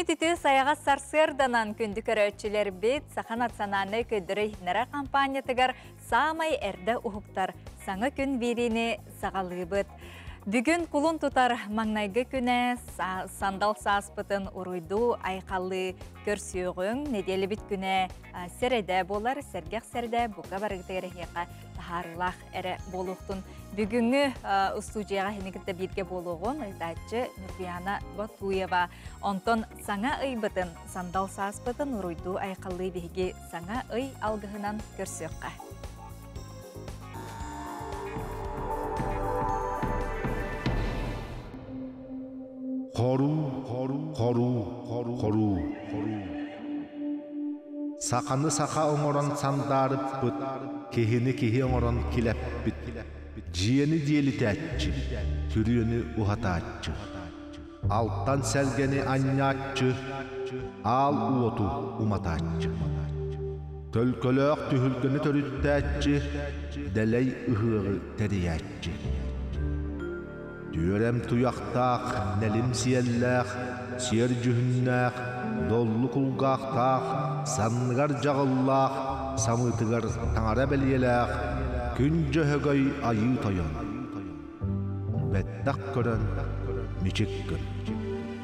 Үүммүт үтүө сайаҕас сарсыарданан күндү көрөөччүлэрбит Саха национальнай көрдөрөр-иһитиннэрэр хампаанньатыгар саамай эрдэ уһуктар саҥа күн биэриини саҕалыыбыт. Бүгүн кулун тутар маҥнайгы күнэ сандал сааспытын уруйдуу айхаллыы көрсүөҕүҥ. Нэдиэлэбит күнэ сэрэдэ буолар, сэргэх сэрдэ бука барыгытыгар эһиэхэ таһаарыылаах эрэ буолуохтун. Бүгүҥҥү устуудьуйаҕа иһини кытта бииргэ буолуоҕун ыйдааччы Ньургуйаана Ботуева. Онтон саҥа ыйбытын, сандал сааспытын уруйдуу айхаллыы биһиги саҥа ый алгыһынан көрсүөххэ. Хоруу, хоруу, хоруу, хоруу, хоруу. Саханы саха оҥорон сандаарыппыт, киһини киһи оҥорон килэппит, дьиэни дьиэлитээччи, түрүөнү уһатааччы. Алтан сэргэни анньааччы, аал уоту уматааччы. Төлкөлөөх түһүлгэни төрүттээччи, дэлэй ыһыаҕы тэрийээччи. Түөрэм туйахтаах, нэлим сиэллээх, сиэр дьүһүннээх, доллу кулгаахтаах, санныгар дьаҕыллаах, самыытыгар таҥара бэлиэлээх, күн дьөһөгөй айыы тойон. Бэттэх көрөн, мичик гын.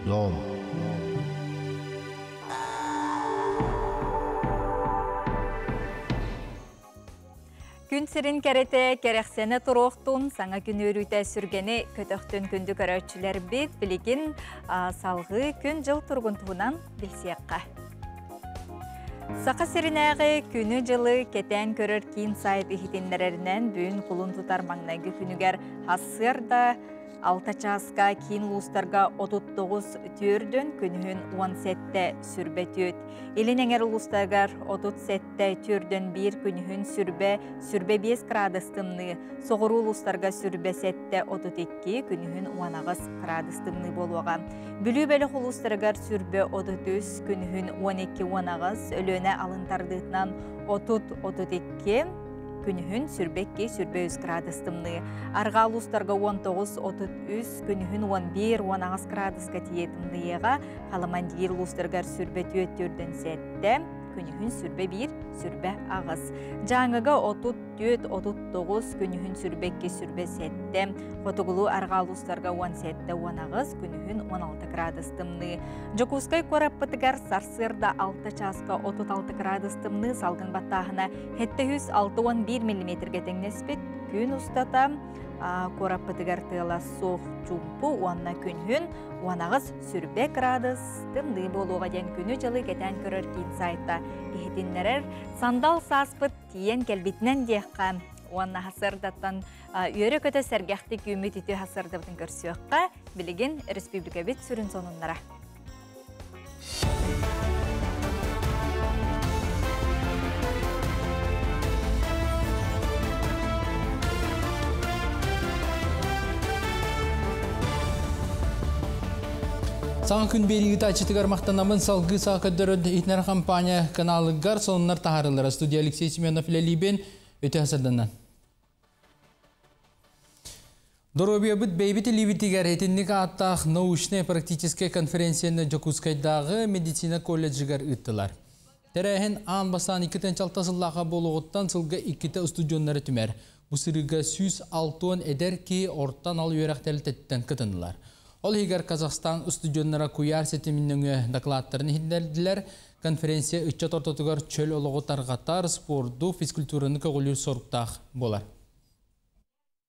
Дом. Күн сирин кэрэтэ кэрэхсэнэ туруохтун, саҥа күн үөрүүтэ сүргэни көтөхтүн күндү көрөөччүлэрбит билигин салҕыы күн-дьыл туругун туһунан билсиэххэ. Саха сиринээҕи күнү-дьылы кэтээн көрөр киин сайт иһитиннэрэринэн бүгүн кулун тутар маҥнайгы күнүгэр сарсыарда 6 чааска киин улуустарга 39 түөрдөн күнүһүн 17 сүрбэ түөт. Илин эҥэр улуустарыгар 37 түөрдөн 1 күнүһүн сүрбэ сүрбэ 5 градус тымныы, соҕуруу улуустарга сүрбэ 7 32 күнүһүн 18 градус тымныы буолуоҕа. Бүлүү бөлөх улуустарыгар сүрбэ 33 күнүһүн 12-18, Өлүөнэ алын тардыытынан 30-32, күнүһүн сүрбэ 2 сүрбэ 3 градус тымныы. Арҕаа улуустарга 19-33, күнүһүн 11-18 градуска тиийэ тымныйыаҕа. Халамандиир улуустарыгар сүрбэ 4 төрдөн 7, күнүһүн сүрбэ 1, сүрбэ 8. Дьааҥыга 34, 39, күнүһүн сүрбэ 2, сүрбэ 7. Хотугулуу арҕаа улуустарга 17, 18, күнүһүн 16 градус тымныы. Дьокуускай куораппытыгар сарсыарда 6 чааска 36 градус тымныы салгын баттааһына 761 миллиметргэ тэҥнэспит. Күн устата куораппытыгар тыала суох чуумпу уонна күнүһүн 18 сүрбэ градус тымныы буолуоҕа диэн күнү-дьылы кэтээн көрөр киин сайта иһитиннэрэр. Сандал сааспыт тиийэн кэлбитинэн диэххэ уонна сарсыардаттан үөрэ-көтө сэргэхтик үүммүт үтүө сарсыардабытын көрсүөххэ билигин республикабыт сүрүн сонуннара. Саҥа күн биэрии ыытааччытыгар махтанамын салгыы саха көрдөрөр иһитиннэрэр компания каналыгар сонуннар таһаарыллара. Студия Алексей Семенов үлэлиибин. Өтө сырданан. Доруобуйабыт бэйбит илиибитигэр итинник ааттаах научнай практическай конференцияны Дьокуускайдааҕы медицина колледжыгар ыыттылар. Тэрээһин аан бастаан 2 сыллааха буолуоҕуттан сылга иккитэ устудьуоннары түмэр. Бу сырыыга 160 эдэр киһи ортон ал үөрэх тэрилтэтиттэн кытыннылар. Ол иһигэр Казахстан устудьуоннара куйаар ситимин нөҥүө дакылааттарын иһитиннэрдилэр. Конференция ыччат ортотугар чөл олоҕу тарҕатар, спорду, физкультураны көҕүлүүр соруктаах буолар.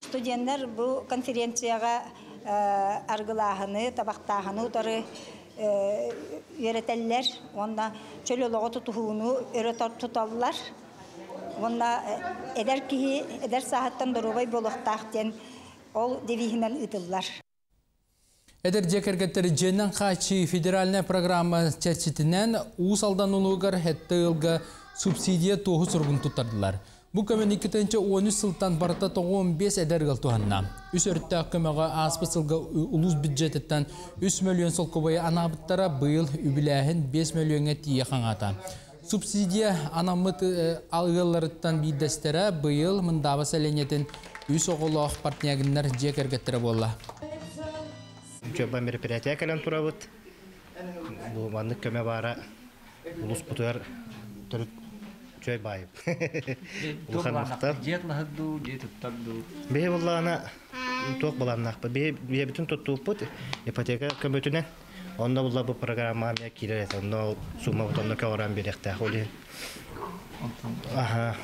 Студеннар бу конференцияҕа аргылааһыны, табахтааһыны утары үөрэтэллэр уонна чөл олоҕу тутуһууну өрө туталлар. Уонна эдэр киһи эдэр сааһыттан доруобай буолуохтаах диэн ол девиһинэн ыытыллар. Эдэр дьиэ кэргэттэри дьиэнэн хааччыы федеральная программа чэрчитинэн Уус Алдан улууһугар сэттэ ыалга субсидия туоһу суругун туттардылар. Бу көмөнү 2013 сылтан барыта 95 эдэр ыал туһанна. Үс өрүттээх көмөҕө ааспыт сылга улуус бюджетыттан 3 мөлүйүөн солкуобайы анаабыттара быйыл үбүлээһин 5 мөлүйүөҥҥэ тиийэ хаҥаата. Субсидия анаммыт ыалларыттан биирдэстэрэ быйыл Мындааба сэлиэнньэтин үс оҕолоох Портнягиннар дьиэ кэргэттэрэ буолла. Учеба мероприятие кэлэн турабыт. Бу маннык көмө баара улууспутугар төрүт чөй баайып. Улахан махтал. Дьиэ атылаһар дуу, дьиэ туттар дуу? Биһи буллаана туох былааннаахпыт. Биһи биэбитин туттууппут ипотека көмөтүнэн. Онно булла бу программа эмиэ киирэр этэ. Онно суммабыт онно көҕүрэн биэриэхтээх. Ол иһин аха,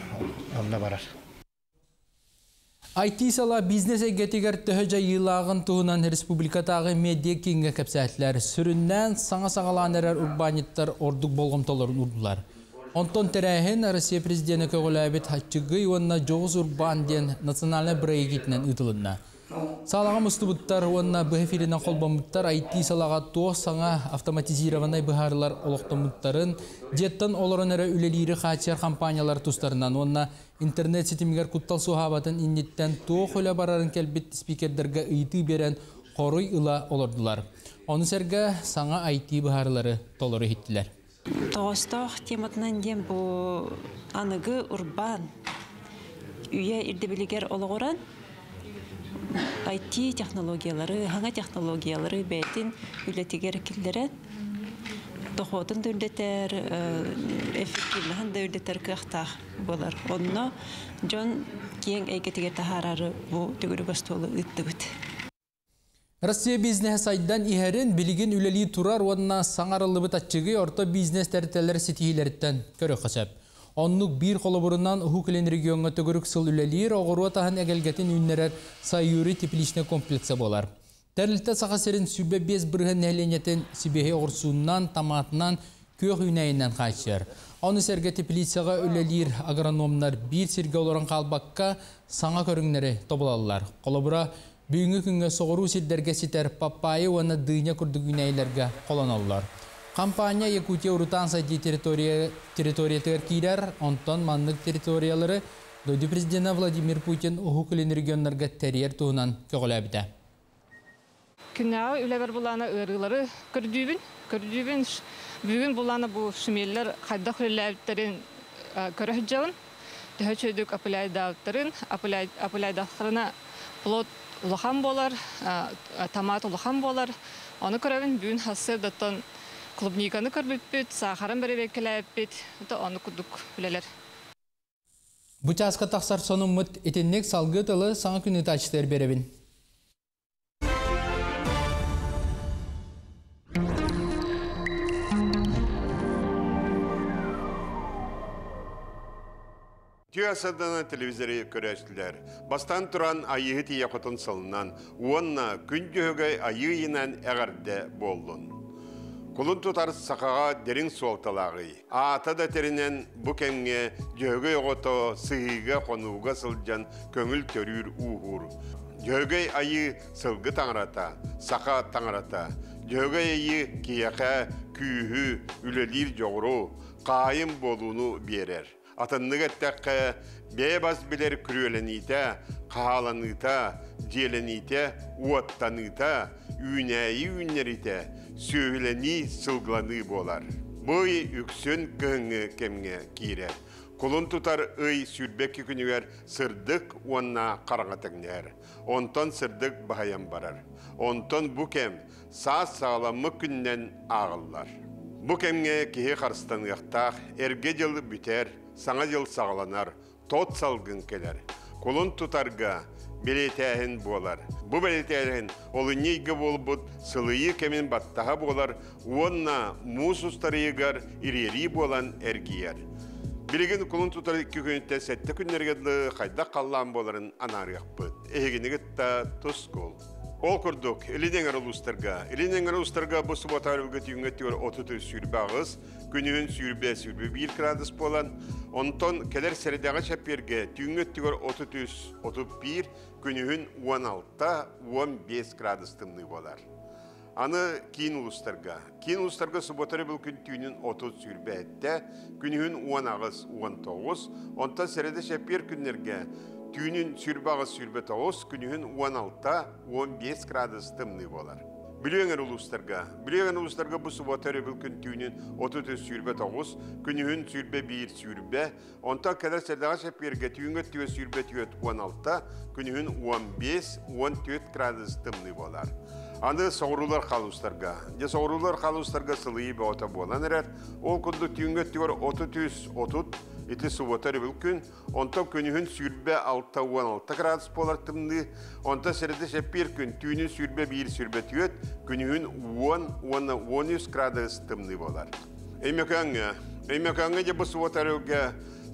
онно барар. IT сала бизнес эйгэтигэр төһө дьайыылааҕын туһунан республикатааҕы медиа кииҥҥэ кэпсээтилэр. Сүрүннээн саҥа саҕалаан эрэр урбаанньыттар ордук болҕомтолорун уурдулар. Онтон тэрээһин Россия президенэ көҕүлээбит Аччыгый уонна дьоҕус урбаан диэн национальнай бырайыак ыытылынна. Саалаҕа мустубуттар уонна быһа эфиринэн холбоммуттар IT салаҕа туох саҥа автоматизированнай быһаарыылар олохтоммуттарын, дьиэттэн олорон эрэ үлэлиири хааччыйар компаниялар тустарынан уонна интернет ситимигэр куттал суоһаабатын инниттэн туох үлэ барарын кэлбит спикердэргэ ыйытыы биэрэн хоруй ыла олордулар. Ону сэргэ саҥа IT быһаарыылары толору иһиттилэр. Тоҕостоох тематынан диэн бу аныгы урбаан үйэ ирдэбилигэр олоҕуран IT технологиялары, хаҥа технологиялары бэйэтин үлэтигэр киллэрэн дохуотун да үрдэтэр, эффективныһын да үрдэтэр кыахтаах буолар. Онно дьон киэҥ эйгэтигэр таһаарары бу төгүрүк остуолу ыыттыбыт. Россия бизнеһэ сайдан иһэрин билигин үлэлии турар уонна саҥарыллыбыт аччыгый орто бизнес тэрилтэлэр ситиһиилэриттэн көрүөххэ сөп. Оннук биир холобурунан Уһук Илин региоҥҥа төгүрүк сыл үлэлиир оҕуруот аһын эгэлгэтин үүннэрэр Саюри тепличнай комплекса буолар. Тэрилтэ Саха сирин 25% нэһилиэнньэтин сибиэһэй оҕурсуунан, томатынан, күөх үүнээйинэн хааччыйар. Ону сэргэ теплицаҕа үлэлиир агрономнар биир сиргэ олорон хаалбакка саҥа көрүҥнэри тобулаллар. Холобура, бүгүҥҥү күҥҥэ соҕуруу сирдэргэ ситэр папайя уонна дыня курдук үүнээйилэргэ холоноллор. Компания Якутия урутаан сайдыы территориятыгар киирэр, онтон маннык территориялары дойду президенэ Владимир Путин Уһук Илин регионнарга тэрийэр туһунан көҕүлээбитэ. Күннээҕи үлэбэр булаана ыарыылары көрдүүбүн. Көрдүүбүн. Бүгүн булаана бу шмеллэр хайдах үлэлээбиттэрин көрө сылдьабын. Төһө үчүгэйдик опыляйдаабыттарын, опыляйдахтарына плод улахан буолар, томат улахан буолар. Ону көрөбүн. Бүгүн сарсыардаттан клубниканы көрбүппүт, саахарын бэрэбиэркэлээбиппит. Ону курдук үлэлэр. Бу чааска тахсар сонуммут итинник салгыы тылы саҥа күн ыытааччытыгар биэрэбин. Үтүө сардаҥа телевизоры көрөөччүлэр, бастаан туран Айыыһыт Ийэ Хотун сылынан уонна Күн Дьөһөгөй Айыы ыйынан эҕэрдэ буоллун! Кулун тутар сахаҕа дириҥ суолталааҕый. Аата да тэринэн бу кэмҥэ Дьөһөгөй оҕото сыһыыга-хонууга сылдьан көҥүл төрүүр-ууһуур. Дьөһөгөй Айыы сылгы таҥарата, саха таҥарата. Дьөһөгөй Айыы киһиэхэ күүһү, үлэлиир дьоҕуру, хаайым буолууну биэрэр. Атыннык эттэххэ, бэйэ бас билэр күрүөлэниитэ, хааланыыта, дьиэлэниитэ, уоттаныыта, үүнээйи үүннэриитэ, сүөһүлэнии, сылгыланыы буолар. Бу ый үксүн кыһыҥҥы кэмҥэ киирэр. Кулун тутар ый 22 күнүгэр сырдык уонна хараҥа тэҥнэһэр. Онтон сырдык баһыйан барар. Онтон бу кэм саас саҕаламмыт күнүнэн ааҕыллар. Бу кэмҥэ киһи харыстаныахтаах, эргэ дьыл бүтэр, саҥа дьыл саҕаланар, тот салгын кэлэр. Кулун тутарга бэлиэтээһин буолар. Бу бэлиэтээһин олунньу ыйга буолбут сылыйыы кэмин баттаһа буолар уонна муус устар ыйыгар ириэрии буолан эргийэр. Билигин кулун тутар икки күнүттэн сэттэ күннэргэ дылы хайдах халлаан буоларын анаарыахпыт. Эһигини кытта тускул. Ол курдук, Илин эҥэр улуустарга, Илин эҥэр улуустарга бу субуота өрүлгэ түүҥҥэ өттүгэр 33-28, күнүһүн 20-21 градус буолан, онтон кэлэр сэрэдэҕэ чэппиэргэ түүҥҥэ өттүгэр 33-31, күнүһүн 16-15 градус тымныы буолар. Аны киин улуустарга. Киин улуустарга субуота өрөбүл күн түүнүн 30-27, күнүһүн 18-19, онтон сэрэдэ чэппиэр күннэргэ түүнүн 28-29, күнүһүн 16-15 градус тымныы буолар. Бүлүү эҥэр улуустарга. Бүлүү эҥэр улуустарга бу субуота өрөбүл күн түүнүн 33-29, күнүһүн 21-20, онтон кэлэр сэрэдэҕэ чэппиэргэ түүҥҥү өттүгэр 24-16, күнүһүн 15-14 градус тымныы буолар. Аны соҕуруулар халустарга. Дьэ соҕуруулар халустарга сылыйыы бөҕөтө буолан эрэр. Ол курдук түүҥҥү өттүгэр 33 30 ити субуота өрөбүл күн, онтон күнүһүн 26 16 градус буолар тымныы, онтон сэрэдэ сэппиир күн түүнүн 21 24, күнүһүн 10 уонна 13 градус тымныы буолар. Өймөкөөҥҥө Өймөкөөҥҥө дьэ бу субуота өрөбүлгэ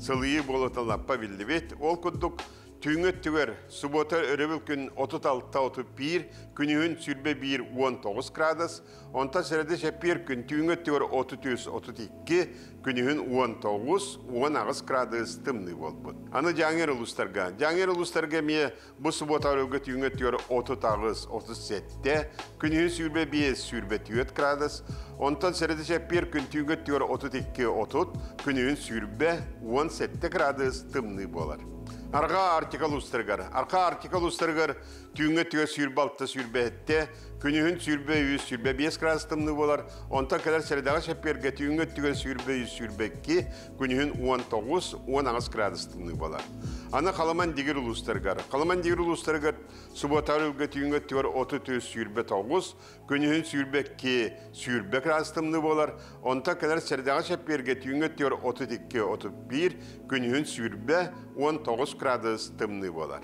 сылыйыы буолуота лаппа биллибит. Ол курдук Түүҥҥү өттүгэр субуота өрөбүл күн 36-31, күнүһүн 21-19 градус, онтон сэрэдэ чэппиэр күн түүҥҥү өттүгэр 33-32, күнүһүн 19-18 градус тымныы буолбут. Аны Дьааҥы улуустарга. Дьааҥы улуустарга эмиэ бу субуота өрөбүлгэ түүҥҥү өттүгэр 38-37, күнүһүн 25-24 градус, онтон сэрэдэ чэппиэр күн түүҥҥү өттүгэр 32-30, күнүһүн 20-17 градус тымныы буолар. Арҕаа Арктика улуустарыгар. Арҕаа Арктика улуустарыгар түүҥҥү өттүгэр 26 сүүрбэһиттэ, күнүһүн 23 25 градус тымныы буолар. Онтон кэлэр сэрэдэҕэ чэппиэргэ түүҥҥү өттүгэр 23 22, күнүһүн 19 18 градус тымныы буолар. Аны Халаман Дигир улуустарыгар. Халаман Дигир улуустарыгар субуотаар үлгэ түүҥҥү өттүгэр 33 29, Күнүһүн 22, 20 градус тымныы буолар. Онтон кэлэр сэрдэҕэ чэппиэргэ түүҥҥү өттүгэр 32, 31, күнүһүн 20, 19 градус тымныы буолар.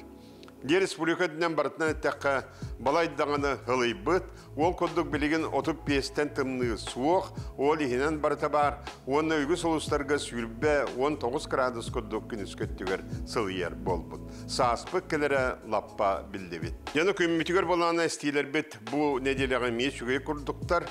Дьиэ республика үрдүнэн барытынан эттэххэ, балай даҕаны ылыйбыт, ол курдук билигин 35-тэн тымныы суох, ол иһинэн барыта баар уонна үгүс улуустарга 20, 19 градус курдук күнүскү өттүгэр сылыйар буолбут. Сааспыт кэлэрэ лаппа биллибит. Дьону күммүтүгэр болаана эстиилэрбит Бу нэдиэлэҕэ эмиэ үчүгэй курдуктар.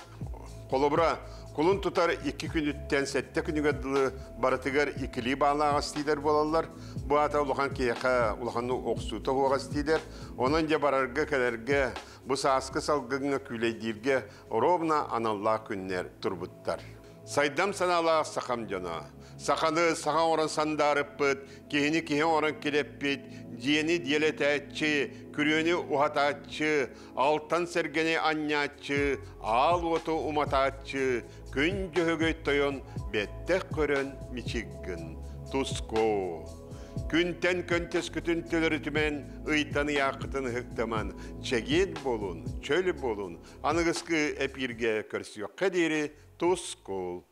Холобура, кулун тутар икки күнүттэн сэттэ күнүгэр дылы барытыгар иккилии баалаах эстиилэр буолаллар. Бу аата улахан киһиэхэ улаханнык охсуута суох эстиилэр. Онон дьэ барарга-кэлэргэ, бу сааскы салгыҥҥа күүлэйдииргэ ровно аналлаах күннэр турбуттар. Сайдам санаалаах сахам дьоно. Саханы саха оҥорон сандаарыппыт, киһини киһи оҥорон килэппит, дьиэни диэлэтээччи, күрүөнү уһатааччы, алтан сэргэни анньааччы, аал уоту уматааччы, күн дьөһөгөй тойон бэттэх көрөн мичик гын. Туску. Күнтэн көнтөскүтүн төлөрүтүмэн, ыйтан ыйааххытын ыһыктаман, чэгиэн буолун, чөл буолун, аныгыскы эпииргэ көрсүөххэ диэри Тускул.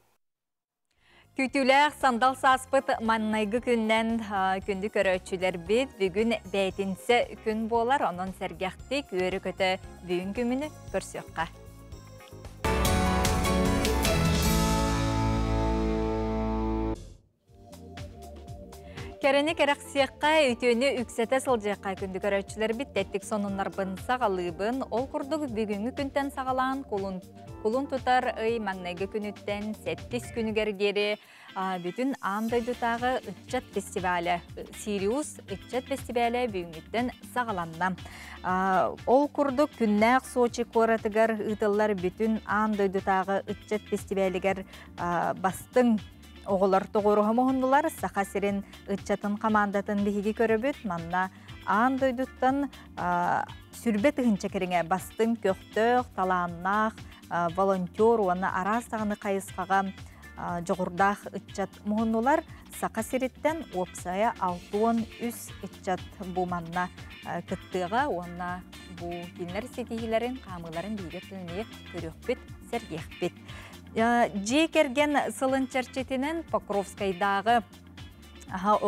Күүтүүлээх сандал сааспыт маннайгы күннэн күндү көрөөччүлэрбит бүгүн бээтинсэ күн буолар, онон сэргэхтик үөрэ-көтө бүгүн күмүнү көрсүөххэ. Кэрэни кэрэхсиэххэ, үтүөнү үксэтэ сылдьыахха күндү көрөөччүлэрбит тэттик сонуннарбын саҕалыыбын. Ол курдук бүгүҥҥү күнтэн саҕалаан кулун, кулун тутар ый маҥнайгы күнүттэн сэттис күнүгэр диэри бүтүн аан дойдутааҕы ыччат фестивалэ Сириус ыччат фестивалэ бүгүҥҥүттэн саҕаланна. Ол курдук күннээх Сочи куоратыгар ыытыллар бүтүн аан дойдутааҕы ыччат фестивалигэр бастыҥ Оҕолор тоҕуоруһа муһуннулар, Саха сирин ыччатын хамаандатын биһиги көрөбүт. Манна аан дойдуттан сүрбэ тыһыынча кэриҥэ бастыҥ, көхтөөх, талааннаах волонтер уонна араас даҕаны хайысхаҕа дьоҕурдаах ыччат муһуннулар. Саха сириттэн уопсайа 63 ыччат бу манна кыттыаҕа уонна бу кинилэр ситиһиилэрин, хаамыыларын биһиги өттүнэн көрүөхпүт, сэргиэхпит. Дьиэ кэргэн сылын чэрчитинэн Покровскайдааҕы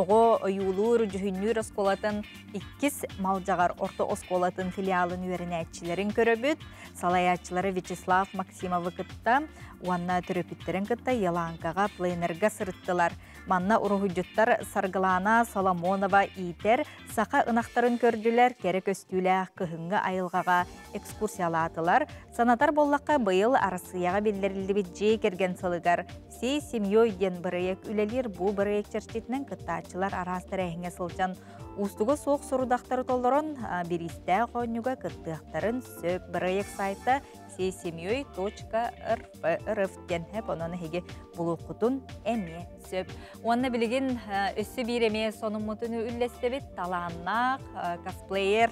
оҕо ойуулуур, дьүһүннүүр оскуолатын иккис Малдьаҕар орто оскуолатын филиалын үөрэнээччилэрин көрөбүт. Салайааччылары Вячеслав Максимовы кытта уонна төрөппүттэрин кытта Еланкаҕа пленэргэ сырыттылар. Манна уруһуйдьуттар Саргылаана Соломонова иитэр саха ынахтарын көрдүлэр, кэрэ көстүүлээх кыһыҥҥы айылҕаҕа экскурсиялаатылар. Санатар буоллахха, быйыл Арассыыйаҕа биллэриллибит дьиэ кэргэн сылыгар «Всей семьей» диэн бырайыак үлэлиир. Бу бырайыак чэрчитинэн кыттааччылар араас тэрээһиҥҥэ сылдьан уустуга суох сорудахтары толорон бириистээх оонньууга кыттыахтарын сөп. Бырайыак сайта всейсемьей.рф диэн хэп онон эһиги булуоххутун эмиэ сөп. Уонна билигин өссө биир эмиэ сонуммутун үллэстэбит талааннаах косплеер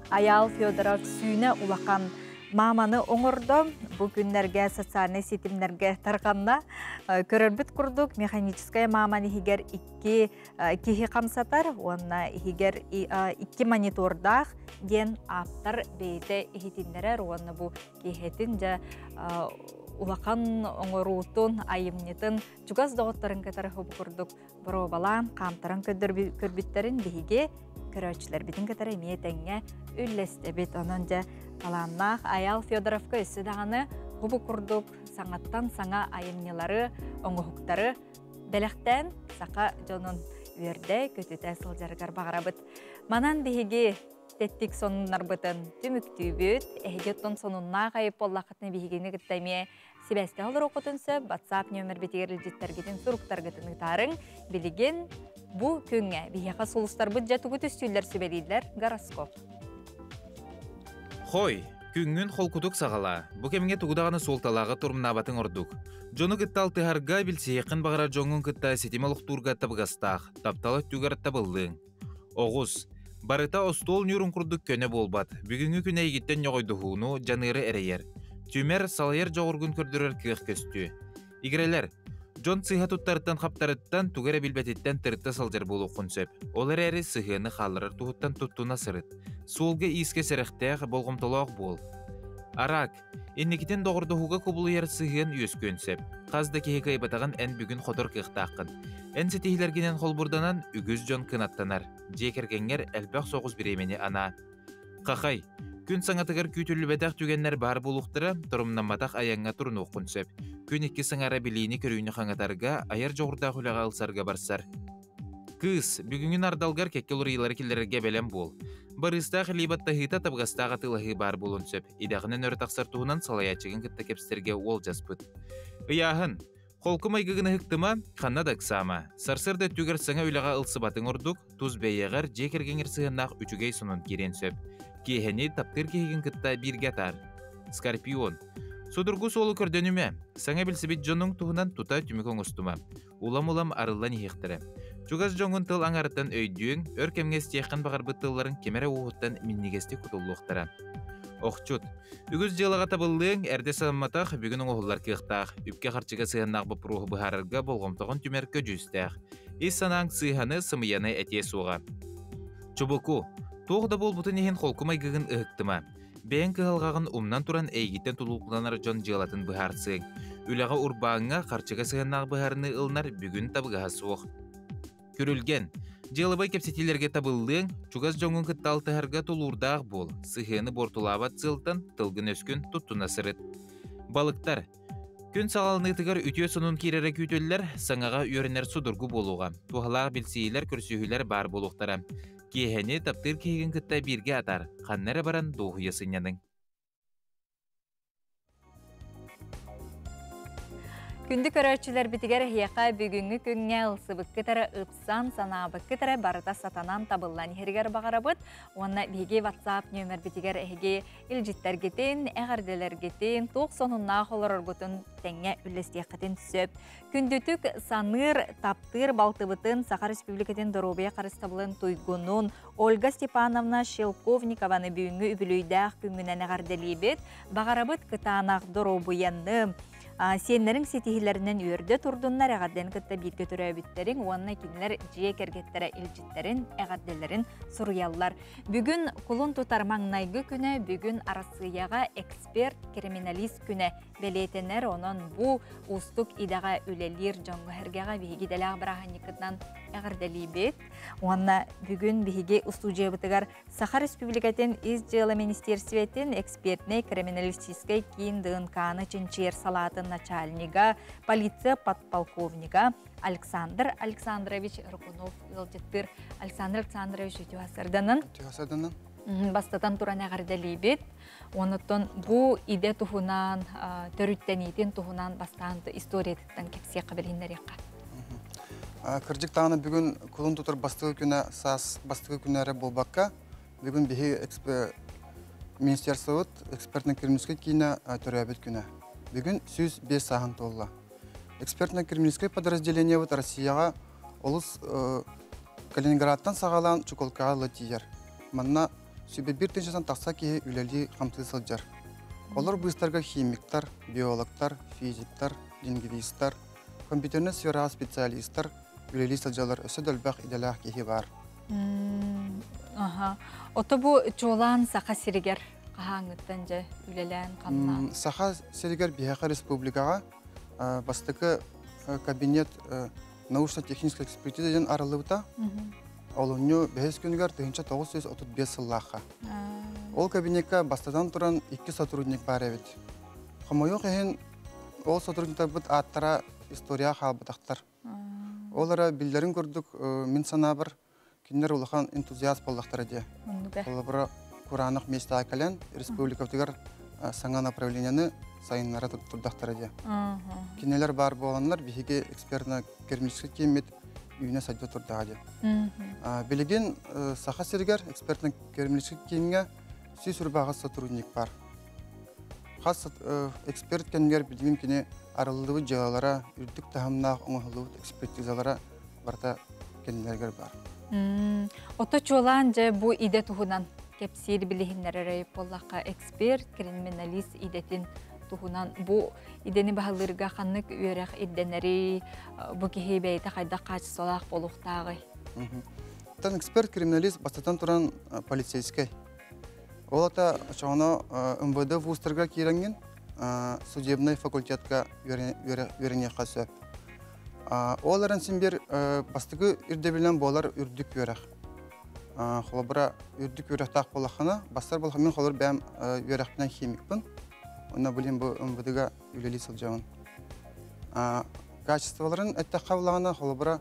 Айаал Федоров сүүнэ улахан Мааманы оҥордо. Бу күннэргэ социальнай ситимнэргэ тарҕанна. Көрөрбүт курдук, механическай мааман иһигэр икки киһи хамсатар уонна иһигэр икки монитордаах диэн ааптар бэйэтэ иһитиннэрэр уонна бу киһитин дьэ улахан оҥоруутун, айымньытын чугас доҕотторун кытары бу курдук боруобалаан, хаамтаран көрбүттэрин биһиги көрөөччүлэрбитин кытары эмиэ тэҥҥэ үллэстэбит. Онон дьэ талааннаах Айал Федоровка өссө даҕаны бу курдук саҥаттан саҥа айымньылары, оҥоһуктары бэлэхтээн саха дьонун үөрдэ, көтүтэ сылдьарыгар баҕарабыт. Манан биһиги тэттик сонуннарбытын түмүктүүбүт. Эһиги оттон сонуннаах айып буоллаххытына биһигини кытта эмиэ Сибээстээх олоруоххутун сөп, WhatsApp нүөмэрбитигэр илдьиттэргитин, суруктаргытын ыытаарыҥ. Билигин бу күҥҥэ биһиэхэ сулустарбыт дьэ тугу түстүүллэр сүбэлииллэр гороскоп. Хой, күҥҥүн холкутук саҕалаа. Бу кэмҥэ тугу даҕаны суолталааҕы турумнаабатыҥ ордук. Дьону кытта алтыһарга, билсиһиэххин баҕарар дьоҥҥун кытта ситим олохтуурга табыгастаах, таптал өттүгэр табыллыаҥ. Оҕус. Барыта остуол ньуурун курдук көнө буолбат. Бүгүҥҥү күн эйигиттэн ньоҕойдоһууну, дьаныары эрэйэр. Түмэр, салайар дьоҕургун көрдөрөр кыах көстүө. Игирэлэр. Дьон сыыһа туттарыттан-хаптарыттан, тугу эрэ билбэтиттэн тырытта сылдьар буолуоххун сөп. Ол эрээри сыһыаны хаалларар туһуттан туттуна сырыт. Суолга-иискэ сэрэхтээх, болҕомтолоох буол. Араак. Инникитин доҕордоһууга кубулуйар сыһыан үөскүөн сөп. Хас да киһи кыайбатаҕын эн бүгүн хотор кыахтааххын. Эн ситиһиилэргинэн холбурданан үгүс дьон кынаттанар. Дьиэ кэргэҥҥэр элбэх соҕус бириэмэни анаа. Хахай, күн саҥатыгар күүтүллүбэтэх түгэннэр баар буолуохтара, торумнамматах айаҥҥа турунуоххун сөп. Күн икки саҥара билиини-көрүүнү хаҥатарга, айар дьоҕурдаах үлэҕэ ылсарга барсар. Кыыс, бүгүҥҥү нардалгар кэккэ уларыйыылары киллэрэргэ бэлэм буол. Барыыстаах илии баттаһыыта табыгастаах атыылаһыы баар буолуон сөп. Идэҕинэн өрө тахсар туһунан салайааччыгын кытта кэпсэтэргэ уолдьаспыт. Ыйааһын. Холку майгыгын ыһыктыма, ханна да ыксаама. Сарсыарда өттүгэр саҥа үлэҕэ ылсыбатыҥ ордук, тус бэйэҕэр, дьиэ кэргэҥҥэр сыһыаннаах үчүгэй сонун киириэн сөп. Киэһэни таптыыр киһигин кытта бииргэ атаар. Скорпион. Судургу суолу көрдөнүмэ. Саҥа билсибит дьонуҥ туһунан тута түмүк оҥостума. Улам-улам арыллан иһиэхтэрэ. Чугас дьоҥҥун тыл аҥарыттан өйдүөҥ, өр кэмҥэ истиэххин баҕарбыт тылларыҥ ким эрэ уоһуттан минньигэстик кутуллуохтара. Охчут. Үгүс дьыалаҕа табыллыаҥ, эрдэ санамматах, бүгүн оҥоһуллар кыахтаах. Үпкэ-харчыга сыһыаннаах боппуруоһу быһаарарга болҕомтоҕун түмэр көдьүүстээх. Ис санааҥ сыыһаны, сымыйаны этиэ суоҕа. Чубуку. Туох да буолбутун иһин холку майгыгын ыһыктыма. Бэйэҥ кыһалҕаҕын умнан туран эйигиттэн тулуктанар дьон дьыалатын быһаарсыаҥ. Үлэҕэ урбааҥҥа, харчыга сыһыаннаах быһаарыныы ылынар бүгүн табыгаһа суох. Күрүлгэн. Дьыалабай кэпсэтиилэргэ табыллыаҥ, чугас дьоҥҥун кытта алтыһарга тулуурдаах буол, сыһыаны буортулаабат сыалтан тылгын-өскүн туттуна сырыт. Балыктар. Күн саҕаланыытыгар үтүө сонун киирэрэ күүтүллэр, саҥаҕа үөрэнэр судургу буолуоҕа. Туһалаах билсиилэр, көрсүһүүлэр баар буолуохтара. Киэһэни таптыыр киһигин кытта бииргэ атаар, ханна эрэ баран дуоһуйа сынньаныҥ. Күндү көрөөччүлэрбитигэр эһиэхэ бүгүҥҥү күҥҥэ ылсыбыккыт эрэ ыпсан, санаабыккыт эрэ барыта сатанан табыллан иһэригэр баҕарабыт. Уонна биһиги WhatsApp нүөмэрбитигэр эһиги илдьиттэргитин, эҕэрдэлэргитин, туох сонуннаах олороргутун тэҥҥэ үллэстиэххитин сөп. Күндүтүк саныыр, таптыыр балтыбытын Саха Республикатын доруобуйа харыстабылын туйгунун Ольга Степановна Шелковникованы бүгүҥҥү үбүлүөйдээх күҥҥүнэн эҕэрдэлиибит. Баҕарабыт кытаанах доруобуйаны, сиэннэриҥ ситиһиилэринэн үөрдэ турдуннар, эҕэрдэни кытта бииргэ төрөөбүттэриҥ уонна кинилэр дьиэ кэргэттэрэ илдьиттэрин, эҕэрдэлэрин суруйаллар. Бүгүн кулун тутар маҥнайгы күнэ, бүгүн Арассыыйаҕа эксперт-криминалист күнэ бэлиэтэнэр. Онон бу уустук идэҕэ үлэлиир дьоҥҥо-сэргэҕэ биһиги идэлээх бырааһынньыккытынан эҕэрдэлиибит. Уонна бүгүн биһиги устуудьуйабытыгар Саха Республикатын Ис дьыала министиэрстибэтин экспертнэй криминалистическай киин ДНК-ны чинчийэр салаатын начальнига, полиция подполковнига Александр Александрович Рыкунов ыалдьыттыыр. Александр Александрович үтүө сарданын. Үтүө сарданын. Бастатан туран эҕэрдэлиибит. Онуттан бу идэ туһунан, төрүттэниитин туһунан бастаан историятыттан кэпсиэххэ билиһиннэриэххэ. Кырдьык даҕаны бүгүн кулун тутар бастакы күнэ саас бастакы күнэ эрэ буолбакка, бүгүн биһи министерствобыт экспертно-криминальскай киинэ төрөөбүт күнэ. Бүгүн 105 сааһын туолла. Экспертно-криминальскай подразделениебыт Россияҕа олус Калининградтан саҕалаан Чуколкаҕа ыла тиийэр. Манна сүбэ биир тыһыынчаттан тахса киһи үлэлии-хамсыы сылдьар. Олор быыстарга химиктар, биологтар, физиктар, лингвистар, компьютернай сфераҕа специалистар үлэлии сылдьаллар өссө да элбэх идэлээх киһи баар. Аха. Ото бу чуолаан Саха сиригэр хаһааҥҥыттан дьэ үлэлээн хамнаан? Саха сиригэр биһиэхэ республикаҕа бастакы кабинет научно-технической экспертиза диэн арыллыбыта. Олунньу бэһис күнүгэр 1935 сыллаахха. Ол кабинекка бастатан туран икки сотрудник баар эбит. Хомойуох иһин, ол сотрудниктарбыт ааттара историяҕа хаалбатахтар. Ол эрэ биллэрин курдук, мин санаабар, кинилэр улахан энтузиаст буоллахтара дии. Холобура, кураанах миэстэҕэ кэлэн, республикабытыгар саҥа направлениены сайыннара турдахтара дии. Кинилэр баар буоланнар, биһиги экспертно-керамическай кииммит үүнэ сайда турдаҕа дии. Билигин Саха сиригэр экспертно-керамическай кииҥҥэ 128 сотрудник бар. Хас эксперт кэмигэр билигин кини арыллыбыт дьыалалара, үрдүк таһымнаах оҥоһуллубут экспертизалара барыта кэннилэригэр бар. Ото чуолаан дьэ бу идэ туһунан кэпсиир билиһиннэрэр буоллахха эксперт, криминалист идэтин туһунан бу идэни баһылыырга ханнык үөрэх ирдэнэрий, бу киһи бэйэтэ хайдах хаачыстыбалаах буолуохтааҕый? Тан эксперт-криминалист бастатан туран полицейскай. Ол ата очоҕоно МВД вузтарга киирэҥҥин судебнай факультетка үөрэниэххэ сөп. Ол эрэн син биир бастакы ирдэбилинэн буолар үрдүк үөрэх. Холобура, үрдүк үөрэхтээх буоллаххына, бастар буоллахха мин холобур бэйэм үөрэхпинэн химикпин. Онно билин бу МВДга үлэлии сылдьабын. Качестволарын эттэххэ булаҕына, холобура,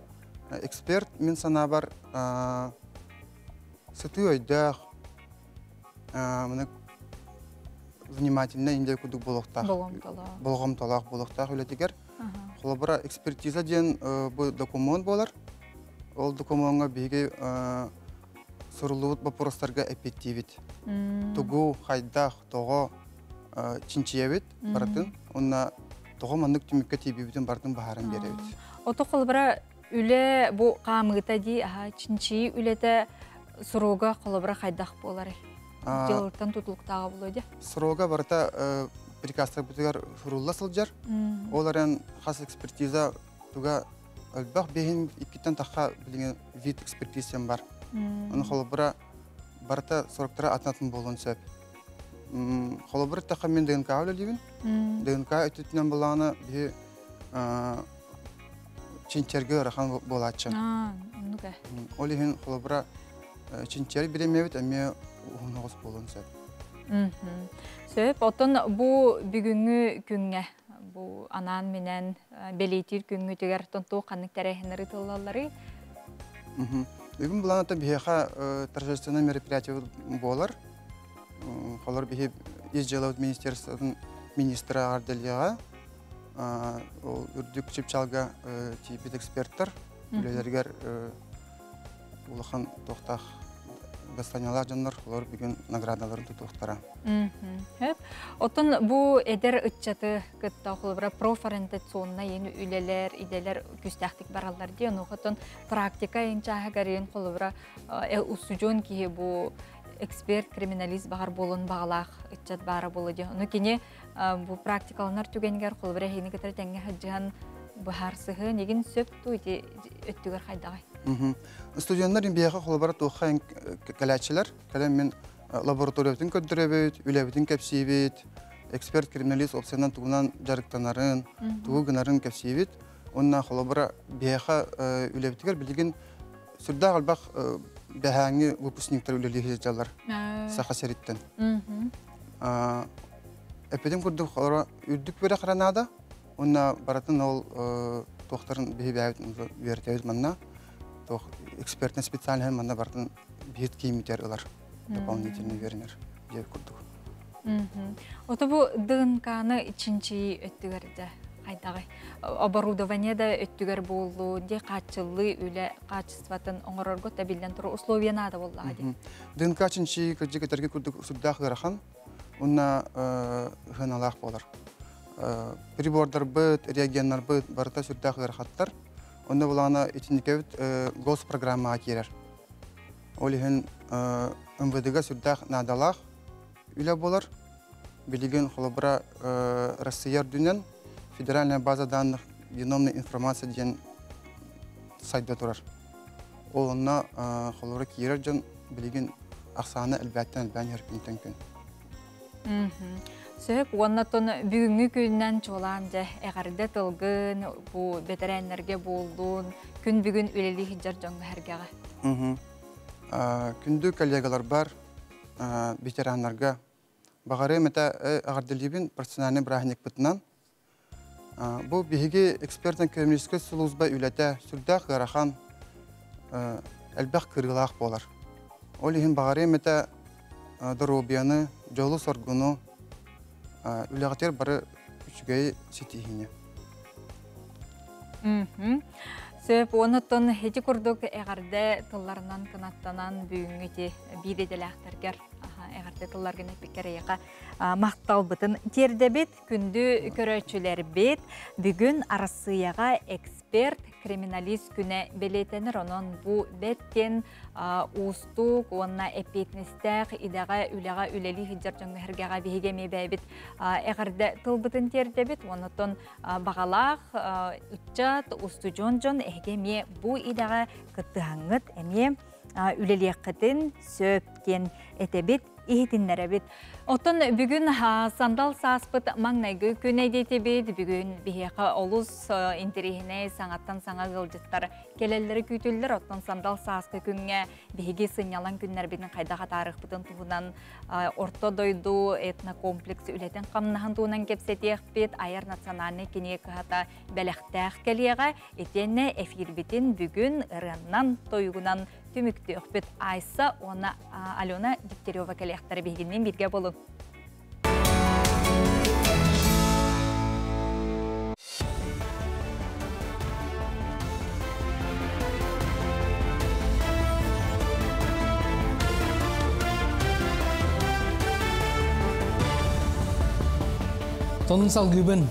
эксперт мин санаабар сытыы өйдөөх, маны внимательно инде курдук буолуохтаах. Болҕомтолоох буолуохтаах үлэтигэр. Холобура, экспертиза диэн бу документ буолар. Ол докумуоҥҥа биһиги суруллубут боппуруостарга эппиэттиибит. Тугу, хайдах, тоҕо чинчийэбит барытын. Уонна тоҕо маннык түмүккэ тиийбиппитин барытын баһааран биэрэбит. Ото холобура үлэ бу хаамыыта дии аха чинчийии үлэтэ срога холобура хайдах буоларый? Дьылтан тутулуктааҕа буолуо дии. Срога барыта приказтарбытыгар сурулла сылдьар. Ол эрэн хас экспертиза туга элбэх биһин иккиттэн тахха билигин вид экспертиза бар. Оны холобура барыта сроктара атын-атын буолуон сөп. Холобур тахха мен ДНК үлэлиибин. ДНК өттүтүнэн булаана биһи чинчэргэ ыарахан буолааччы. Ол иһин холобура чинчэр биремиэбит эмиэ уһун оҕус буолуон сөп. Сөп. Оттон бу бүгүҥҥү күҥҥэ бу анаан-минээн бэлиэтиир күҥҥүтүгэр туох ханнык тэрээһиннэр ыытыллалларый? Бүгүн буланата биһиэхэ торжественное мероприятие буолар. Холор биһи ис дьыалабыт министерствотын министрэ Ардельяҕа ол үрдүк чыпчаалга тиийбит эксперттэр үлэлэригэр улахан туохтаах достаниялаах дьоннор олор бүгүн наградаларын тутуохтара. Оттон бу эдэр ыччаты кытта холобура профориентационнай үлэлэр, идэлэр күүстээхтик бараллар дии. Онуоха практика эн чааһыгар холобура устудьуон киһи бу эксперт, криминалист баҕар буолун баҕалаах ыччат баара буолуо дии. Ону кини бу практикаланар түгэнигэр холобура эһигини кытары тэҥҥэ сылдьыһан быһаарсыһы нигин сөп туу ити өттүгэр хайдаҕай? Студенттар биһиэхэ холобура туохха кэлээччилэр кэлэн мин лабораториябытын көрдөрөбүт, үлэбитин кэпсиибит, эксперт-криминалист опциянан тугунан дьарыктанарын, тугу гынарын кэпсиибит. Уонна холобура биһиэхэ үлэбитигэр билигин сүрдээх элбэх бэһээҥҥи выпускниктар үлэлии сылдьаллар Саха сириттэн. Эппитим курдук холобура үрдүк үөрэх эрэ наада. Уонна барытын ол туохтарын биһи бэйэбит үөрэтэбит манна. Туох экспертный специальность манна барытын биһит киимитер ылар дополнительный үөрэнэр диэн курдук. Ото бу ДНК-ны чинчийии өттүгэр дьэ хайдаҕый? Оборудование да өттүгэр буоллу, дии хааччыллыы үлэ хаачыстыбатын оҥорорго да биллэн турар условия наада буоллаҕа дии. ДНК чинчийии кырдьык этэргэ курдук сүрдээх ыарахан уонна сыаналаах буолар. Прибордарбыт, реагеннарбыт барыта сүрдээх ыарахаттар. Онно булаана итинникэбит госпрограммаҕа киирэр. Ол иһин МВД-га сүрдээх наадалаах үлэ буолар. Билигин холобура Россия үрдүнэн федеральная база данных геномной информация диэн сайда турар. Ол онно холобура киирэр дьон билигин ахсаана элбээттэн элбээн иһэр күнтэн күн. Сөп, уоннаттан бүгүҥҥү күнүнэн чуолаан дьэ эҕэрдэ тылгын, бу бэтэрээннэргэ буоллун, күн бүгүн үлэлии сылдьар дьоҥҥо сэргэҕэ. Күндү коллегаларбар, ветераннарга баҕарыам этэ эҕэрдэлиибин профессиональный бырааһынньыкпытынан. Бу биһиги экспертно-экономическай сулууспа үлэтэ сүрдээх ыарахан, элбэх кырыылаах буолар. Ол иһин баҕарыам этэ доруобуйаны, дьолу-соргуну, үлэҕитигэр бары үчүгэй ситиһиини. Сөп, онуттан ити курдук эҕэрдэ тылларынан кынаттанан бүгүҥҥү ити биир идэлээхтэргэр эҕэрдэ тылларгын эппиккэр эйиэхэ махталбытын тиэрдэбит. Күндү көрөөччүлэрбит, бүгүн Арассыыйаҕа эксперт криминалист күнэ бэлиэтэнэр. Онон бу бэттэн уустук уонна эппиэтинэстээх идэҕэ, үлэҕэ үлэлии сылдьар дьоҥҥо сэргэҕэ биһиги эмиэ бэйэбит эҕэрдэ тылбытын тиэрдэбит. Оннуттан баҕалаах ыччат, устудьуон дьон эһиги эмиэ бу идэҕэ кыттыһаҥҥыт эмиэ үлэлиэххитин сөп диэн этэбит, иһитиннэрэбит. Оттон бүгүн сандал сааспыт маҥнайгы күн эдиэтибит. Бүгүн биһиэхэ олус интэриэһинэй саҥаттан саҥа ыалдьыттар кэлэллэрэ күүтүллэр. Оттон сандал сааскы күҥҥэ биһиги сынньалаҥ күннэрбитин хайдах атаарыахпытын туһунан Орто дойду этнокомплекс үлэтин хамнаһын туһунан кэпсэтиэхпит. Айар национальнай кинигэ кыһата бэлэхтээх кэлиэҕэ. Итиэннэ эфирбитин бүгүн ырыаннан, тойугунан түмүктүөхпүт. Айса уонна Алена Дегтярева кэлиэхтэрэ биһигинниин бииргэ буолуҥ. Сонун салгыыбын.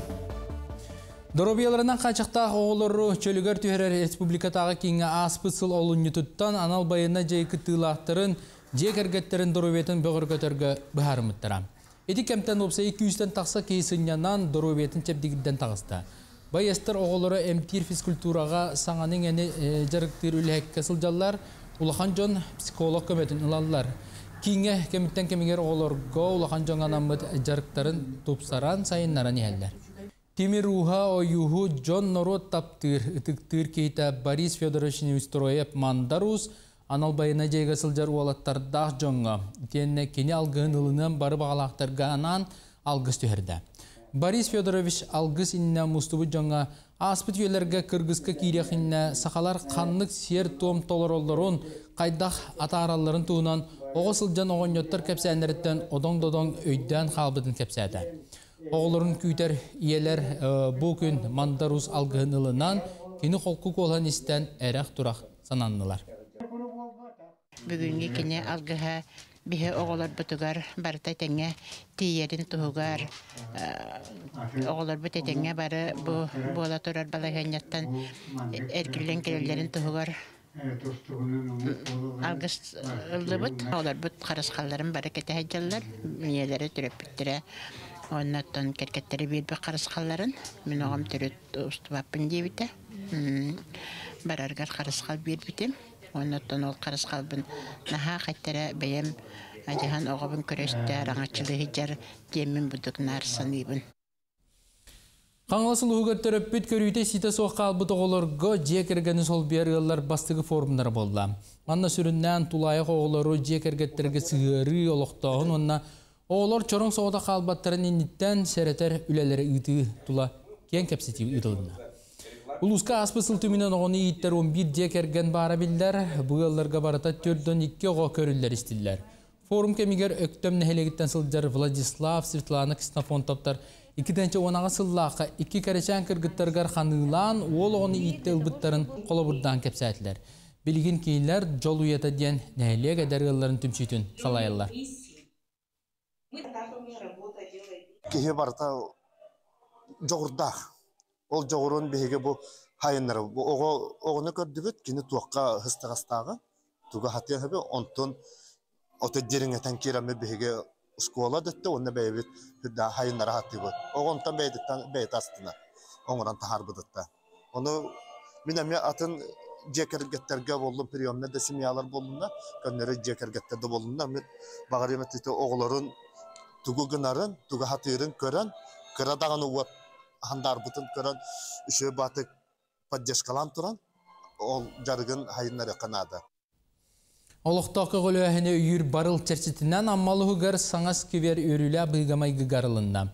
Доруобуйаларынан хааччахтаах оҕолору чөлүгэр түһэрэр республикатааҕы кииҥҥэ ааспыт сыл олунньутуттан анал байыаннай дьайыы кыттыылаахтарын дьиэ кэргэттэрин доруобуйатын бөҕөргөтөргө быһаарыммыттара. Ити кэмтэн уопсай 200-тэн тахса киһи сынньанан, доруобуйатын чэбдигирдэн таҕыста. Байыастар оҕолоро эмтиир физкультураҕа саҥаны-иҥэни дьарыктыыр үлэһиккэ сылдьаллар, улахан дьон психолог көмөтүн ылаллар. Кииҥҥэ кэмиттэн кэмигэр оҕолорго улахан дьоҥҥо анаммыт дьарыктарын тупсаран, сайыннаран иһэллэр. Тимир ууһа ойууһу дьон-норуот таптыыр, ытыктыыр киһитэ Борис Федорович Неустроев Мандар Уус анал байыаннай дьайыыга сылдьар уолаттардаах дьоҥҥо, итиэннэ кини алгыһын ылыныан бары баҕалаахтарга анаан алгыс түһэрдэ. Борис Федорович алгыс иннинэ мустубут дьоҥҥо ааспыт үйэлэргэ кыргыска киириэх иннинэ сахалар ханнык сиэр-туом толороллорун, хайдах атааралларын туһунан оҕо сылдьан оҕонньоттор кэпсээннэриттэн одоҥ-додоҥ өйдөөн хаалбытын кэпсээтэ. Оҕолорун күүтэр ийэлэр бу күн Мандар Уус алгыһын ылынан, кини холку куолаһын истэн эрэх-турах сананнылар. Бүгүҥҥү кини алгыһа биһи оҕолорбутугар барыта этэҥҥэ тиийэрин туһугар оҕолорбут этэҥҥэ бары бу буола турар балаһыанньаттан эргиллэн кэлэллэрин туһугар алгыс ыллыбыт. Оҕолорбут харысхалларын бары кэтэһэ сылдьаллар. Ийэлэрэ, төрөппүттэрэ уонна оттон кэргэттэрэ биэрбит харысхалларын мин оҕом төрүт устубаппын диэбитэ. Барарыгар харысхал биэрбитим. Уонна оттон ол харысхалбын наһаа хайтара бэйэм адьаһан оҕобун көрө-истэ араҥаччылыы сылдьар диэммин бурдук наар саныыбын. Хаҥалас улууһугар төрөппүт көрүүтэ-истиитэ суох хаалбыт оҕолорго дьиэ кэргэни солбуйар ыаллар бастакы форумнара буолла. Манна сүрүннээн тулаайах оҕолору дьиэ кэргэттэргэ сыһыарыы, олохтооһун уонна оҕолор чороҥ соҕотох хаалбаттарын инниттэн сэрэтэр үлэлэри ыытыы тула киэҥ кэпсэтии ыытылынна. Улууска ааспыт сыл түмүнэн оҕону ииттэр 11 дьиэ кэргэн баара биллэр. Бу ыалларга барыта 42 оҕо көрүллэр-истиллэр. Форум кэмигэр Өктөм нэһилиэгиттэн сылдьар Владислав, Светлана Ксенофонтовтар 2018 сыллаахха икки кэрэчээн кыргыттарыгар ханыылаан уол оҕону ииттэ ылбыттарын холобурдаан кэпсээтилэр. Билигин кинилэр Дьол уйата диэн нэһилиэк эдэр ыалларын түмсүүтүн салайаллар. Киһи барыта дьоҕурдаах. Ол дьоҕурун биһиги бу хайыннары бу оҕо оҕону көрдүбүт, кини туохха ыстаҕастааҕын, тугу хатыан сөбүй, онтон ото дириҥэтэн киирэммит биһиги Школа дөттө, онна бэйбит хүрдэ хайыннара хаттыбыт. Оҕонтон бэйдиттэн бэйт астына. Оҥорон таһаарбытытта. Ону мин эмиэ атын дьиэ кэргэттерге боллум, приемна да семьялар боллунна, көннөрү дьиэ кэргеттерде боллунна, мен бағарым оҕолорун тугу гынарын, тугу хатыырын көрөн, кыра даҕаны уот хандарбытын көрөн, үшө батык поддержкалан туран, ол жарыгын хайыннары канада. Олохтоох көҕүлүөһүнү өйүүр барыл чэрчитинэн Аммалыһыгар саҥа сквер үөрүүлээх быһыыга-майгыга арылынна.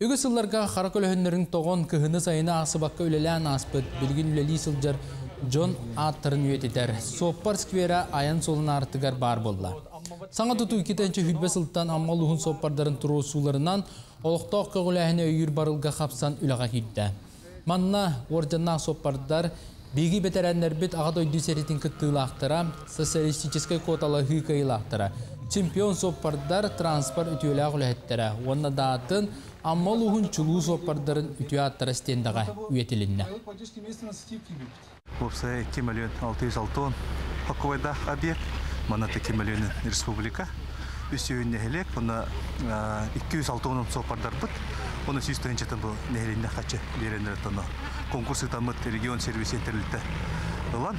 Үгүс сылларга хара көлөһүннэрин тоҕон кыһыны сайыны аахсыбакка үлэлээн ааспыт, билигин үлэлии сылдьар дьон ааттарын үйэтитэр. Суоппар скверэ айан суолун аартыгар баар буолла. Саҥа тутуу иккитэнчи сүүрбэ сылтан Амма улууһун суоппардарын туруорсууларынан олохтоох көҕүлээһини өйүүр барылга хапсан үлэҕэ киирдэ. Манна уордьаннаах суоппардар, биһиги бэтэрээннэрбит Аҕа дойду сэриитин кыттыылаахтара, социалистическай куоталаһыы кыайыылаахтара, чемпион суоппардар, транспорт үтүөлээх үлэһиттэрэ уонна даатын Амма улууһун чулуу суоппардарын үтүө ааттара стендэҕэ үйэтилиннэ. Уопсайа 2 миллион 660 холкуобайдаах объект, манна 2 миллион республика, үс сүүс нэһилиэк, онно 260 суоппардарбыт, оны 100 тыһыынчатын бу нэһилиэнньэ хаччы биэрэннэр тоно конкурс ыытаммыт регион сервис тэрилтэ ылан,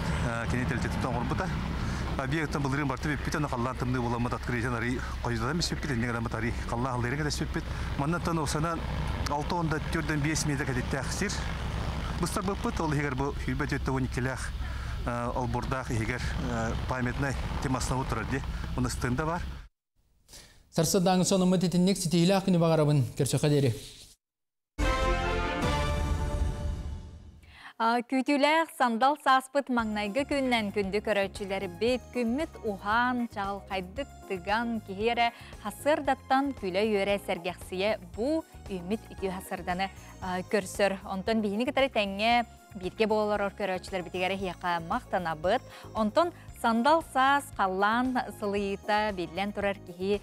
кини тэрилтэтиттэн оҥорбута. Объекттан былырыын барты бүппүт, аны халлаан тымныы буламмыт открытиен арый хойутатан бүппүт, инньэ гынан арый халлаан халлыырын кэтэспиппит. Маннаттан осанан 6,4-5 метр кэтиттээх сир быстар быппыт, ол иһигэр бу 24 иккилээх олбурдаах иһигэр памятный темасына турар ди. Оны стенда бар. Сарсыардааҥы сонуммут итинник ситиһиилээх күнү баҕарабын көрсүөххэ диэри. Күүтүүлээх сандал сааспыт маҥнайгы күнүнэн күндү көрөөччүлэрбит, күммүт уһаан, чаҕылхайдык тыган, киһи эрэ сарсыардаттан күлэ-үөрэ сэргэхсийэ бу үүммүт үтүө сарсыарданы көрсөр. Онтон биһини кытары тэҥҥэ бииргэ буолар көрөөччүлэрбитигэр эһиэхэ махтанабыт. Онтон сандал саас халлаан сылыйыыта биллэн турар киһи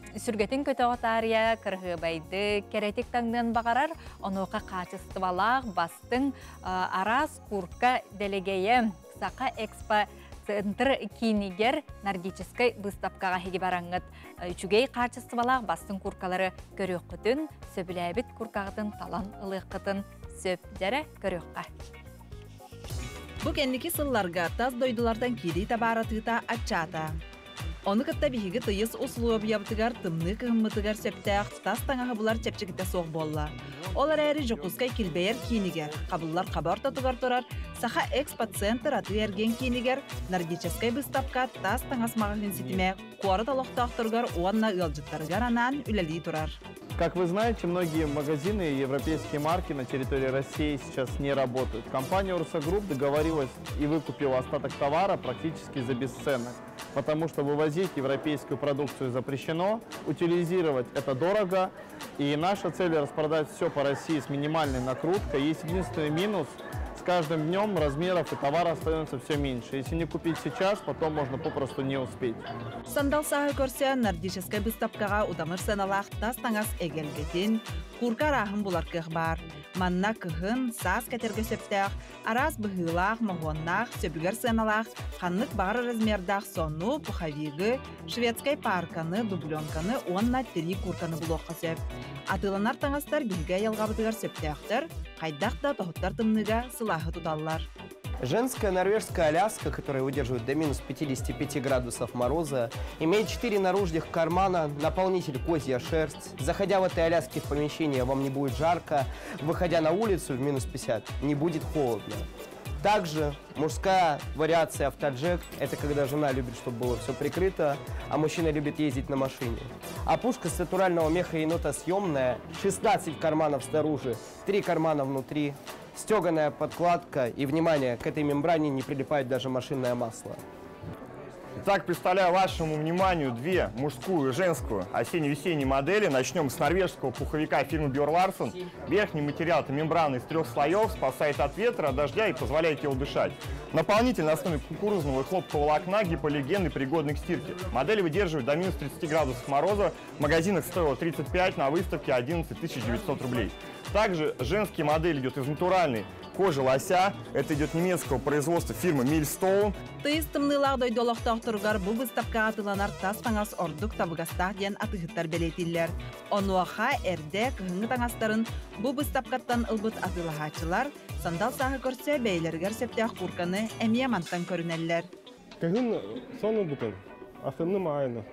сүргэтин көтөҕө таарыйа кыраһыабайдык, кэрэтик таҥныан баҕарар, онуоха хаачыстыбалаах бастыҥ араас куурка дэлэгэйэ Саха Экспо центр киинигэр нордическай выставкаҕа эһиги бараҥҥыт үчүгэй хаачыстыбалаах бастыҥ кууркалары көрүөххүтүн, сөбүлээбит кууркаҕытын талан ылыаххытын сөп дьэрэ көрүөххэ. Бу кэнники сылларга тас дойдулартан киирии табаар атыыта аччаата. Ону кытта биһиги тыйыс усулуобуйабытыгар тымныы кыһыммытыгар сөптөөх тас таҥаһы булар чэпчэкитэ суох буолла. Ол эрээри Дьокуускай килбэйэр киинигэр, хабыллар хаба ортотугар турар Саха Экспоцентр атыы-эргиэн киинигэр нордическай быыстапка тас таҥас маҕаһыын ситимэ куорат олохтоохторугар уонна ыалдьыттарыгар анаан үлэлии турар. Как вы знаете, многие магазины и европейские марки на территории России сейчас не работают. Компания Урса Групп договорилась и выкупила остаток товара практически за бесценок, потому что вывозить европейскую продукцию запрещено, утилизировать это дорого, и наша цель распродать все по России с минимальной накруткой. Есть единственный минус – с каждым днем размеров и товара становится все меньше. Если не купить сейчас, потом можно попросту не успеть. Сандал сааһы көрсө нордическай быыстапкаҕа удамыр сыаналаах тас таҥас эгэлгэтин, куурка арааһын булар кыах баар. Манна кыһын, саас кэтэргэ сөптөөх, араас быһыылаах, моһуоннаах, сөбүгэр сыаналаах, ханнык баҕар размердаах сону, пуховигы, шведскай парканы, дубленканы уонна тирии куурканы булуохха сөп. Атыыланар таҥастар биһиги айылҕабытыгар сөптөөхтөр, хайдах да тоһуттар тымныыга сылааһы туталлар. Женская норвежская аляска, которая выдерживает до минус 55 градусов мороза, имеет 4 наружных кармана, наполнитель козья шерсть. Заходя в этой аляске в помещение, вам не будет жарко. Выходя на улицу в минус 50, не будет холодно. Также мужская вариация автоджек – это когда жена любит, чтобы было все прикрыто, а мужчина любит ездить на машине. Опушка с натурального меха енота съемная, 16 карманов снаружи, 3 кармана внутри, стеганая подкладка и, внимание, к этой мембране не прилипает даже машинное масло. Итак, представляю вашему вниманию две мужскую и женскую осенне-весенние модели. Начнем с норвежского пуховика фирмы Бьорн Ларсен. Верхний материал – это мембрана из трех слоев, спасает от ветра, от дождя и позволяет телу дышать. Наполнитель на основе кукурузного и хлопкового волокна, гипоаллергенный, пригодный к стирке. Модель выдерживает до минус 30 градусов мороза. В магазинах стоила 35, на выставке 11 900 рублей. Также женские модели идет из натуральной Кожа лося. Это идет немецкого производства фирмы Milestone. Тыйыс тымныылаах дойду олохтоохторугар бу быыстапкаҕа атыыланар тас таҥас ордук табыгастаах диэн атыыһыттар бэлиэтииллэр. Онуоха эрдэ кыһыҥҥы таҥастарын бу быыстапкаттан ылбыт атыылаһааччылар сандал сааһы көрсө бэйэлэригэр сөптөөх куурканы эмиэ мантан көрүнэллэр. Кыһын сонун бүтүн, астынным аайыны.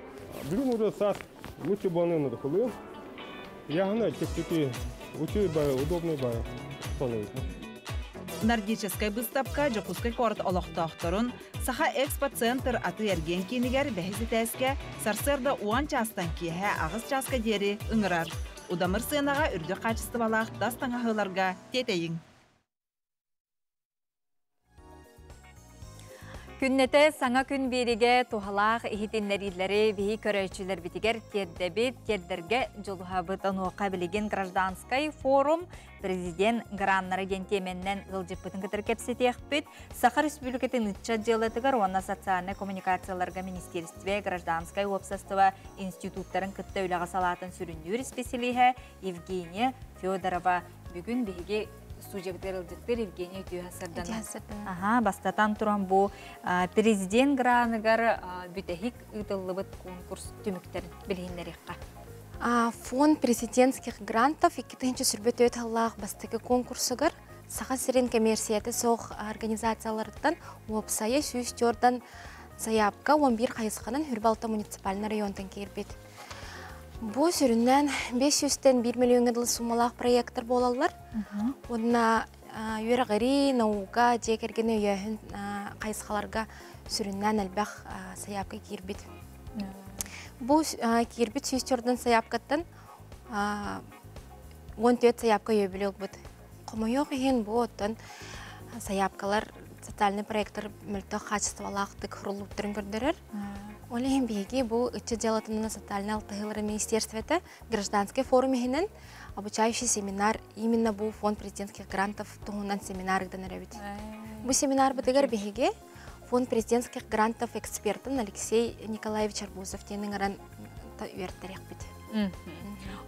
Бүгүн уже саас лучше буолан ылыым. Яһына чэпчэки, үчүгэй баҕайы, удобный баҕайы сон эбит. Нордическай быыстапка Дьокуускай куорат олохтоохторун Саха Экспоцентр атыы-эргиэн киинигэр бэһис этээскэ сарсыарда уон чаастан киэһэ аҕыс чааска диэри ыҥырар. Удамыр сыанаҕа үрдүк хаачыстыбалаах тас таҥаһыыларга тиэтэйиҥ. Күннэтэ саҥа күн биэригэ туһалаах иһитиннэриилэри биһи көрөөччүлэрбитигэр тиэрдэбит, тиэрдэргэ дьулуһабыт. Онуоха билигин гражданскай форум президент граннара диэн тиэмэннэн ыалдьыппытын кытары кэпсэтиэхпит. Саха Республикатын ыччат дьыалатыгар уонна социальнай коммуникацияларга министерстве гражданскай уопсастыба институттарын кытта үлэҕэ салаатын сүрүннүүр исписэлииһэ Евгения Федорова бүгүн биһиги студиябытыгар ыалдьыттыыр Евгения Үтүөһэ Сардана. Аха, бастатан туран бу президент граныгар бүтэһик ыытыллыбыт конкурс түмүктэрин билиһиннэриэххэ. Фонд президентских грантов 2024 сыллаах бастакы конкурсугар Саха сирин кэмиэрсийэтэ суох организацияларыттан уопсайа 104 сайаапка 11 хайысханан Хүрбалта муниципальный районтан киирбит. Бу сүрүннээн 500-тэн 1 миллиоҥҥа дылы суумалаах проекттар буолаллар. Уонна үөрэҕирии, наука, дьиэ кэргэни өйөөһүн хайысхаларга сүрүннээн элбэх сайаапка киирбит. Бу киирбит 104 сайаапкаттан 14 сайаапка өйөбүлү ылбыт. Хомойуох иһин бу оттон сайаапкалар социальный проекттар мөлтөх хаачыстыбалаахтык суруллубуттарын көрдөрөр. Ол иһин биһиги бу ыччат дьыалатынан социальнай алтыһыылары министерствота гражданский форум иһинэн обучающий семинар именно бу фонд президентских грантов туһунан семинар ыытан эрэбит. Бу семинарбытыгар биһиги фонд президентских грантов экспертын Алексей Николаевич Арбузов диэн ыҥыран үөртэриэхпит.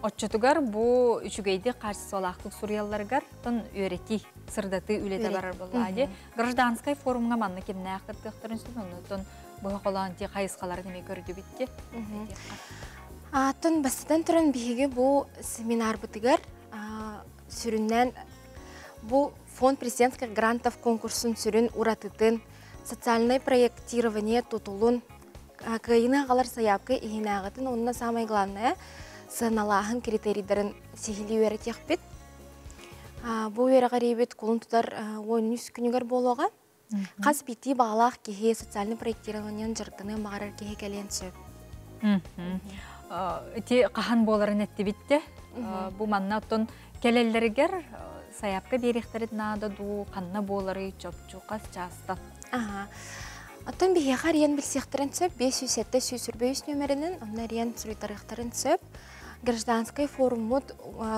Оччотугар бу үчүгэйдик хаачыстыбалаахтык суруйалларыгар тон үөрэтии, сырдатыы үлэтэ барар буоллаҕа дии. Гражданскай форумҥа манна кимнээх кыттыахтарын сөп, оннуттан быһа холоон ти хайысхаларын эмиэ көрдүбүт ди. Атын бастатан туран биһиги бу семинарбытыгар сүрүннээн бу фонд президентских грантов конкурсун сүрүн уратытын, социальное проектирование тутулун кыайыыны аҕалар сайаапка иһинээҕитин уонна самое главное сыаналааһын критерийдарын сиһилии үөрэтиэхпит. Бу үөрэҕириибит кулун тутар 13 күнүгэр буолуоҕа. Хас биирдии баҕалаах киһи социальный проектированиен дьарыктаныан баҕарар киһи кэлиэн сөп. Ити хаһан буоларын эттибит те. Бу манна оттон кэлэллэригэр сайаапка биэриэхтэрин наада дуу, ханна буоларый, чопчу хас чаастан? Аха. Оттон биһиэхэ арыйан билсиэхтэрин сөп 507 123 нүөмэринэн, онно арыйан суруйтарыахтарын сөп. Гражданскай форуммут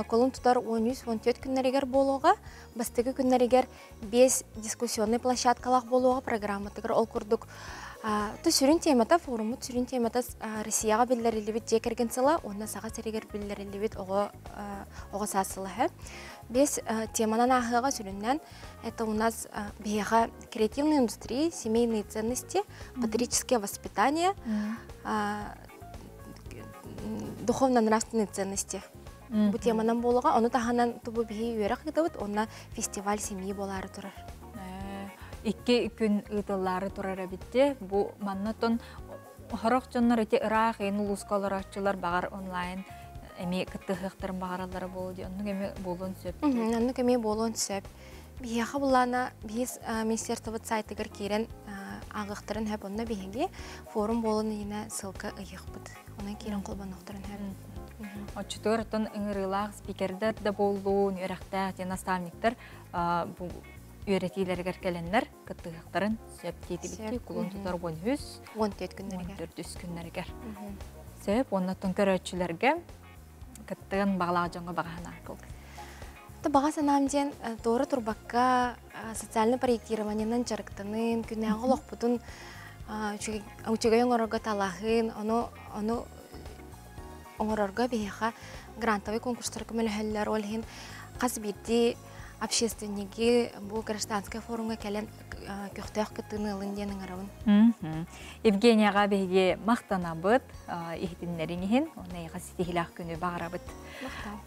кулун тутар 13-14 күннэригэр буолуоҕа. Бастакы күннэригэр 5 дискуссионнай площадкалаах буолуоҕа программатыгар ол курдук то сүрүн темата форуммут сүрүн темата Россияҕа биллэриллибит дьиэ кэргэн сыла уонна Саха сиригэр биллэриллибит оҕо оҕо саас сыла Бес теманан ааһыаҕа сүрүннээн это у нас биһиэхэ креативная индустрия, семейные ценности, патриотическое воспитание, духовно-нравственные ценности. Бу теманан буолуоҕа, ону таһынан тубу биһи үөрэх ыытабыт, уонна фестиваль семьи буолаары турар. Икки күн ыытыллаары турар эбитти. Бу манна тон Сорох дьоннор ити ыраах иин улууска олорооччулар баҕар онлайн эмиэ кыттыһыахтарын баҕараллара буолуо дии. Оннук эмиэ буолуон сөп. Оннук эмиэ буолуон сөп. Биһиэхэ буллаана биһис министерствобыт сайтыгар киирэн ааҕыахтарын сөп. Онно биһиги форум буолун иһинэ ссылка ыйыахпыт. Онон киирэн холбонуохтарын сөп. Оччотугар оттон ыҥырыылаах спикердэр да буоллун, үөрэхтээх диэн наставниктар бу үөрэтиилэригэр кэлэннэр кыттыһыахтарын сөп диэтибит кулун тутар 13 14 күннэригэр 14 күннэригэр сөп уонна көрөөччүлэргэ кыттыан баҕалаах дьоҥҥо баҕа санаа Баҕа санаам диэн туора турбакка социальный проектированиенан дьарыктанын, күннээҕи олохпутун үчүгэй оҥорорго талаһын, ону ону оҥорорго биһиэхэ грантовый конкурстар көмөлөһөллөр. Ол иһин хас биирдии общественниги бу гражданскай форумҥа кэлэн көхтөөх кыттыыны ылын диэн ыҥырабын. Евгенияҕа биһиги махтанабыт иһитиннэриҥ иһин, уонна эйиэхэ ситиһиилээх күнү баҕарабыт.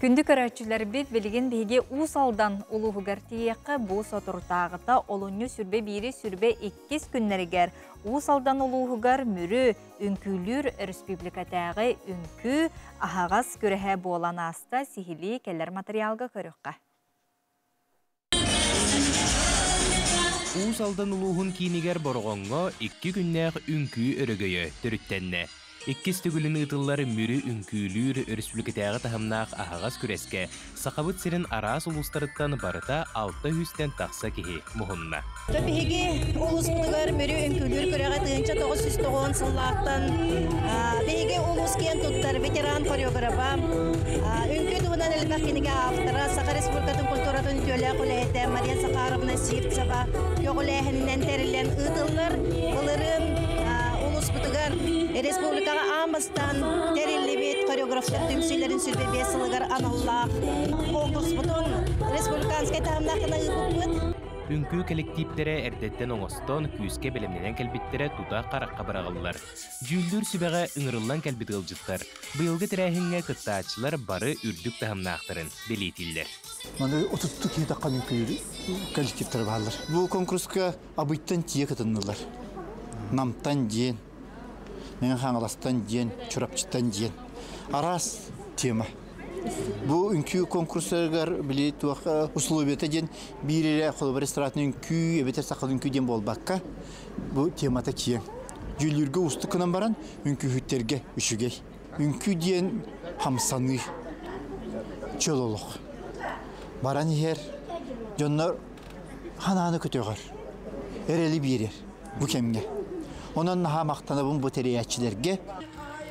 Күндү көрөөччүлэрбит, билигин биһиги Уус Алдан улууһугар тиийиэххэ бу соторутааҕыта олунньу сүрбэ биири сүрбэ иккис күннэригэр Уус Алдан улууһугар Мүрү үҥкүүлүүр өрөспүүбүлүкэтээҕи үҥкүү аһаҕас күрэһэ буолан ааста. Сиһилии кэлэр материалга көрүөххэ. Уус Алдан улууһун киинигэр Бороҕоҥҥо икки күннээх үҥкүү өрөгөйө төрүттэннэ. Иккис төгүлүн ыытыллар Мүрү үҥкүүлүүр өрөспүүбүлүкэтээҕи таһымнаах аһаҕас күрэскэ Сахабыт сирин араас улуустарыттан барыта алта сүүстэн тахса киһи муһунна. Биһиги улууспутугар Мүрү үҥкүүлүүр күрэҕэ 1990 сыллаахтан биһиги улуус киэн туттар ветеран хореографа, үҥкүү туһунан элбэх кинигэ автора, Саха Республикатын культуратын үтүөлээх үлэһитэ Мария Захаровна Сивцева көҕүлээһининэн тэриллэн ыытыллар. Былырыын улууспутугар республикаҕа аан бастаан тэриллибит хореографтар түмсүүлэрин 25 сылыгар аналлаах конкурспутун республиканскай таһымнаах гына ыыппыппыт. Үҥкүү кэлэктииптэрэ эрдэттэн оҥостон, күүскэ бэлэмнэнэн кэлбиттэрэ тута харахха быраҕыллар. Дьүүллүүр сүбэҕэ ыҥырыллан кэлбит ыалдьыттар быйылгы тэрээһиҥҥэ кыттааччылар бары үрдүк таһымнаахтарын бэлиэтииллэр. Маны отутту киһи таххан үҥкүү коллективтара бааллар. Бу конкурска Абыйтан тиийэ кытыннылар. Намтан диэн, Мэҥэ Хаҥаластан диэн, Чурапчыттан диэн. Араас тема. Бу үҥкүү конкурсарыгар били туох условията диэн биир эрэ холобур эстрадный үҥкүү эбэтэр сахалыы үҥкүү диэн буолбакка бу темата киэҥ. Дьүүллүүргэ уустук гынан баран үҥкүүһүттэргэ үчүгэй. Үҥкүү диэн хамсаныы, чөл олох. Баран иһэр дьоннор ханааны көтөҕөр, эрэли биэрэр бу кэмҥэ. Онон наһаа махтанабын бу тэрийээччилэргэ.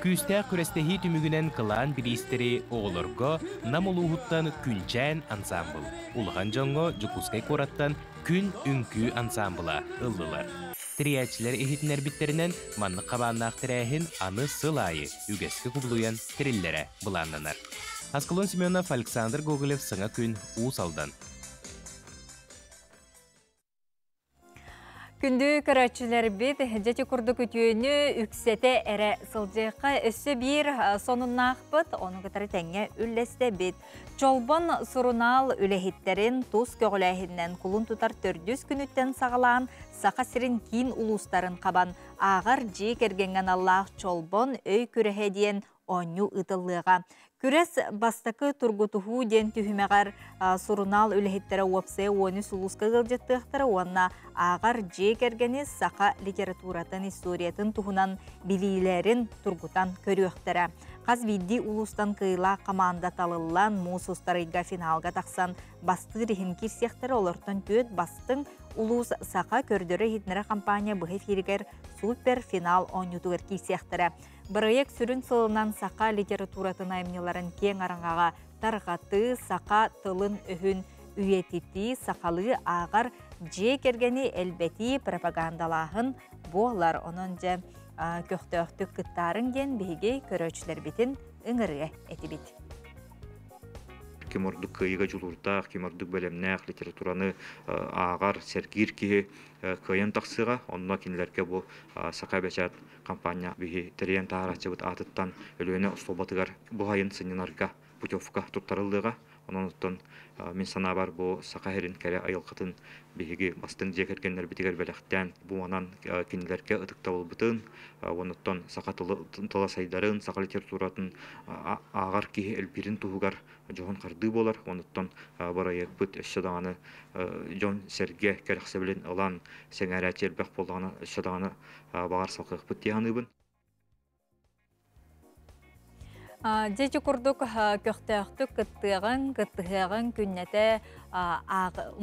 Күүстээх күрэстэһии түмүгүнэн кылаан бириистэри оҕолорго Нам улууһуттан Күнчээн ансаамбыл, улахан дьоҥҥо Дьокуускай куораттан Күн үҥкүү ансаамбыла ыллылар. Тэрийээччилэр иһитиннэрбиттэринэн, маннык хабааннаах тэрээһин аны сыл аайы үгэскэ кубулуйан тэриллэрэ былааннанар. Аскалон Семенов, Александр Гоголев Саҥа күн, Уус Алдан. Күндү көрөөччүлэрбит, дьэти курдук үтүөнү үксэтэ эрэ сылдьыахха өссө биир сонуннаахпыт, ону кытары тэҥҥэ үллэстэбит. Чолбон сурунаал үлэһиттэрин тус көҕүлээһининэн кулун тутар төрдүс күнүттэн саҕалаан Саха сирин киин улуустарын хабан ааҕар дьиэ кэргэҥҥэ аналлаах Чолбон өй күрэһэ диэн оонньуу ыытыллыаҕа. Күрэс бастакы тургутуһуу диэн түһүмэҕэр сурунаал үлэһиттэрэ уопсайа 13 улууска ыалдьыттыахтара уонна ааҕар дьиэ кэргэни саха литературатын историятын туһунан билиилэрин тургутан көрүөхтэрэ. Хас биирдии улуустан кыайыылаах команда талыллан, муус устар ыйга финалга тахсан бастыыр иһин киирсиэхтэрэ. Олортон түөрт бастыҥ улуус саха көрдөрө-иһитиннэрэ компания быһа эфиригэр супер-финал оонньуутугар киирсиэхтэрэ. Бырайыак сүрүн сылынан саха литературатын айымньыларын киэҥ араҥаҕа тарҕатыы, саха тылын-өһүн үйэтитии, сахалыы ааҕар дьиэ кэргэни элбэтии, пропагандалааһын буолар. Онон дьэ көхтөөхтүк кыттаарыҥ диэн биһиги көрөөччүлэрбитин ыҥырыа этибит. Ким ордук кыайыыга дьулуурдаах, ким ордук бэлэмнээх литератураны ааҕар, сэргиир киһи кыайан тахсыаҕа. Онно кинилэргэ бу Саха бэчээт Компания биһи тэрийэн таһаарааччыбыт аатыттан Өлүөнэ остуолбатыгар бу сайын сынньанарга путевка туттарыллыаҕа. Онон оттон мин санаабар бу Саха сирин кэрэ айылҕатын биһиги бастыҥ дьиэ кэргэннэрбитигэр бэлэхтээн бу манан кинилэргэ ытыктабылбытын уонна саха тыла сайдарын, саха литературатын ааҕар киһи элбиирин туһугар дьоһун хардыы буолар. Онуттан бырайыакпыт өссө даҕаны дьон-сэргэ кэрэхсэбилин ылан сэҥээрээччи элбэх буоллаҕына өссө даҕаны баҕар салҕыахпыт дии саныыбын. Дьэ курдук көхтөөхтүк кыттыаҕыҥ, кыттыһыаҕыҥ күннэтэ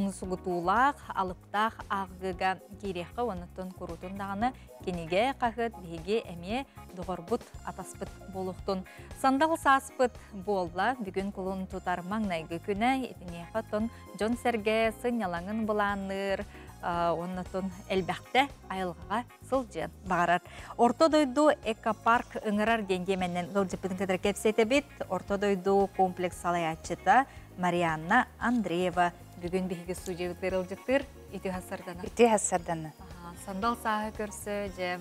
умсугутуулаах, алыптаах ааҕыыга киириэххэ уоннаттан куруутун даҕаны кинигэ хаһыат биһиги эмиэ доҕорбут, атаспыт буолуохтун. Сандал сааспыт буолла, бүгүн кулун тутар маҥнайгы күнэ, итиниэхэ оттон дьон-сэргэ сынньалаҥын былаанныыр, оннотун элбэхтэ айылҕаҕа сылдьыан баҕарар. Орто дойду экопарк ыҥырар диэн диэмэннэн ыалдьыппытын кытары кэпсэтэбит. Орто дойду комплекс салайааччыта Марианна Андреева. Бүгүн биһиги студиябытыгар ыалдьыттыыр Үтүө хассардана. Үтүө хассардана. Сандал сааһы көрсө дьэ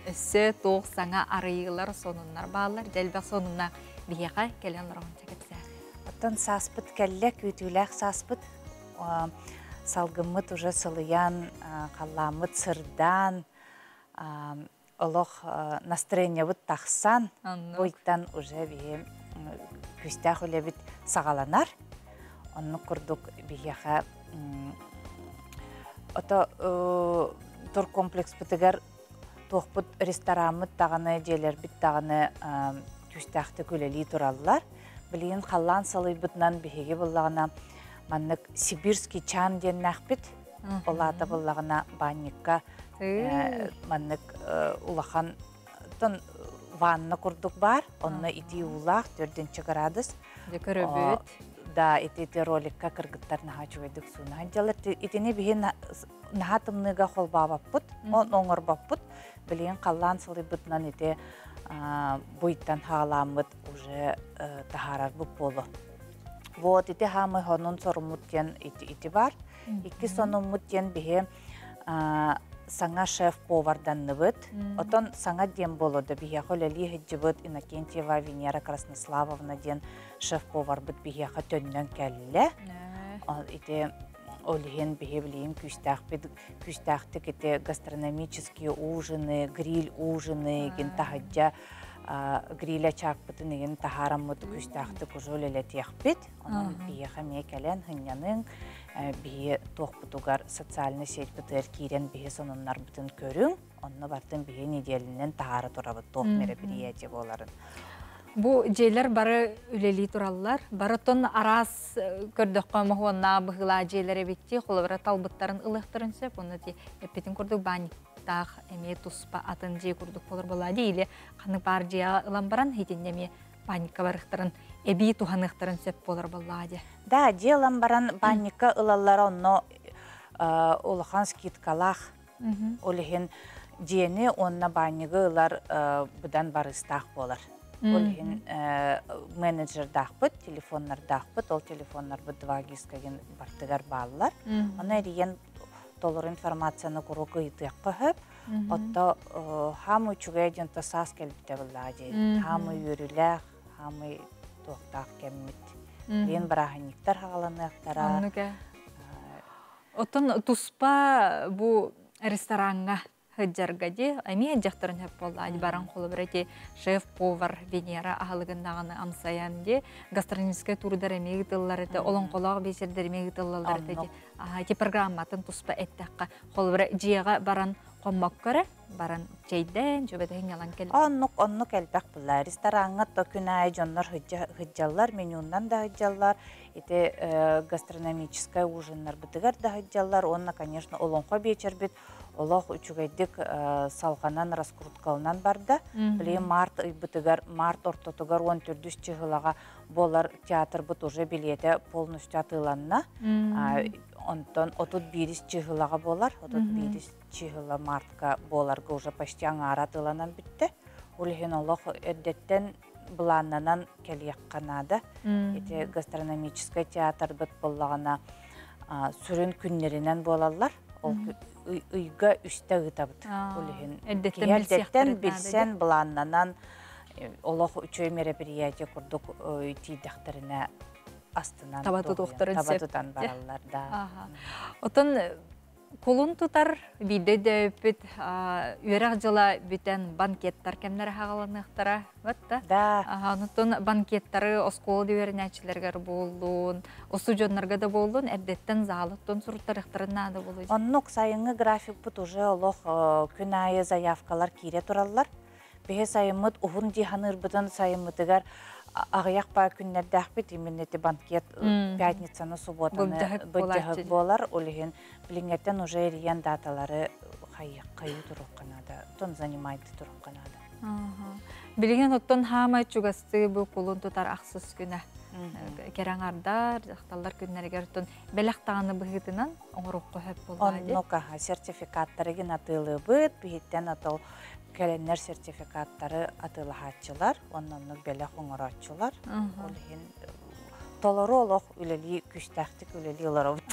өссө туох саҥа арыйыылар, сонуннар бааллар. Дьэ элбэх сонунна биһиэхэ кэлэн олороҕун кэпсээ. Оттон сааспыт кэллэ, күүтүүлээх сааспыт. Салгыммыт уже сылыйан, халлааммыт сырдаан, олох настроениебыт тахсан, буйтан уже биһи күүстээх үлэбит саҕаланар. Оннук курдук биһиэхэ ото туркомплекспытыгар туохпут рестораммыт даҕаны, дьиэлэрбит даҕаны күүстээхтик үлэлии тураллар. Билигин халлаан салыйбытынан биһиги буллаҕына маннык сибирский чан диэннээхпит. Ол аата буллаҕына баанньыкка маннык улахан ванна курдук баар. Онно итии уулаах 4 градус. Көрөбүт. Да, ити роликка кыргыттар наһаа үчүгэйдик суунаһан дьалар. Итини биһи наһаа тымныыга холбообоппут, оҥорбоппут. Билигин халлаан сылыйбытынан ити буйтан хаалааммыт уже таһаарарбыт буолуо. Вот ити хаамый хонун соруммут диэн ити бар. Икки сонуммут диэн биһи саҥа шеф-поварданныбыт. Отон саҥа диэн буолуо да биһиэхэ үлэлии сылдьыбыт Иннокентьева Венера Краснославовна диэн шеф-поварбыт биһиэхэ төннөн кэллэ. Ити ол иһин биһи билигин күүстээхпит күүстээхтик ити гастрономические ужины, гриль ужины гин таһырдьа гриля чаакпытын игин таһаараммыт күүстээхтик уже үлэлэтиэхпит. Онон биһиэхэ эмиэ кэлэн сынньаныҥ, биһи туохпутугар социальный сетьбытыгар киирэн биһи сонуннарбытын көрүҥ. Онно бартын биһи неделянан таһаара турабыт туох мероприятие буоларын. Бу дьиэлэр бары үлэлии тураллар. Барытын араас көрдөххө моһуоннаа быһыылаа дьиэлэр эбитти, холобура талбыттарын ылыахтарын сөп. Онно ти эппитин курдук баанньыктаах эмиэ туспа атын дьиэ курдук болор буолаа дии или ханнык баар дьиэҕэ ылан баран итиннэ эмиэ баанньыкка барыахтарын эбии туһаныахтарын сөп буолар буоллаа дии. Да, дьиэ ылан баран баанньыкка ылаллара онно улахан скидкалаах. Ол иһин дьиэни уонна баанньыгы ылар быдан барыстаах буолар. Ол иһин менеджердаахпыт, телефоннардаахпыт, ол телефоннарбыт 2ГИСка бартыгар бааллар. Ону эрийэн толору информацияны куруук ыйытыахха сөп. Отто хаамы үчүгэй диэн то саас кэлбитэ буоллаҕа дии. Хаамы үөрүүлээх, хаамы туохтаах кэммит. Диэн бырааһынньыктар хаҕаланыахтара. Оттон туспа бу рестораҥҥа сылдьарга дии эмиэ дьахтарын сөп буолла баран холобура ити шеф-повар Венера аһылыгыннаҕаны амсайан дии гастрономическай турдар эмиэ ыытыллар этэ олоҥхолоох биэчэрдэр эмиэ ыытыллаллар этэ дии ити программатын туспа эттэххэ холобура дьиэҕэ баран хоммокко эрэ баран чэйдээн чөбөтөһүн ньалан кэл Оннук оннук элбэх булла рестораҥҥа то күн аайы дьоннор сылдьаллар менюннан да сылдьаллар ити гастрономическай ужиннарбытыгар да сылдьаллар уонна конечно олоҥхо биэчэрбит олох үчүгэйдик салҕанан раскруткаланан барда. Билигин март ыйбытыгар, март ортотугар 14 чыһылаҕа буолар театрбыт уже билиэтэ полностью атыыланна. Онтон 31 чыһылаҕа буолар, 31 чыһыла мартка буоларга уже почти аҥаара атыыланан бүттэ. Ол иһин олох эрдэттэн былааннанан кэлиэххэ наада. Ити гастрономическай театрбыт буоллаҕына сүрүн күннэринэн буолаллар. Ол ыйга үстэ ыытабыт. Ол иһин эрдэттэн билсэн, былааннанан олох үчүгэй мероприятие курдук тиийдэхтэринэ астынан таба тутан бараллар да. Отон кулун тутар биирдэ өйдөөбүппүт үөрэх дьыла бүтэн банкеттар кэмнэрэ хаҕаланыахтара батта. Да. Онтон банкеттары оскуола үөрэнээччилэригэр буоллун, устудьуоннарга да буоллун, эрдэттэн заалыттан суруттарыахтарын наада буолуо. Оннук сайыҥҥы графикпыт уже олох күн аайы заявкалар киирэ тураллар. Биһи сайыммыт уһун дии саныырбытын сайыммытыгар аҕыйах баа күннэрдээхпит именно ити банкет пятницаны субботаны былдьаһык буолар. Ол иһин билиҥҥэттэн уже эрийэн даталары хайыы туруохха наада, тон занимайды туруохха наада. Билигин оттон хаамай чугастыы бу кулун тутар ахсыс күнэ. Кэрэҥардар, дьахталлар күннэригэр оттон бэлэх даҕаны быһыытынан оҥоруохха сөп буоллаа дии. Оннук аха сертификаттарыгын атыылыыбыт, биһиттэн атыл кэлэннэр сертификаттары атыылаһааччылар, уонна оннук бэлэх оҥорооччулар. Ол иһин Толору олох үлэлии, күүстээхтик үлэлии олоробут.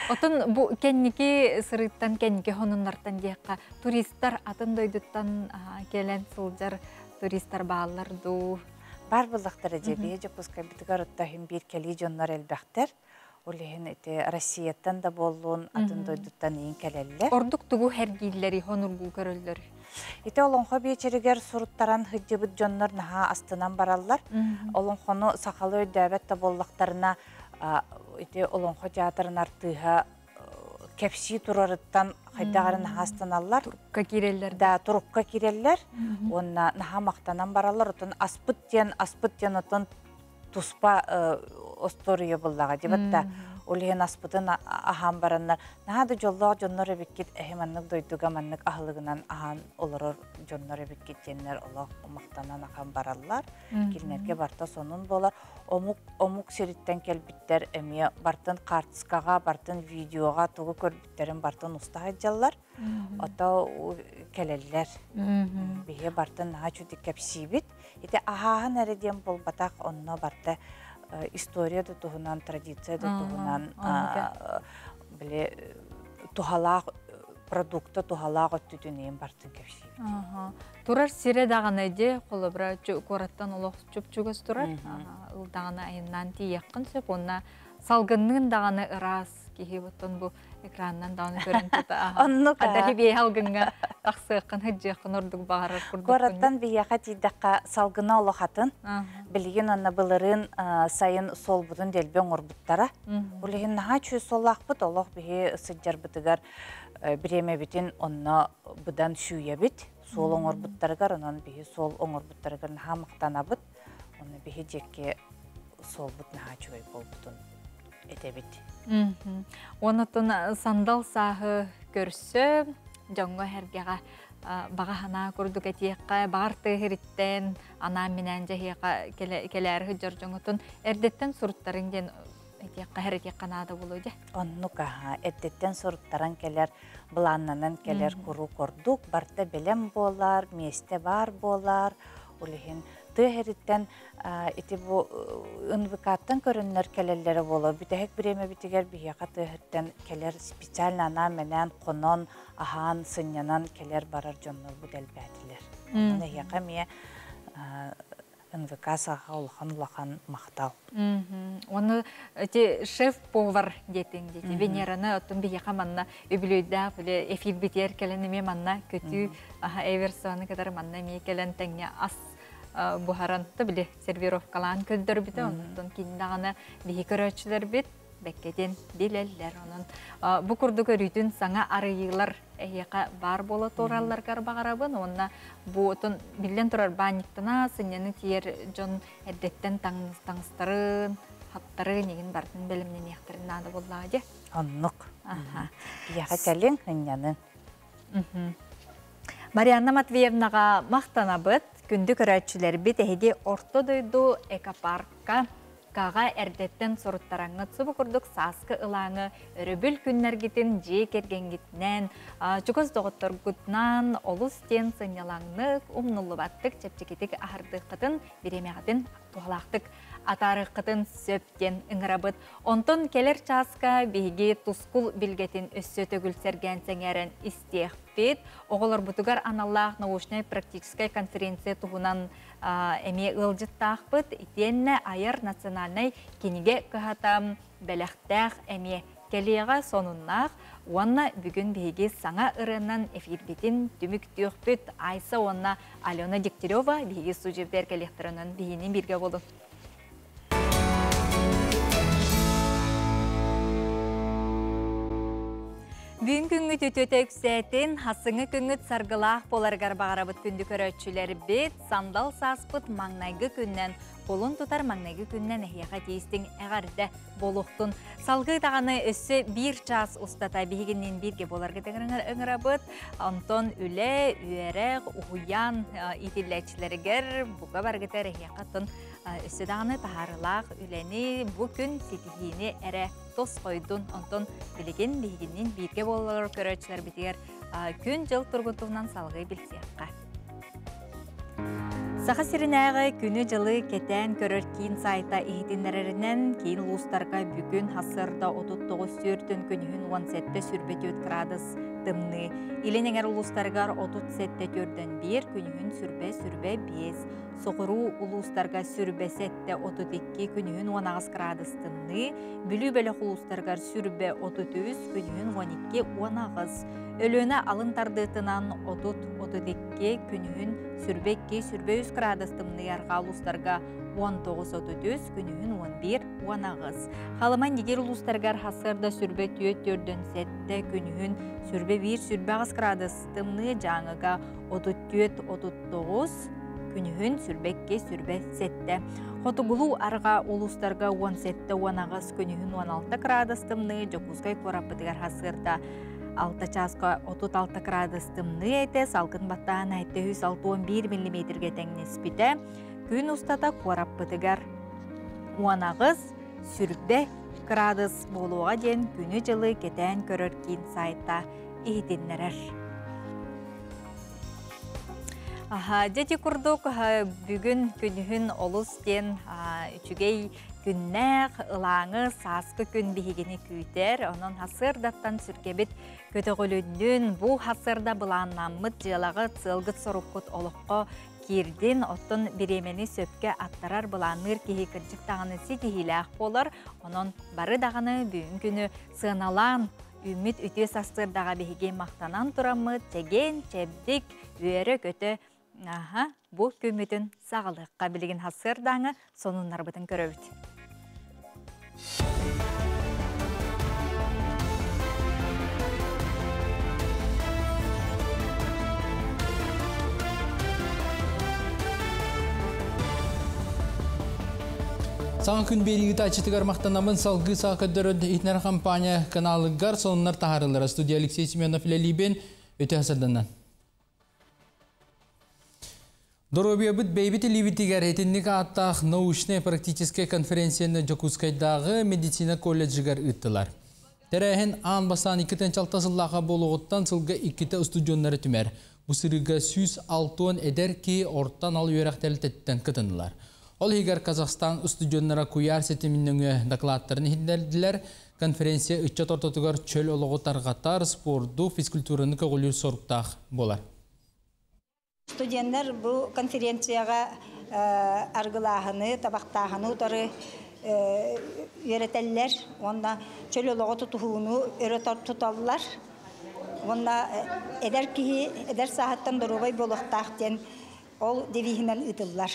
Отон бу кэнники сырыттан, кэнники хонуннартан диэххэ, туристар атын дойдуттан кэлэн сылдьар туристар бааллар дуу? Бар буллахтара дьэ, биһи Дьокуускайбытыгар отто иһин биир кэлии дьоннор элбэхтэр. Ол иһин ити Россияттан да буоллун, атын дойдуттан иин кэлэллэр. Ордук тугу хэргииллэри, хонургуу көрөллөр? Ити олоҥхо биэчэригэр суруттаран сылдьыбыт дьоннор наһаа астынан бараллар. Олоҥхону сахалыы өйдөөбөт да буоллахтарына, ити олоҥхо театрын артыыһа кэпсии турарыттан хайдах эрэ наһаа астыналлар. Турукка киирэллэр. Да, турукка киирэллэр. Уонна наһаа махтанан бараллар. Отон аспыт диэн, аспыт диэн отон туспа остуоруйа буллаҕа дибат да ол иһин аспытын аһаан бараннар наһаа да дьоллоох дьоннор эбиккит эһи маннык дойдуга маннык аһылыгынан аһаан олорор дьоннор эбиккит диэннэр олох махтанан ахан бараллар кинилэргэ барта сонун буолар омук омук сириттэн кэлбиттэр эмиэ бартын хаартыскаҕа бартын видеоҕа тугу көрбүттэрин бартын уста сылдьаллар Ото кэлэллэр. Биһи бартын наһаа үчүгдүк кэпсиибит. Ити аһааһын эрэ диэн буолбатах, онно барта история да туһунан, традиция да туһунан били туһалаах продукта туһалаах өттүтүн иин бартын кэпсиибит. Турар сирэ даҕаны дьэ, холобура, куораттан олох чуп-чугас турар. Ылдаҕына айаннаан тиийиэххин сөп, уонна салгынныын даҕаны ыраас киһи оттон бу экранынан даҕаны көрөн тута Оннук хата биэһэ алгыҥҥа тахсыаххын сылдьыаххын ордук баҕарар курдук Куораттан биһиэхэ тиийдэххэ салгына олохатын. Билигин онно былырыын сайын суолбутун дэлби оҥорбуттара. Ол иһин наһаа үчүгэй суоллаахпыт. Олох биһи сылдьарбытыгар бириэмэбитин онно быдан сүүйэбит. Суол оҥорбуттарыгар, онон биһи суол оҥорбуттарыгар наһаа махтанабыт. Онно биһи диэки суолбут наһаа үчүгэй буолбутун этэбит. Онотун сандал сааһы көрсө, дьоҥҥо эргэҕэ баҕа санаа курдук этиэххэ, баҕар тыаһыриттэн анаан-минээн дьэһиэхэ кэлээри сылдьар дьоҥутун эрдэттэн суруттарыҥ диэн этиэххэ, этиэххэ наада буолуо дьэ. Оннук аһа, эрдэттэн суруттаран кэлэр, былааннанан кэлэр куруук ордук, барыта бэлэм буолар, миэстэ баар буолар, ол иһин тыа иһириттэн ити бу НВК-ттан көрөннөр кэлэллэрэ буолуо. Бүтэһик бириэмэбитигэр биһиэхэ тыа иһиттэн кэлэр специально анаан-менээн хонон, аһаан, сынньанан кэлэр-барар дьоннорбут элбээтилэр. Онон эһиэхэ эмиэ НВК саха улахан-улахан махтал. Оны эти шеф-повар диэтиҥ диэти Венераны оттон биһиэхэ манна үбүлүөйдээх били эфир битиэр кэлэн эмиэ манна көтүү Эверсоны кытары манна эмиэ кэлэн тэҥҥэ ас буһаран да били сервировкалаан көрдөрбүтэ онтон кини даҕаны биһи көрөөччүлэрбит бэккэтин билэллэр онон бу курдук өрүүтүн саҥа арыйыылар эһиэхэ баар буола туралларгар баҕарабын уонна бу отон биллэн турар баанньыктана сынньаны тиийэр дьон эрдэттэн таҥастарын хаптарын игин барытын бэлэмнэниэхтэрин наада буоллаҕа дьэ оннук биһиэхэ кэлиҥ сынньаныҥ Марианна Матвеевнаҕа махтанабыт. Күндү көрөөччүлэрбит, эһиги Орто дойду экопарка Каҕа эрдэттэн суруттараҥҥыт субу курдук сааскы ылааҥы өрөбүл күннэргитин дьиэ кэргэҥҥитинэн, чугас доҕотторгутунан олус диэн сынньалаҥнык, умнуллубаттык, чэпчэкитик аһардыаххытын, бириэмэҕитин туһалаахтык атаарыаххытын сөп диэн ыҥырабыт. Онтон кэлэр чааска биһиги тускул билгэтин өссө төгүл сэргээн сэҥээрэн истиэхпит. Оҕолорбутугар аналлаах научнай-практическай конференция туһунан эмиэ ыалдьыттаахпыт. Итиэннэ айар национальнай кинигэ кыһата бэлэхтээх эмиэ кэлиэҕэ сонуннаах уонна бүгүн биһиги саҥа ырыанан эфирбитин түмүктүөхпүт. Айса уонна Алена Дегтярева биһиги студиябытыгар кэлиэхтэринэн биһиини бииргэ буолун. Бүгүн күҥҥүт үтүөтэ үксээтин, хасыҥы күҥҥүт саргылаах буоларыгар баҕарабыт күндү көрөөччүлэрбит, сандал сааспыт маҥнайгы күннэн, кулун тутар маҥнайгы күннэн эһиэхэ тиистиҥ эҕэрдэ буолуохтун. Салгыы даҕаны өссө биир чаас устата биһигинниин бииргэ буоларгыт ыҥырабыт. Онтон үлэ, үөрэх, уһуйаан иитиллээччилэригэр бука барыгытар эһиэхэ оттон өссө даҕаны таһаарыылаах үлэни бу күн ситиһиини эрэ тосхойдун. Онтон билигин биһигинниин бииргэ буолалар көрөөччүлэрбитигэр күн-дьыл тургутугунан салгыы билсиэххэ. Саха сиринээҕи күнү-дьылы кэтээн көрөр киин сайта иһитиннэрэринэн, киин улуустарга бүгүн сарсыарда 39 төртүн күнүһүн 17 сүрбэ 4 градус тымныы. Илин эҥэр улуустарыгар 37 төрдөн 1 күнүһүн сүрбэ сүрбэ 5, соҕуруу улуустарга сүрбэ 7 32 күнүһүн 18 градус тымныы, Бүлүү бөлөх улуустарыгар сүрбэ 33 күнүһүн 12 18, Өлүөнэ алын тардыытынан 30-32 күнүһүн сүрбэ 2 сүрбэ 3 градус тымныы арҕаа улуустарга 19-33 күнүһүн 11-18. Халыма Нигер улуустарыгар сарсыарда сүрбэ 4 төрдөн 7 күнүһүн сүрбэ 1 сүрбэ 8 градус тымныы Дьааҥыга 34-39 күнүһүн сүрбэ 2 сүрбэ 7. Хотугулуу арҕаа улуустарга 17-18 күнүһүн 16 градус тымныы Дьокуускай куораппытыгар сарсыарда 6 чааска 36 градус тымныы этэ, салгын баттааһына 761 миллиметргэ тэҥнэспитэ. Күн устата куораппытыгар 18 сүрбэ градус буолуоҕа диэн күнү-дьылы кэтээн көрөр киин сайта иһитиннэрэр. Дьэ ити курдук бүгүн күнүһүн олус диэн үчүгэй күннээх, ылааҥы сааскы күн биһигини күүтэр. Онон сарсыардаттан сүргэбит көтөҕүлүннүн, бу сарсыарда былааннаммыт дьыалаҕыт, сыалгыт-соруккут олоххо киирдин. Оттон бириэмэни сөпкө аттарар, былаанныыр киһи кырдьык даҕаны ситиһиилээх буолар. Онон бары даҕаны бүгүн күнү сыаналаан, үүммүт үтүө сарсыардаҕа биһиги махтанан тураммыт, чэгиэн, чэбдик, үөрэ-көтө аха, бу күммүтүн саҕалыахха билигин сарсыардааҥы сонуннарбытын көрөбүт. Саҥа күн биэрии ыытааччытыгар махтанабын салгыы саха көрдөрөр иһитиннэрэр компания каналыгар сонуннар таһаарыллара. Студия Алексей Семенов үлэлиибин. Өтө сарданан. Доруобуйабыт бэйбит илиибитигэр итинник ааттаах научнай практическай конференцияны Дьокуускайдааҕы медицина колледжыгар ыыттылар. Тэрээһин аан бастаан 2 сыллааха буолуоҕуттан сылга иккитэ устудьуоннары түмэр. Бу сырыыга 160 эдэр киһи ортон ал үөрэх тэрилтэтиттэн кытыннылар. Ол иһигэр Казахстан устудьуоннара куйаар ситимин нөҥүө докладтарын иһитиннэрдилэр. Конференция ыччат ортотугар чөл олоҕу тарҕатар, спорду, физкультураны көҕүлүүр соруктаах буолар. Студеннар бу конференцияҕа аргылааһыны, табахтааһыны утары үөрэтэллэр уонна чөл олоҕу тутуһууну өрө туталлар. Уонна эдэр киһи эдэр сааһыттан доруобай буолуохтаах диэн ол девиһинэн ыытыллар.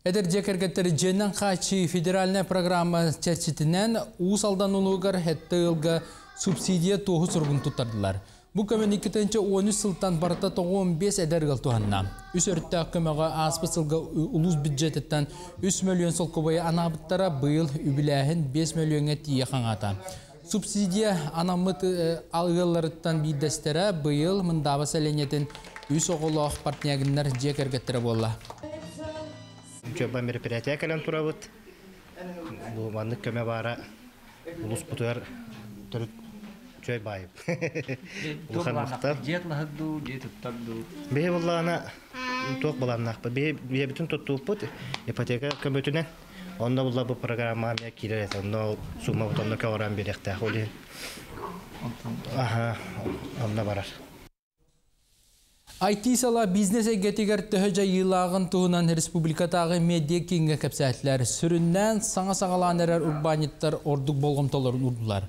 Эдэр дьиэ кэргэттэри дьиэнэн хааччыы федеральная программа чэрчитинэн Уус Алдан улууһугар сэттэ ыалга субсидия туоһу суругун туттардылар. Бу көмөнү 2013 сылтан барыта 95 эдэр ыал туһанна. Үс өрүттээх көмөҕө ааспыт сылга улуус бюджетыттан 3 мөлүйүөн солкуобайы анаабыттара, быйыл үбүлээһин 5 мөлүйүөҥҥэ тиийэ хаҥаата. Субсидия анаммыт ыалларыттан биирдэстэрэ быйыл Мындааба сэлиэнньэтин үс оҕолоох Портнягиннар дьиэ кэргэттэрэ буолла. Учуоба мероприятие кэлэн турабыт. Бу маннык көмө баара улууспутугар төрүт үчүгэй баайып. Улахан махтал. Дьиэ атлаһыт дуу, дьиэ туттар дуу? Биһи буллаҕына туох былааннаахпыт? Биһи бэйэбитин туттууппут ипотека көмөтүнэн. Онно булла бу программа эмиэ киирэр этэ. Онно ол суммабыт онно көҕүрээн биэриэхтээх. Ол иһин аха, онно барар. IT сала бизнес эйгэтигэр төһө дьайыылааҕын туһунан республикатааҕы медиа кииҥҥэ кэпсээтилэр. Сүрүннээн саҥа саҕалаан эрэр урбаанньыттар ордук болҕомтолорун уурдулар.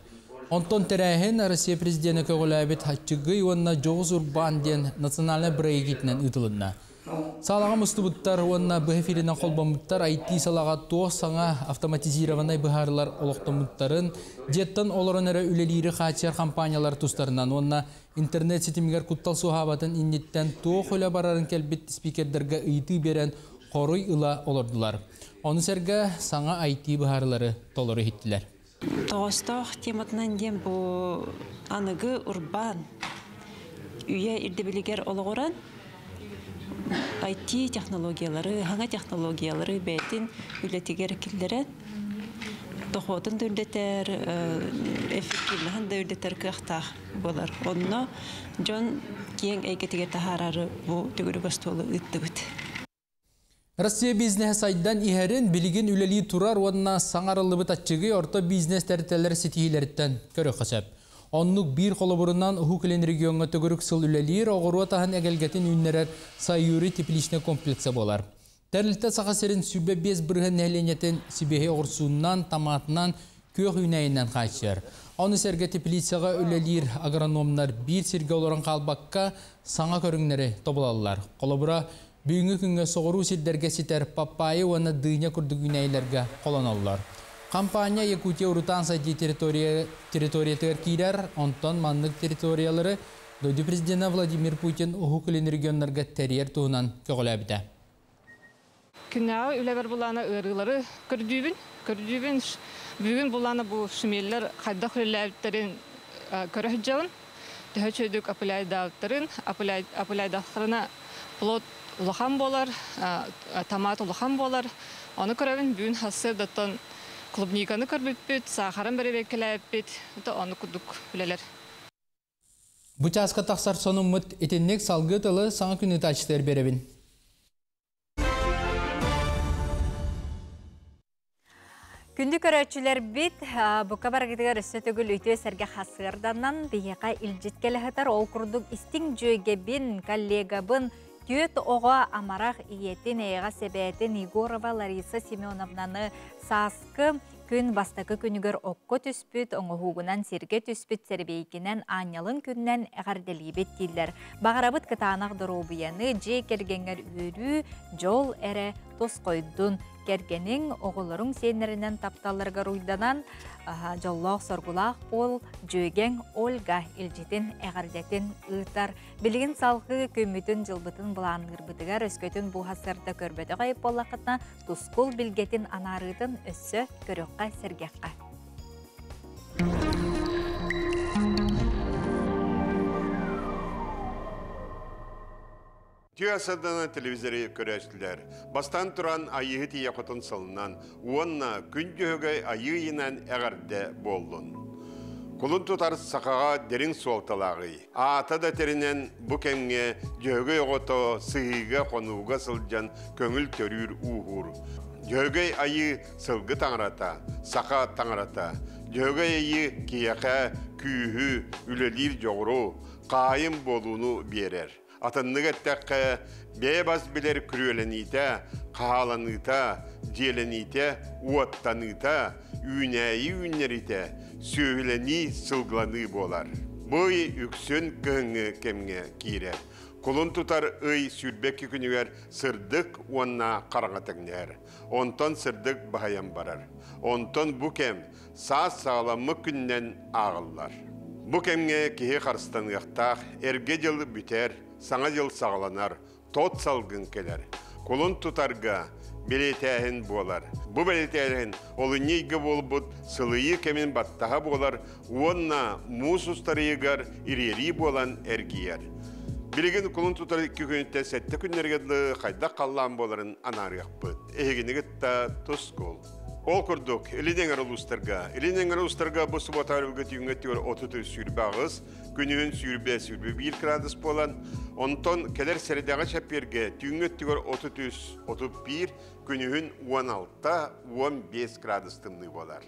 Онтон тэрээһин Россия президенэ көҕүлээбит Аччыгый уонна дьоҕус урбаан диэн национальнай бырайыак ыытылынна. Саалаҕа мустубуттар уонна быһа эфиринэн холбоммуттар IT салаҕа туох саҥа автоматизированнай быһаарыылар олохтоммуттарын, дьиэттэн олорон эрэ үлэлиири хааччыйар компаниялар тустарынан уонна интернет ситимигэр куттал суоһаабатын инниттэн туох үлэ барарын кэлбит спикердэргэ ыйытыы биэрэн хоруй ыла олордулар. Ону сэргэ саҥа IT быһаарыылары толору иһиттилэр. Тоҕостоох тематынан диэн бу аныгы урбаан үйэ ирдэбилигэр олоҕуран IT технологиялары, хаҥа технологиялары бэйэтин үлэтигэр киллэрэн дохуотун да үрдэтэр, эффективноһын да үрдэтэр кыахтаах буолар. Онно дьон киэҥ эйгэтигэр таһаарары бу төгүрүк остуолу ыыттыбыт. Россия бизнеһэ сайдан иһэрин билигин үлэлии турар уонна саҥа арыллыбыт аччыгый орто бизнес тэрилтэлэр ситиһиилэриттэн көрүөххэ сөп. Оннук биир холобурунан Уһук Илин региоҥҥа төгүрүк сыл үлэлиир оҕуруот аһын эгэлгэтин үүннэрэр Саюри тепличнай комплекса буолар. Тэрилтэ Саха сирин 25% нэһилиэнньэтин сибиэһэй оҕурсуунан, томатынан, күөх үүнээйинэн хааччыйар. Ону сэргэ теплицаҕа үлэлиир агрономнар биир сиргэ олорон хаалбакка саҥа көрүҥнэри тобулаллар. Холобура, Бүгүҥҥү күҥҥэ соҕуруу сирдэргэ ситэр паппайы уонна дыня курдук үүнээйилэргэ холоноллор. Хампаанньа Якутия урутаан сайдыы территориятыгар киирэр, онтон маннык территориялары дойду президенэ Владимир Путин Уһук Илин регионнарга тэрийэр туһунан көҕүлээбитэ. Күннээҕи үлэбэр булаана ыарыылары көрдүүбүн. Көрдүүбүн. Бүгүн булаана бу шмеллэр хайдах үлэлээбиттэрин көрө сылдьабын. Төһө үчүгэйдик опыляйдаабыттарын, опыляйдахтарына плод улахан буолар, томат улахан буолар. Ону көрөбүн бүгүн сарсыардаттан клубниканы көрбүппүт, саахарын бэрэбиэркэлээбиппит, ону курдук үлэлэр. Бу чааска тахсар сонуммут итинник салгыы тылы саҥа күн ыытааччытыгар биэрэбин. Күндү көрөөччүлэрбит, бука барыгытыгар өссө төгүл үтүө сэргэ хасыарданан биһиэхэ илдьит кэлэ сытар. Ол курдук истиҥ дьүөгэбин, коллегабын, түөрт оҕо амарах ийэтин, эйэҕэс эбээтин Егорова Лариса Семеновнаны сааскы күн бастакы күнүгэр окко түспүт, оҥоһуугунан сиргэ түспүт сэрэбиэйкинэн аанньалын күнүнэн эҕэрдэлиибит дииллэр. Баҕарабыт кытаанах доруобуйаны, дьиэ кэргэҥҥэр үөрүү, дьол эрэ тосхойдун. Кэргэниҥ, оҕолоруҥ сиэннэринэн тапталларыгар уйданан, дьоллоох-соргулаах буол, дьүөгэҥ Ольга илдьитин, эҕэрдэтин ыытар. Билигин салгыы күммүтүн-дьылбытын былаанныырбытыгар өскөтүн бу сарсыарда көрбөтөх айып буоллаххытына, тускул билгэтин анаарыытын өссө көрүөххэ, сэргэххэ. Түө садана телевизоры көрөөччүлэр бастаан туран Айыыһыт Ийэ Хотун сылынан уонна Күн Дьөһөгөй Айыы ыйынан эҕэрдэ буоллун. Кулун тутар сахаҕа дириҥ суолталааҕый. Аата да тэринэн бу кэмҥэ Дьөһөгөй оҕото сыһыыга-хонууга сылдьан көҥүл төрүүр ууһуур. Дьөһөгөй Айыы сылгы таҥарата, саха таҥарата. Дьөһөгөй Айыы киһиэхэ күүһү, үлэлиир дьоҕуру, хаайым буолууну биэрэр. Атыннык эттэххэ, бэйэ бас билэр күрүөлэниитэ, хаһааланыыта, дьиэлэниитэ, уоттаныыта, үүнээйи үүннэриитэ, сүөһүлэнии, сылгыланыы буолар. Бу ый үксүн кыһыҥҥы кэмҥэ киирэр. Кулун тутар ый 22 күнүгэр сырдык уонна хараҥа тэҥнэһэр. Онтон сырдык баһыйан барар. Онтон бу кэм саас саҕаламмыт күнүнэн ааҕыллар. Бу кэмҥэ киһи харыстаныахтаах, эргэ дьыл бүтэр, саҥа дьыл саҕаланар, тот салгын кэлэр. Кулун тутарга бэлиэтээһин буолар. Бу бэлиэтээһин олунньу ыйга буолбут сылыйыы кэмин баттаһа буолар уонна муус устар ыйыгар ириэрии буолан эргийэр. Билигин кулун тутар икки күнүттэн сэттэ күннэргэ дылы хайдах халлаан буоларын анаарыахпыт. Эһигини кытта тускул. Ол курдук, Илин эҥэр улуустарга, Илин эҥэр улуустарга бу субуота өрүлгэ түүҥҥэ өттүгэр 33-28, күнүһүн 20-21 градус буолан, онтон кэлэр сэрэдэҕэ чэппиэргэ түүҥҥэ өттүгэр 33-31, күнүһүн 16-15 градус тымныы буолар.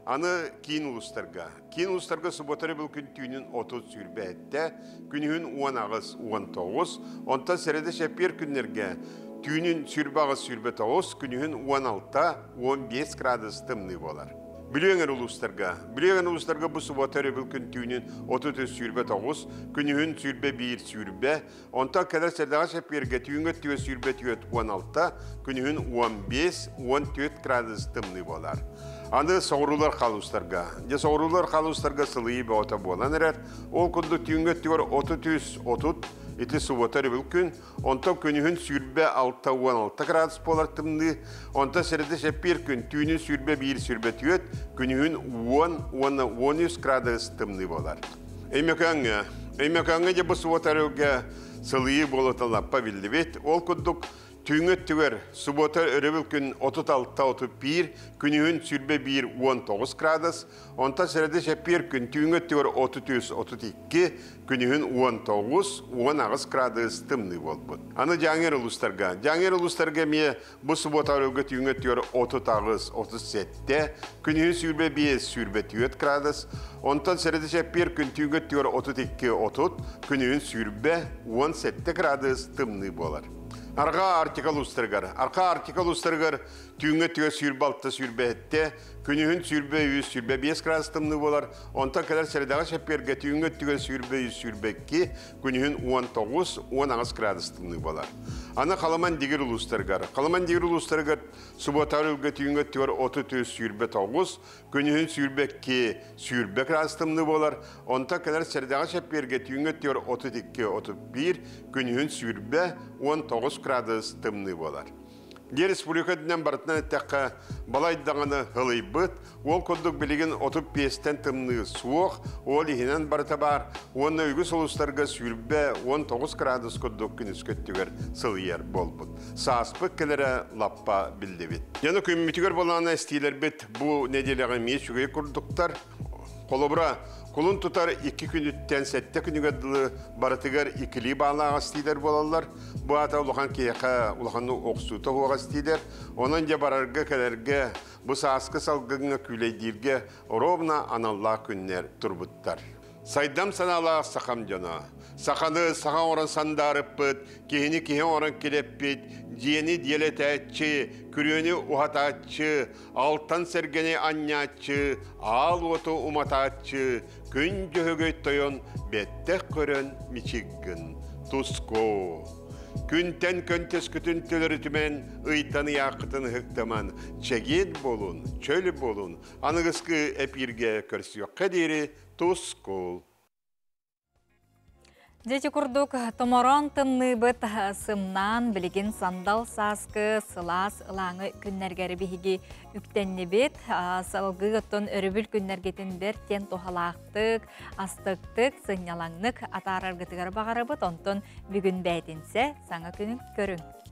Аны киин улуустарга. Киин улуустарга субуота өрөбүл күн түүнүн 30-27, күнүһүн 18-19, онтон сэрэдэ чэппиэр күннэргэ түүнүн 28-29, күнүһүн 16-15 градус тымныы буолар. Бүлүү эҥэр улуустарга. Бүлүү эҥэр улуустарга бу субуота өрөбүл күн түүнүн 33-29, күнүһүн 21-20, онтон кэлэр сэрэдэҕэ чэппиэргэ түүҥҥү өттүгэр 24-16, күнүһүн 15-14 градус тымныы буолар. Аны соҕуруулар халуустарга. Дьэ соҕуруулар халуустарга сылыйыы бөҕөтө буолан эрэр. Ол курдук түүҥҥү өттүгэр 33-30 ити субуота өрөбүл күн, онтон күнүһүн 26-16 градус буолар тымныы, онтон сэрэдэ чэппиэр күн түүнүн 21-24, күнүһүн 10 уонна 13 градус тымныы буолар. Өймөкөөҥҥө. Өймөкөөҥҥө дьэ бу субуота өрөбүлгэ сылыйыы буолуота лаппа биллибит. Ол курдук. Түүҥҥү өттүгэр субуота өрөбүл күн 36-31, күнүһүн 21-19 градус, онтон сэрэдэ чэппиэр күн түүҥҥү өттүгэр 33-32, күнүһүн 19-18 градус тымныы буолбут. Аны Дьааҥы улуустарга. Дьааҥы улуустарга эмиэ бу субуота өрөбүлгэ түүҥҥү өттүгэр 38-37, күнүһүн 25-24 градус, онтон сэрэдэ чэппиэр күн түүҥҥү өттүгэр 32-30, күнүһүн 20-17 градус тымныы буолар. Арҕаа Арктика улуустарыгар. Арҕаа Арктика улуустарыгар түүҥҥү өттүгэр 26 27, күнүһүн 23 25 градус тымныы буолар. Онтон кэлэр сэрэдэҕэ чэппиэргэ түүҥҥү өттүгэр 23 22, күнүһүн 19 18 градус тымныы буолар. Аны Халыман Дигир улуустарыгар. Халыман Дигир улуустарыгар субуотаар үлгэ түүҥҥү өттүгэр 33 29, Күнүһүн 22, 20 градус тымныы буолар, онтон кэлэр сэрдэҕэ чэппиэргэ түүҥҥү өттүгэр 32, 31, күнүһүн 20, 19 градус тымныы буолар. Дьиэ республика үрдүнэн барытынан эттэххэ, балай даҕаны һылыйбыт, ол курдук билигин 35-тэн тымныы суох, ол иһинэн барыта баар уонна үгүс улуустарга 20, 19 градус курдук күнүскү өттүгэр сылыйар буолбут. Сааспыт кэлэрэ лаппа биллибит. Дьону күммүтүгэр болаана эстиилэрбит бу нэдиэлэҕэ эмиэ үчүгэй курдуктар. Холобура, кулун тутар икки күнүттэн сэттэ күнүгэр дылы барытыгар иккилии баалаах эстиилэр буолаллар. Бу аата улахан киһиэхэ улаханнык охсуута суох эстиилэр. Онон дьэ барарга-кэлэргэ, бу сааскы салгыҥҥа күүлэйдииргэ ровно аналлаах күннэр турбуттар. Сайдам санаалаах сахам дьоно. Саханы саха оҥорон сандаарыппыт, киһини киһи оҥорон килэппит, дьиэни диэлэтээччи, күрүөнү уһатааччы, алтан сэргэни анньааччы, аал уоту уматааччы, күн дьөһөгөй тойон бэттэх көрөн мичик гын, туску. Күнтэн көнтөскүтүн төлөрүтүмэн, ыйтан ыйааххытын ыһыктаман, чэгиэн буолун, чөл буолун, аныгыскы эпииргэ көрсүөххэ диэри Тускул. Дьэ курдук томороон тымныыбыт сымнаан билигин сандал сааскы сылаас ылааҥы күннэргэр биһиги үктэннибит. Салгыы оттон өрөбүл күннэргитин бэртэн туһалаахтык, астыктык, сынньалаҥнык атаараргытыгар баҕарабыт. Онтон бүгүн бээтинсэ саҥа күнүн көрүҥ.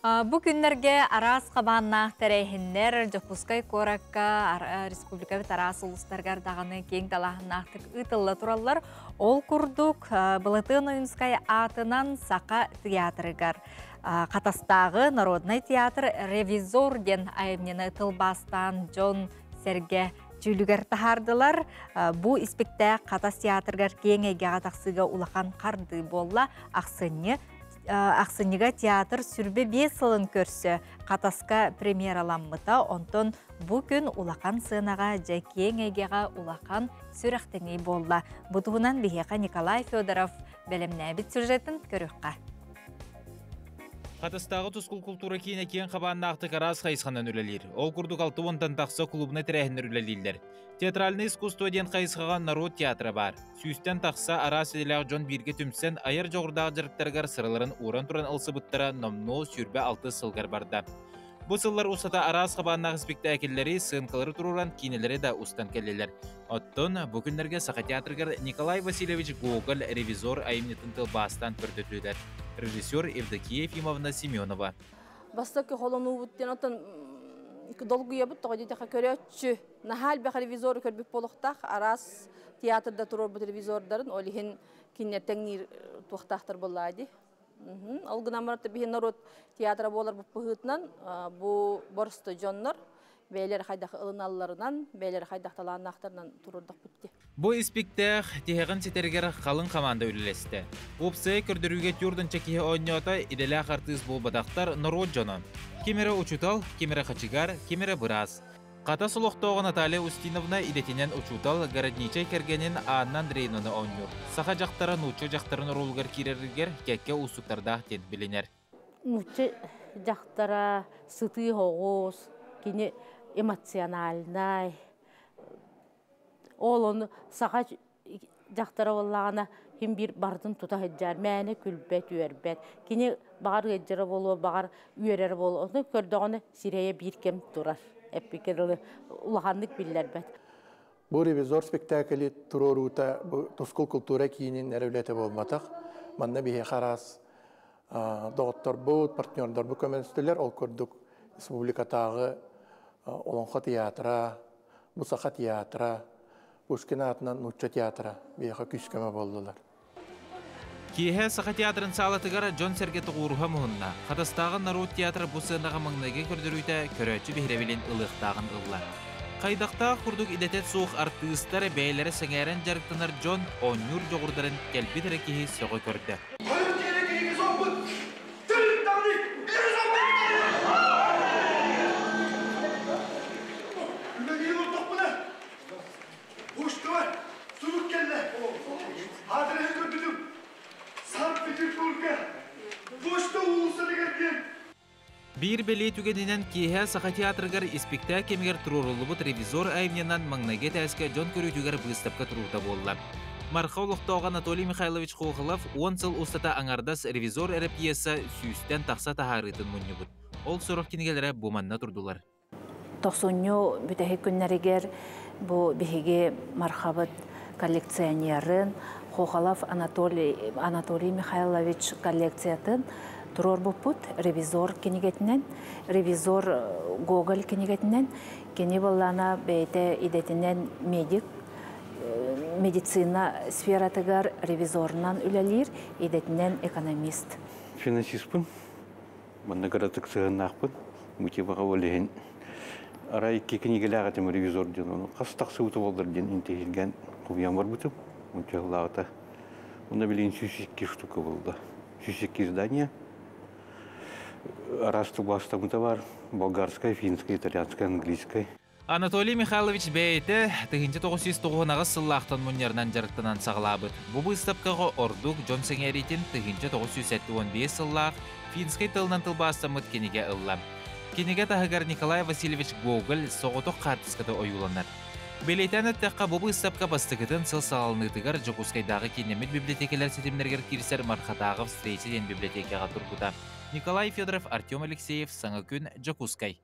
Бу күннэргэ араас хабааннаах тэрээһиннэр Дьокуускай куоракка, республикабыт араас улуустарыгар даҕаны киэҥ далааһыннаахтык ыытылла тураллар. Ол курдук, Былатыан Ойуунскай аатынан Саха театрыгар Хатастааҕы народнай театр «Ревизор» диэн айымньыны тылбаастаан дьон сэргэ дьүүлүгэр таһаардылар. Бу испиктээк Хатас театрыгар киэҥ эйгэҕэ тахсыыга улахан хардыы буолла. Ахсынньы Ахсынньыга театр сүрбэ биэс сылын көрсө Хатаска премьераламмыта, онтон бу күн улахан сыанаҕа дьэ киэҥ эйгэҕэ улахан сүрэхтэнии буолла. Бу туһунан биһиэхэ Николай Федоров бэлэмнээбит сюжетын көрүөххэ. Хатастааҕы тускул култуура киинэ киэҥ хабааннаахтык араас хайысханан үлэлиир. Ол курдук алта уонтан тахса клубнай тэрээһиннэр үлэлииллэр. Театральное искусство диэн хайысхаҕа норуот театра баар. Сүүстэн тахса араас идэлээх дьон бииргэ түмсэн айар дьоҕурдаах дьарыктарыгар сыраларын ууран туран ылсыбыттара номнуо 26 сылгар барда. Бу сыллар устата араас хабааннаах испиктээкиллэри, сыаҥкалары туруоран киинэлэри да устан кэллилэр. Оттон бу күннэргэ Саха театрыгар Николай Васильевич Гоголь ревизор айымньытын тылбаастаан көрдөтүлэр. Режиссер Евдокия Ефимовна Семенова. Бастакы холонуубут диэн оттон долгуйабыт тоҕо диэтэххэ көрөөччү наһаа элбэх ревизору көрбүт буолуохтаах араас театрда туруорбут ревизордарын ол иһин кинилэр тэҥниир туохтаахтар буоллаа дии ол гынан баран биһи норуот театра буолар быһыытынан бу боростой дьоннор бэйэлэрэ хайдах ылыналларынан бэйэлэрэ хайдах талааннаахтарынан туруордахпыт дии Бу испиктээх тиһэҕин ситэригэр халыҥ хамаанда үлэлэстэ. Уопсайа көрдөрүүгэ түөрт киһи оонньоото идэлээх артыыс буолбатахтар норуот дьоно. Ким эрэ учуутал, ким эрэ хачыгар, ким эрэ быраас. Хатас олохтооҕо Наталья Устиновна идэтинэн учуутал, городничай кэргэнин Анна Андреевнаны оонньуур. Саха дьахтара нуучча дьахтарын оруолугар киирэригэр кэккэ уустуктардаах диэн билинэр. Нуучча дьахтара сытыы оҕус, кини эмоциональнай. Ол ону саха дьахтара буоллаҕына ким биир барытын тута сылдьар, мээнэ күлбэт, үөрбэт. Кини баҕар ыалдьара буолуо, баҕар үөрэрэ буолуо. Ону көрдөҕүнэ сирэйэ биир кэм турар. Эппиккэ дылы улаханнык биллэрбэт. Бу ревизор спектакли туруоруута бу Тускул култуура киинин эрэ үлэтэ буолбатах. Манна биһиэхэ араас доҕотторбут, партнердарбыт көмөлөстүлэр. Ол курдук республикатааҕы Олоҥхо театра, бу Саха театра, Пушкин аатынан Нуучча театра биһиэхэ күүс-көмө буоллулар. Киэһэ Саха театрын саалатыгар дьон-сэргэ тоҕуоруһа муһунна. Хатастааҕы норуот театра бу сыанаҕа маҥнайгы көрдөрүүтэ көрөөччү биһирэбилин ылыахтааҕын ылла. Хайдахтаах курдук идэтэ суох артыыстар бэйэлэрэ сэҥээрэн дьарыктанар дьон оонньуур дьоҕурдарын кэлбит эрэ киһи сөҕө көрдө. Биир бэлиэ түгэнинэн киэһэ Саха театрыгар испиктээк кэмигэр туруоруллубут ревизор айымньынан маҥнайгы этээскэ дьон көрүүтүгэр быыстапка туруута буолла. Марха олохтооҕо Анатолий Михайлович Хохолов 10 сыл устата аҥардас ревизор эрэ пьеса сүүстэн тахса таһаарыытын мунньубут. Ол сорох кинигэлэрэ бу манна турдулар. Тохсунньу бүтэһик күннэригэр бу биһиги Мархабыт коллекционерын Хохолов Анатолий, Анатолий Михайлович коллекциятын туруорбуппут ревизор кинигэтинэн, ревизор Гоголь кинигэтинэн. Кини буоллаана бэйэтэ идэтинэн медик, медицина сфератыгар ревизорунан үлэлиир, идэтинэн экономист. Финансиспын. Манна кыратык сыһыаннаахпын. Мутиваҕа ол иһин арай икки кинигэлээх этим ревизор диэн ону хас тахсыбыта буоллар диэн интэһиргээн хомуйан барбытым. Онча сыллааҕыта. Онно билигин 102 штука буолла. 102 издание. Араас тылбаастаммыта бар. Болгарскай, финскай, итальянскай, английскай. Анатолий Михайлович бэйэтэ 1998 сыллаахтан мунньарынан дьарыктанан саҕалаабыт. Бу быыстапкаҕа ордук дьон сэҥээриитин 1975 сыллаах финскэй тылынан тылбаастаммыт кинигэ ылла. Кинигэ таһыгар Николай Васильевич Гоголь соҕотох хаартыската ойууланар. Бэлиэтээн эттэххэ, бу быыстапка бастакытын сыл саҕаланыытыгар Дьокуускайдааҕы кииннэммит библиотекалар ситимнэригэр киирсэр Мархатааҕы встреча диэн библиотекаҕа турбута. Николай Федоров, Артем Алексеев, Саҥа күн, Дьокуускай.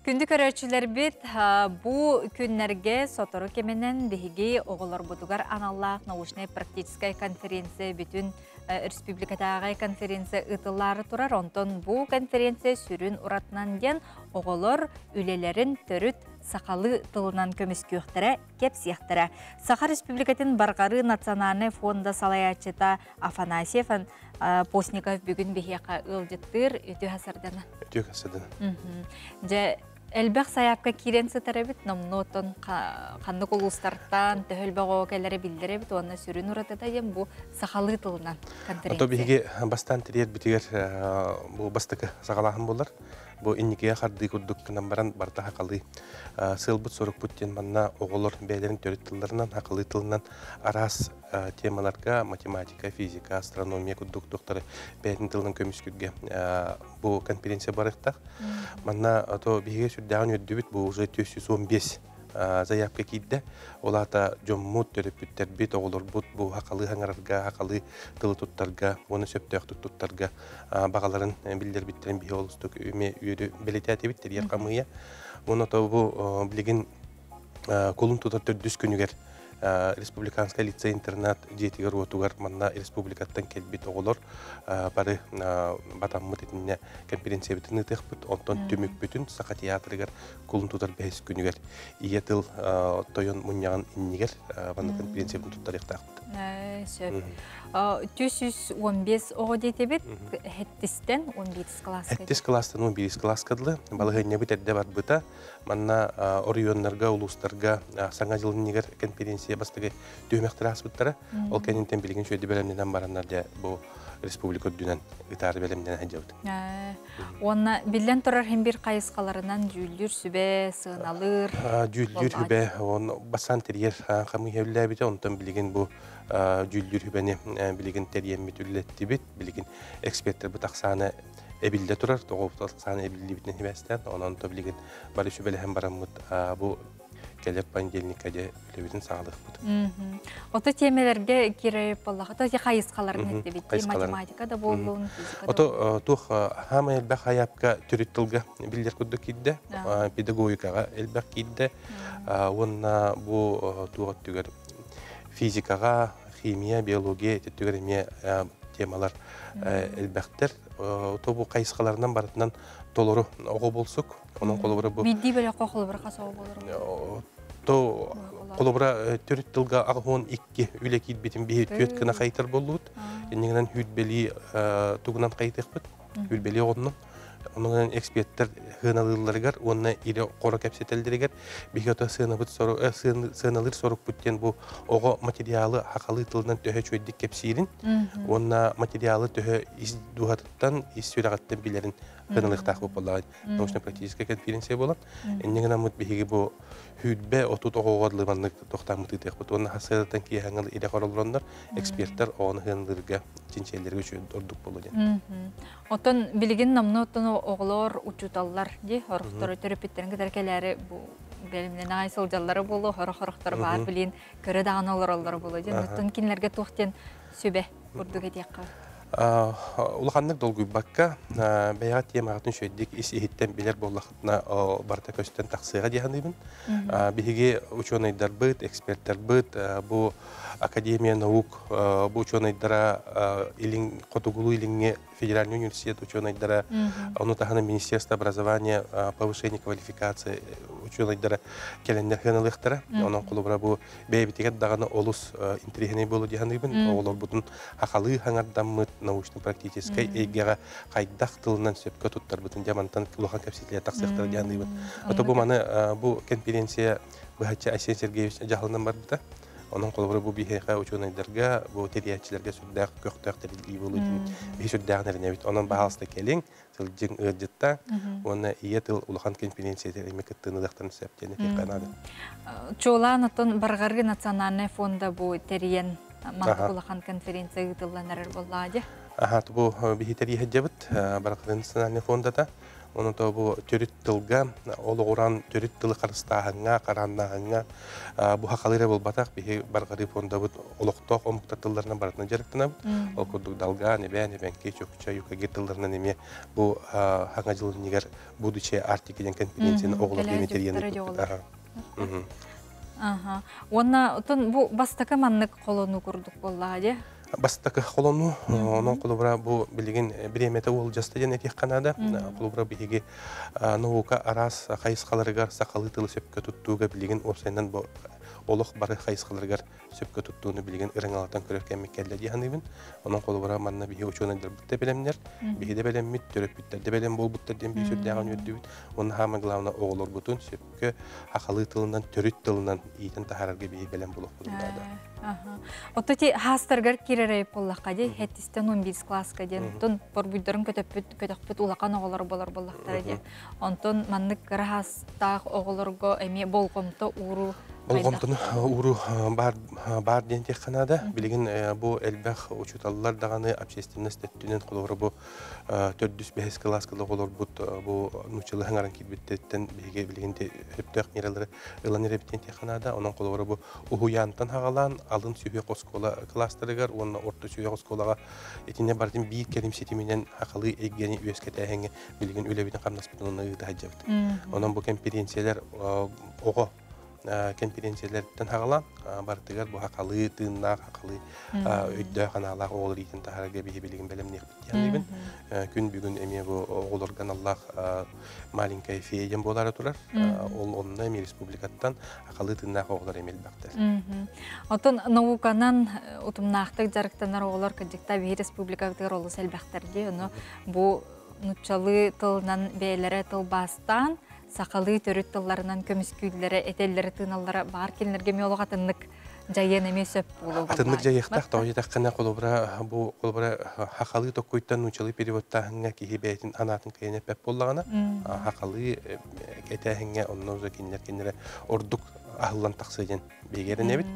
Күндү көрөөччүлэрбит, бу күннэргэ сотору кэминэн биһиги оҕолорбутугар аналлаах научнай-практическай конференция бүтүн республикатааҕы конференция ыытыллаары турар. Онтон бу конференция сүрүн уратынан диэн оҕолор үлэлэрин төрүт сахалыы тылынан көмүскүөхтэрэ, кэпсиэхтэрэ. Саха Республикатын Барҕарыы национальнай фонда салайааччыта Афанасьев Постников бүгүн биһиэхэ ыалдьыттыыр үтүө хасардана. Үтүө хасардана. Дьэ, элбэх сайаапка киирэн сытар эбит, номнуотон ханнык улуустартан төһө элбэх оҕо кэлэрэ биллэр эбит уонна сүрүн уратыта диэн бу сахалыы тылынан конференция. Ото биһиги бастаан тириэрбитигэр бу бастакы саҕалааһын буолар. Бу инникигэ хардыы курдук гынан баран барыта хахалыы сыалбыт сорукпут диэн манна оҕолор бэйэлэрин төрүт тылларынан хахалыы тылынан араас темаларга математика, физика, астрономия курдук туохтары бэйэтин тылынан көмүскүргэ бу конференция барыахтаах. Манна то биһиги сүрдээҕин үөрдүбүт бу уже 415 заявка киирдэ. Ол аата дьоммут, төрөппүттэрбит, оҕолорбут бу хахалыы хаҥарарга, хахалыы тылы туттарга уонна сөптөөхтүк туттарга баҕаларын биллэрбиттэрин биһи олустук үмэ үөрү бэлитээтибит тэрийэр хамыыйа. Уонна то бу билигин кулун тутар төрдүс күнүгэр республиканскай лицей-интернат дьиэтигэр-уотугар манна республикаттан кэлбит оҕолор бары батаммыт итиннэ конференциябытын ыытыахпыт. Онтон түмүкпүтүн Саха театрыгар кулун тутар бэһис күнүгэр ийэ тыл тойон мунньаҕын иннигэр манна конференциябытын туттарыахтаахпыт. Сөп. 415 оҕо диэтибит, хэттистэн 11 класска. Хэттис класстан 11 класска дылы балаһыанньабыт эрдэ барбыта. Манна оройуоннарга, улуустарга саҥа дьыл иннигэр конференция бастакы түһүмэхтэрэ ааспыттара. Ол кэнниттэн билигин үчүгэйдик бэлэмнэнэн бараннар дьэ бу республика үрдүнэн ытаары бэлэмнэнэ сылдьабыт. Уонна биллэн турар хин бир хайысхаларынан дьүүллүүр сүбэ сыаналыыр. Дьүүллүүр сүбэ он бастаан тэрийэр хамыыһа үллээбитэ, онтон билигин бу дьүүллүүр сүбэни билигин тэрийэммит үллэттибит. Билигин эксперттэрбит ахсаана эбиллэ турар, тоҕо ахсаана эбиллибитинэн сибээстээн, онон то билигин бары сүбэлэһэн бараммыт бу Келер понедельникка де үлэбитин саҕалыахпыт. Ото темелерге кирип боллаха, то хайысқаларын эттебит, математика да боллун, физика да. Ото туох хаама элбэх хайапка төрүт тылга биллер курдук киирдэ, педагогикаҕа элбэх киирдэ, уонна бу туох өттүгэр физикаҕа, химия, биология өттүгэр эмиэ темалар элбэхтэр. Ото бу хайысхаларынан барытынан толору оҕо болсук. Онон холобура бу Бидди бөлөккө холобура хас оҕо болор? То холобура төрүт тылга 82 үлэ киирбитин биһи түөт кына хайтар боллубут. Иннигинэн хүүтбели тугунан хайтыахпыт. Хүүтбели оҕоннун. Онон эксперттер хыналыылларыгар уонна ире хоро кэпсэтэллэригэр биһи ото сыанабыт сыаналыыр сорукпут диэн бу оҕо материалы хахалыы тылынан төһө чүөддик кэпсиирин уонна материалы төһө ис дууһатыттан, ис сүрэҕиттэн билэрин хыналыахтаах буоллаҕа. Научно-практическая конференция буолан. Иннигинэн аммыт биһиги бу хүүтбэ отут оҕоҕо лыманнык тохтааммыт ыытыахпыт. Уонна хасыатан киэһэҥыл илэ хоролороннор эксперттер оҕону хыналыырга чинчиэллэргэ үчүгэй ордук болу диэн. Оттон билигин намны оттон оҕолор учууталлар ди хорохтору төрөппүттерин кытары кэлээри бу бэлэмнэн аай сылдьаллара буолуо, хорох-хорохтор баар билин көрө даҕаны олороллоро буолуо диэн. Оттон кинилэрге туох диэн сүбэ курдук этиэххэ? Улаханнык долгуйбакка, бэйэҕэ темаҕытын үчүгэйдик ис иһиттэн билэр буоллахытына, барыта көстөн тахсыаҕа дии саныыбын. Биһиги учуонайдарбыт, эксперттэрбит, бу Академия наук бу учуонайдара, илин Хотугулуу Илиҥҥи федеральный университет учуонайдара, ону таһынан Министерство образования, повышения квалификации учуонайдара кэлэннэр хыаналыахтара. Онон холобура бу бэйэбитигэр даҕаны олус интэриэһинэй буолуо дии саныыбын. Оҕолорбутун хахалыы хаҥардаммыт научно-практическай эйгэҕэ хайдах тылынан сөпкө туттарбытын дьэ мантан улахан кэпсэтиилэр тахсыахтара дии саныыбын. Ото бу маны бу конференция быһаччы Айсен Сергеевич дьаһалынан барбыта. Онон холобура бу биһиэхэ учуонайдарга, бу тэрийээччилэргэ сүрдээх көхтөөх тэриллии буолуу диэн биһи сүрдээҕин эрэнэбит. Онон баһаалыста кэлиҥ, сылдьыҥ, ыалдьыттааҥ уонна ийэ тыл улахан конференциятыгар эмиэ кыттыыны ылыахтарын сөп диэн этиэххэ наада. Чуолаан оттон Барҕарыы национальнай фонда бу тэрийэн маннык улахан конференция ыытыллан эрэр буоллаҕа дии. Аха, бу биһи тэрийэһэдьэбит Барҕарыы национальнай фондата. Онон бу төрүт тылга олоҕуран төрүт тылы харыстааһыҥҥа, харааннааһыҥҥа бу хахалыы эрэ буолбатах, биһи Барҕарыы фондабыт олохтоох омуктар тылларынан барытынан дьарыктанабыт. Ол курдук далгаан, эбээн, эбэҥки, чукча, юкагир тылларынан эмиэ бу хаҥа дьыл иннигэр Будущее Арктики диэн конференцияны оҕолорго эмиэ тэрийэн ыыппыппыт. Аха. Уонна отон бу бастакы маннык холонуу курдук буоллаҕа дии. Бастакы холонуу, онон холобура бу билигин бириэмэтэ уолдьаста диэн этиэххэ наада. Холобура биһиги наука араас хайысхаларыгар сахалыы тылы сөпкө туттууга билигин уопсайынан бу олох бары хайысхаларыгар сөпкө туттууну билигин ырыҥалатан көрөр кэммит кэллэ дии саныыбын. Онон холобура манна биһи учуонайдарбыт да бэлэмнэр, биһи да бэлэммит, төрөппүттэр да бэлэм буолбуттар диэн биһи сүрдээҕин үөрдүбүт. Уонна хаама главное оҕолорбутун сөпкө хахалыы тылынан, төрүт тылынан иитэн таһаарарга биһи бэлэм буолуохпутун наада. Ото ти хаастаргар киирэрэй буоллахха ди хэттистен 11 класска диэн оттон борбуйдарын көтөппүт көтөхпүт улахан оҕолор болор буоллахтара диэн. Онтон маннык кыра хаастаах оҕолорго эмиэ болҕомто ууруу Болҕомтону ууруу баар, баар диэн диэххэ наада. Билигин бу элбэх учууталлар даҕаны общественность өттүнэн холобура бу төрдүс бэһис кылааска оҕолорбут бу нууччалыы хаҥаран киирбиттэриттэн биһиги билигин сөптөөх миэралары ылан эрэбит диэн диэххэ наада. Онон холобура бу уһуйаантан хаҕалаан алын сүһүөх оскуола кылаастарыгар уонна орто сүһүөх оскуолаҕа итиннэ барытын биир кэлим ситиминэн хахалыы эйгэни үөскэтээһиҥҥэ билигин үлэбитин хамнаспытын ыыта сылдьабыт. Онон бу кэмпириэнсийэлэр оҕо кэмпириэнсийэлэриттэн хаҕалаан барытыгар бу хахалыы тыыннаах, хахалыы өйдөөх анаалаах оҕолор иитин таһаарарга биһи билигин бэлэмниэхпит диэн Күн бүгүн эмиэ бу оҕолорго аналлаах маленькая фея диэн буолаары турар. Ол онно эмиэ республикаттан хахалыы тыыннаах оҕолор эмиэ элбэхтэр. Оттон науканан утумнаахтык дьарыктанар оҕолор кырдьыкта биһи республикабытыгар олус элбэхтэр дии. Ону бу нуччалыы тылынан бэйэлэрэ тылбаастаан сахалыы төрүт тылларынан көмүскүүллэрэ, этэллэрэ, тыыналлара баар кинилэргэ эмиэ олох атыннык дьайыан эмиэ сөп буолуо. Атыннык дьайыахтаах, тоҕо диэтэххинэ, холобура, бу холобура хахалыы токкуйтан нуучалыы переводтааһыҥҥа киһи бэйэтин анаатын кыайан эппэт буоллаҕына, хахалыы этээһиҥҥэ онно уже кинилэр кинилэрэ ордук аһыллан тахсыа диэн биһиги эрэнэбит.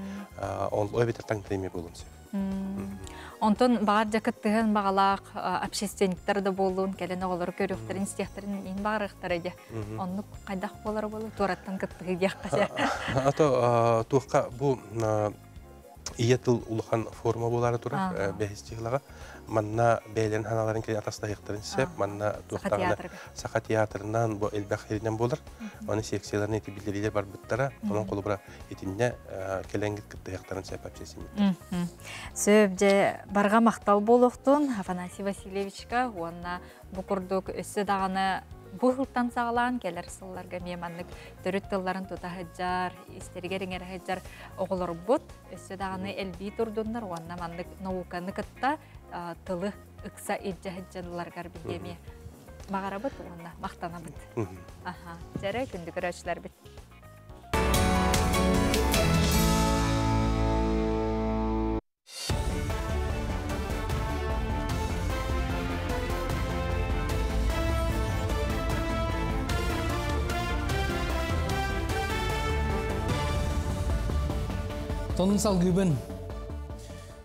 Ол эбэтэр таҥнары эмиэ буолуон сөп. Онтон баар дьэ кыттыһын баҕалаах общественниктар да буоллун, кэлэн оҕолору көрүөхтэрин, истиэхтэрин иин баарыахтара дьэ. Оннук хайдах буолара буолуо, туораттан кыттыһыы диэххэ. Ато туохха бу ийэ тыл улахан форма буолаары турар бэһис чыһылаҕа. Манна бэйэлэрин ханаларын кэлин атастаһыахтарын сөп. Манна туохтаҕына Саха театрынан бу элбэх сиринэн буолар. Аны секцияларын ити биллэриилэр барбыттара. Онон холобура итиннэ кэлэн кыттыһыахтарын сөп общественниктар. Сөп дьэ барҕа махтал буолуохтун Афанасий Васильевичка уонна бу курдук өссө даҕаны бу сылтан саҕалаан кэлэр сылларга эмиэ маннык төрүт тылларын тута сылдьар, истэригэр иҥэрэ сылдьар оҕолорбут өссө даҕаны элбии турдуннар уонна маннык науканы кытта тылы ыкса илдьэ сылдьалларыгар биһиги эмиэ баҕарабыт уонна махтанабыт. Аха, дьэрэ күндү көрөөччүлэрбит. Сонун салгыыбын.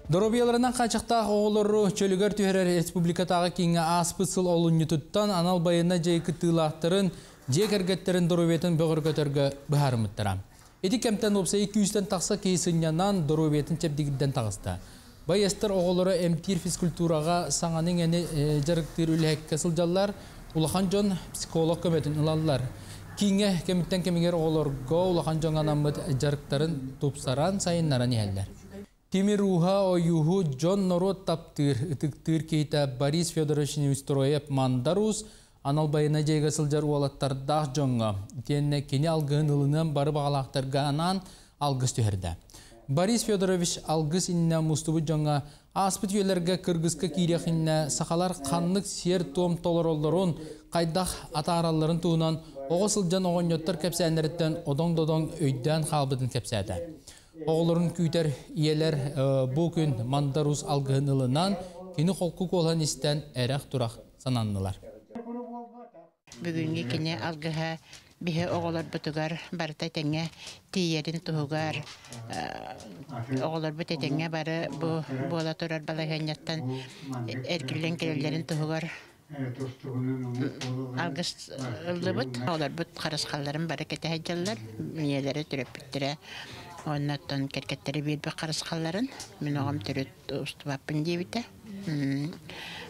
Доруобуйаларынан хааччахтаах оҕолору чөлүгэр түһэрэр республикатааҕы кииҥҥэ ааспыт сыл олунньутуттан анал байыаннай дьайыы кыттыылаахтарын дьиэ кэргэттэрин доруобуйатын бөҕөргөтөргө быһаарыммыттара. Ити кэмтэн уопсайы күүстэн тахса киһи сынньанан, доруобуйатын чэбдигирдэн таҕыста. Байыастар оҕолоро эмтиир физкультураҕа саҥаны-иҥэни дьарыктыыр үлэһиккэ сылдьаллар, улахан дьон психолог көмөтүн ылаллар. Кииҥҥэ кэмиттэн кэмигэр оҕолорго улахан дьоҥҥо анаммыт дьарыктарын тупсаран, сайыннаран иһэллэр. Тимир ууһа ойууһу дьон-норуот таптыыр, ытыктыыр киһитэ Борис Федорович Неустроев Мандар Уус анал байыаннай дьайыыга сылдьар уолаттардаах дьоҥҥо, итиэннэ кини алгыһын ылыныан бары баҕалаахтарга анаан алгыс түһэрдэ. Борис Федорович алгыс иннинэ мустубут дьоҥҥо ааспыт үйэлэргэ кыргыска киириэх иннинэ сахалар ханнык сиэр-туом толороллорун, хайдах атааралларын туһунан оҕо сылдьан оҕонньоттор кэпсээннэриттэн одоҥ-додоҥ өйдөөн хаалбытын кэпсээтэ. Оҕолорун күүтэр ийэлэр бу күн Мандар Уус алгыһын ылынан, кини холку куолаһын истэн эрэх-турах сананнылар. Бүгүҥҥү кини алгыһа биһи оҕолорбутугар барыта этэҥҥэ тиийэрин туһугар оҕолорбут этэҥҥэ бары бу буола турар балаһыанньаттан эргиллэн кэлэллэрин туһугар алгыс ыллыбыт. Оҕолорбут харысхалларын бары кэтэһэ сылдьаллар. Ийэлэрэ, төрөппүттэрэ уонна оттон кэргэттэрэ биэрбит харысхалларын мин оҕом төрүт устубаппын диэбитэ.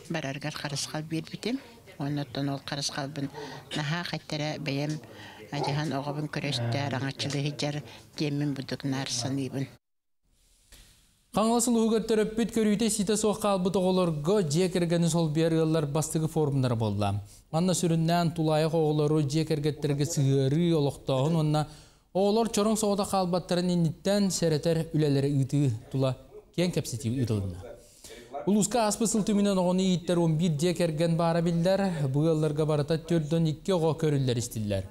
Барарыгар харысхал биэрбитим. Уонна оттон ол харысхалбын наһаа хайтара бэйэм адьаһан оҕобун көрө-истэ араҥаччылыы сылдьар диэммин бурдук наар саныыбын. Хаҥалас улууһугар төрөппүт көрүүтэ-истиитэ суох хаалбыт оҕолорго дьиэ кэргэни солбуйар ыаллар бастакы форумнара буолла. Манна сүрүннээн тулаайах оҕолору дьиэ кэргэттэргэ сыһыарыы, олохтооһун уонна оҕолор чороҥ соҕотох хаалбаттарын инниттэн сэрэтэр үлэлэри ыытыы тула киэҥ кэпсэтии ыытылынна. Улууска ааспыт сыл түмүнэн оҕону ииттэр 11 дьиэ кэргэн баара биллэр. Бу ыалларга барыта 42 оҕо көрүллэр-истиллэр.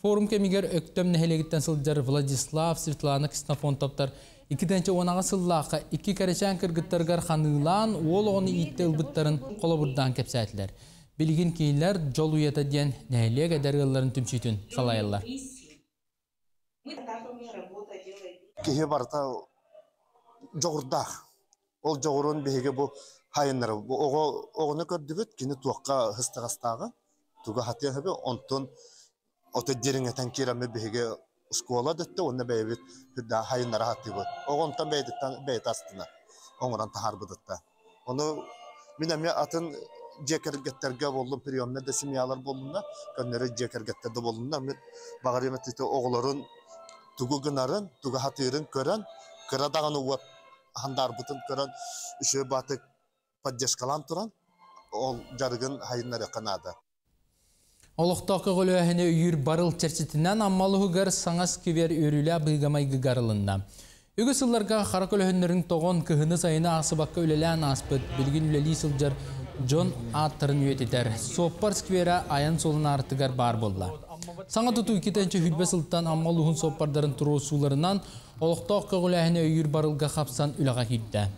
Форум кэмигэр Өктөм нэһилиэгиттэн сылдьар Владислав, Светлана Ксенофонтовтар 2018 сыллаахха икки кэрэчээн кыргыттарыгар ханыылаан уол оҕону ииттэ ылбыттарын холобурдаан кэпсээтилэр. Билигин кинилэр Дьол уйата диэн нэһилиэк эдэр ыалларын түмсүүтүн салайаллар. Киһи барыта дьоҕурдаах. Ол дьоҕурун биһиги бу хайыннары оҕо оҕону көрдүбүт, кини туохха ыстаҕастааҕа, тугу хатыа сөбүй, онтон ото дириҥэтэн киирэммит биһиги оскуола дөттө уонна бэйэбит хайыннара сатыыбыт. Оҕо онтон бэйэтиттэн бэйэтэ астына оҥорон таһаарбытытта. Ону мин эмиэ атын дьиэ кэргэттэргэ буоллун, приемнай да семьялар буоллунна, көннөрү дьиэ кэргэттэр да буоллунна, мин баҕарыам этэ оҕолорун тугу гынарын, тугу сатыырын көрөн, кыра даҕаны уот хандаарбытын көрөн, үчүгэй баатык поддержкалаан туран, ол дьарыгын хайыннарыахха наада. Олохтоох көҕүлээһини өйүүр барыл чэрчитинэн Амма улууһугар саҥа сквер үөрүүлээх быһыыга-майгыга арылынна. Үгүс сылларга хара көлөһүннэрин тоҕон, кыһыны-сайыны аахсыбакка үлэлээн ааспыт, билигин үлэлии сылдьар дьон ааттарын үйэтитэр. Суоппар скверэ айан суолун аартыгар баар буолла. Саҥа тутуу 2-сүүрбэ сылтан Амма улууһун суоппардарын туруорсууларынан олохтоох көҕүлээһини өйүүр барылга хапсан үлэҕэ киирдэ.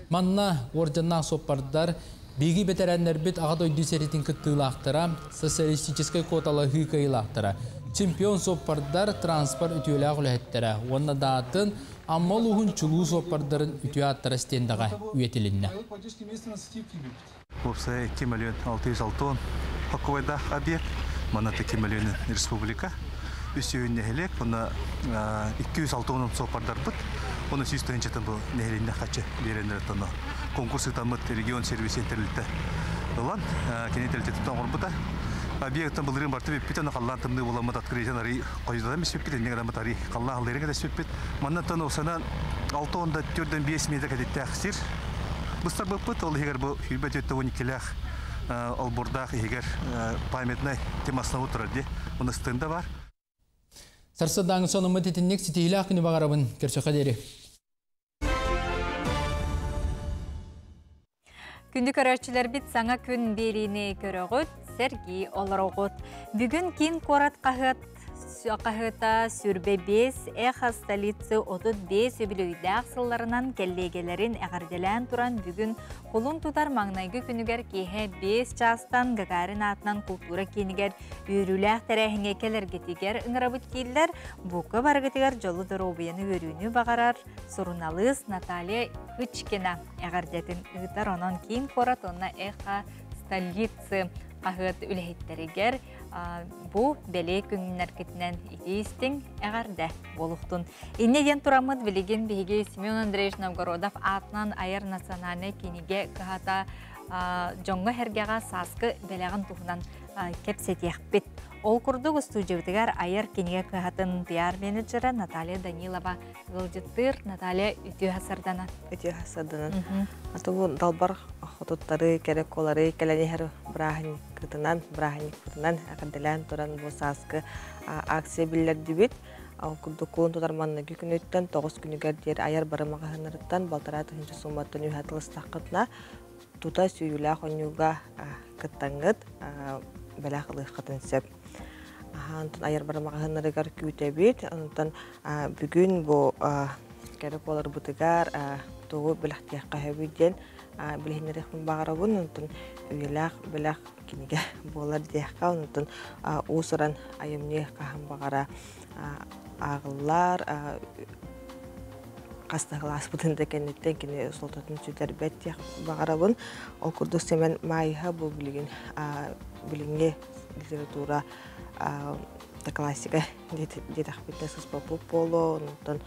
Манна уордьаннаах суоппардар, биһиги бэтэрээннэрбит Аҕа дойду сэриитин кыттыылаахтара, социалистическай куоталаһыы кыайыылаахтара, чемпион суоппардар транспорт үтүөлээх үлэһиттэрэ уонна даатын Амма улууһун чулуу суоппардарын үтүө ааттара стендэҕэ үйэтилиннэ. Уопсайа 2 миллион 660 холкуобайдаах объект, манна 2 миллион республика, 300 нэһилиэк, уонна 260 суоппардарбыт, уонна 100 тыһыынчатын бу нэһилиэнньэ хаччы биэрэннэр тоно конкурс ыытаммыт регион сервисин тэрилтэ ылан, кини тэрилтэтиттэн оҥорбута. Объектан былырыын барыта бүппүт, аны халлаан тымныы буоламмыт открытиен арый хойутатан биспиппит, инньэ гынан арый халлаан халлыырын кэтэспиппит. Маннаттан уопсанан 6,4-5 метр кэтиттээх сир быстарбыппыт, ол иһигэр бу 24-12-лээх олбурдаах иһигэр памятнай темасына турар дии. Оны стенда бар. Сарсыардааҥы сонуммут итинник ситиһиилээх күнү баҕарабын. Көрсөххө диэри. Күндү көрөөччүлэрбит саҥа күн биэриини көрөҕүт, сэргии олороҕут. Бүгүн киин куорат хаһыат хаһыата сүрбэ 5, Эхо столицы 35 үбүлүөйдээх сылларынан кэллиэгэлэрин эҕэрдэлээн туран бүгүн кулун тутар маҥнайгы күнүгэр киэһэ 5 чаастан Гагарин аатынан култуура киинигэр үөрүүлээх тэрээһиҥҥэ кэлэргитигэр ыҥырабыт дииллэр. Бука барыгытыгар дьолу доруобуйаны үөрүүнү баҕарар суруналыыс Наталья Кычкина эҕэрдэтин ыытар. Онон киин куорат уонна Эхо столицы хаһыат үлэһиттэригэр бу бэлиэ күннэргитинэн итии-истиҥ эҕэрдэ буолуохтун. Инньэ диэн тураммыт билигин биһиги Семен Андреевич Новгородов аатынан айар национальнай кинигэ кыһата дьоҥҥо-сэргэҕэ сааскы бэлэҕин туһунан кэпсэтиэхпит. Ол курдук устуудьуйабытыгар айар кинигэ кыһатын пиар-менеджерэ Наталья Данилова ыалдьыттыыр. Наталья, үтүө сарданан. Үтүө сарданан. Аты бу далбар хотуттары, кэрэ куолары кэлэн иһэр бырааһынньыккытынан, бырааһынньыкпытынан эҕэрдэлээн туран бу сааскы акция биллэрдибит. Ол курдук кулун тутар манныгы күнүттэн 9 күнүгэр диэри айар бары маҕаһыыннарыттан 1,5 тыһыынча сууматтан үһэ тылыстаххытына тута сүүйүүлээх оонньууга кыттаҥҥыт бэлэх ылыаххытын сөп. Онтон айар бары маҕаһыыннарыгар күүтэбит. Онтон бүгүн бу кэрэ буоларбытыгар тугу бэлэхтиэххэ сөбүй диэн билиһиннэриэхпин баҕарабын. Онтон үйэлээх бэлэх кинигэ буолар диэххэ. Онтон уус-уран айымньы хаһан баҕара ааҕыллар хас да кылааспытын да кэнниттэн кини суолтатын сүтэрбэт диэх баҕарабын. Ол курдук Сэмэн Маайыһа бу билигин билиҥҥи литература да классика диэтэхпитинэ сыспаппыт буолуо. Онтон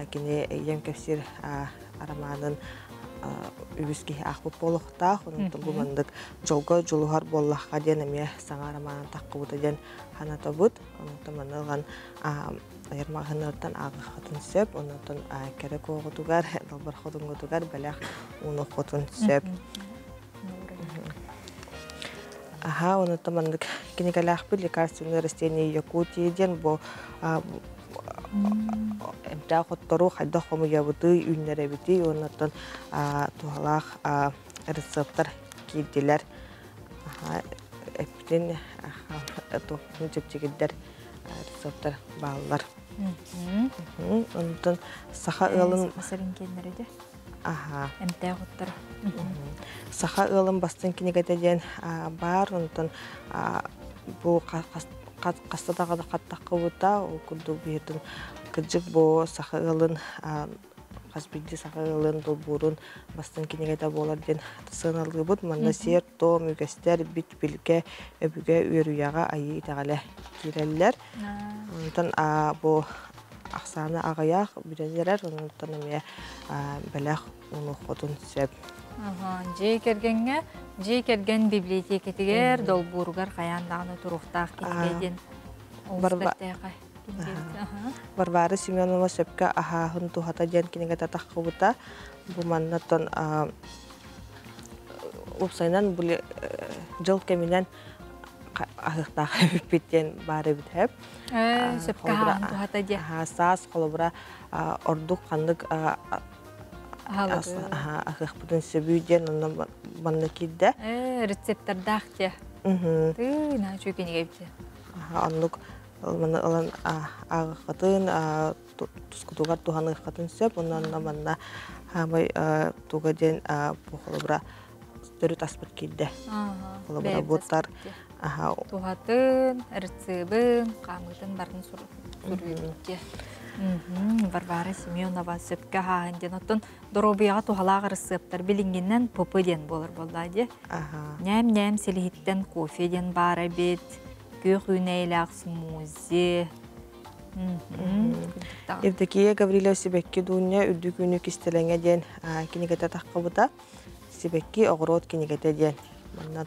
кини ийэм кэпсиир романын үгүс киһи аахпыт буолуохтаах. Онтон бу маннык дьолго дьулуһар буоллахха диэн эмиэ саҥа романын таххыбыта диэн санатабыт. Онтон маны ылан айар маҕаһыыннартан ааҕыаххытын сөп. Онтон кэрэ куоҕутугар, далбар хотуҥҥутугар бэлэх уунуоххутун сөп. Аха, онтон маннык кинигэлээхпит «Лекарственные растения Якутии» диэн бу эмтээх оттору хайдах хомуйабытый, үүннэрэбитий, оннуттан туһалаах рецептар киирдилэр. Эппитин туохпун чэпчэкирдэр рецептар бааллар. Онтон саха ыалын Аха. Эмтээх оттор. Саха ыалын бастыҥ кинигэтэ диэн баар. Онтон бу хаста даҕаны хаттаххыбыта, ол курдук биһирдин кырдьык бу саха ыалын хас биирдии саха ыалын долбуурун бастыҥ кинигэтэ буолар диэн сыаналыыбыт. Манна сиэр-туом, үгэстэр, бит-билгэ, өбүгэ үөрүйэҕэ айыы итэҕэлэ киирэллэр. Онтон бу ахсаана аҕыйах бүтэн эрэр, онтон эмиэ бэлэх уунуоххутун сөп. Дьиэ кэргэҥҥэ, дьиэ кэргэн библиотекэтигэр, долбууругар хайаан даҕаны туруохтаах кинигэ диэн олус бэртээхэй. Варвара Семенова сөпкө аһааһын туһата диэн кинигэтэ таххыбыта. Бу маннаттан уопсайынан дьыл кэминэн аһыахтаах эбиппит диэн баар эбит сөп. Сөпкө аһааһын туһата диэн. Саас холобура ордук ханнык аһыахпытын сөбүй диэн онно манна киирдэ. Рецептардаах дьэ. Тыы, наһаа үчүгэй кинигэ эбит. Оннук маны ылан ааҕыаххытын, тускутугар туһаныаххытын сөп. Онон манна хаамай туга диэн бу холобура төрүт аспыт киирдэ. Холобура буттар Туһатын, ырцыбын, хаамыытын барын суруйбут Варвара Семенова сөпкө хааһын диэн оттон доруобуйаҕа туһалаах ырысыаптар билиҥҥинэн ПП диэн буолар буоллаа дии. Ньээм-ньээм силиһиттэн кофе диэн баар эбит, күөх үүнээйилээх смузи. Евдокия Гаврильева Сибэкки Дуунньа үрдүк үүнүү кистэлэҥэ диэн кинигэтэ таххыбыта. Сибэкки оҕуруот кинигэтэ диэн. Манна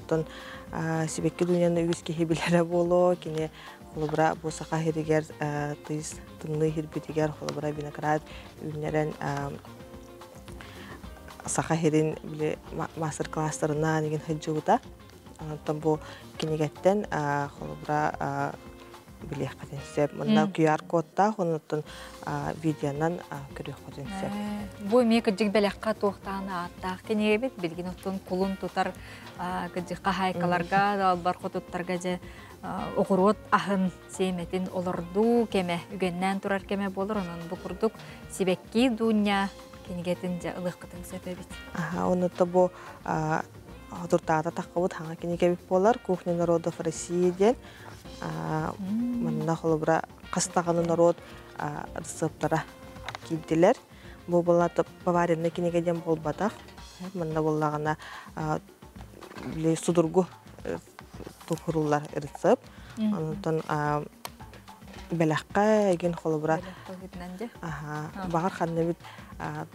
Сибэкки Дуунньаны үгүс киһи билэрэ буолуо. Кини холобура бу саха сиригэр тыйыс тымныы сирбитигэр холобура виноград үүннэрэн саха сирин били мастер-класстарынан игин сылдьыбыта. Онтон бу кинигэттэн холобура билиэххитин сөп. Манна QR-кодтаах, оннуттан видеонан көрүөххүтүн сөп. Бу эмиэ кырдьык бэлэххэ туохтаан ааттаах кинигэбит. Билигин оттон кулун тутар кырдьык хаһаайкаларга, далбар хотуттарга дьэ оҕуруот аһын сиэмэтин олордуу кэмэ, үгэннээн турар кэмэ буолар. Онон бу курдук сибэкки дуунньа кинигэтин дьэ ылыаххытын сөп эбит. Онута бу хотуртаата таххыбыт хаҥа кинигэбит буолар «Кухня народов России» диэн. Манна холобура хас даҕаны норуот рецептара киирдилэр. Бу буолла поваренный кинигэ диэн буолбатах. Манна буоллаҕына судургу тухуруллар рецепт. Онтон бэлэххэ эгин холобура баҕар ханна бит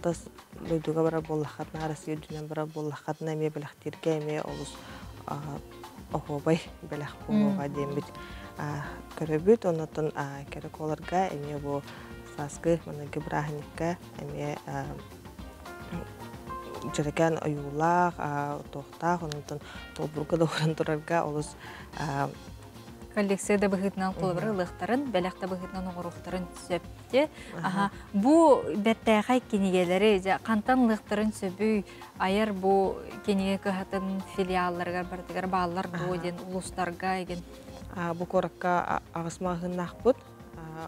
тас дойдуга барар буоллаххытына, Россия үрдүнэн барар буоллаххытына эмиэ бэлэхтииргэ эмиэ олус оһуобай бэлэх буолуоҕа диэммит көрөбүт. Оннотон кэрэ куоларга эмиэ бу сааскы маныгы бырааһынньыкка эмиэ дьэрэкээн ойуулаах, туохтаах, оннотон толбурга да ууран турарга олус коллекция да быһыытынан холобура ылыахтарын, бэлэх да быһыытынан оҥоруохтарын сөп те. Аха, бу бэртээхэй кинигэлэри дьэ хантан ылыахтарын сөбүй? Айар бу кинигэ кыһатын филиалларыгар барытыгар бааллар дуо диэн улуустарга эгин. Бу куоракка аҕыс маҕаһыыннаахпыт.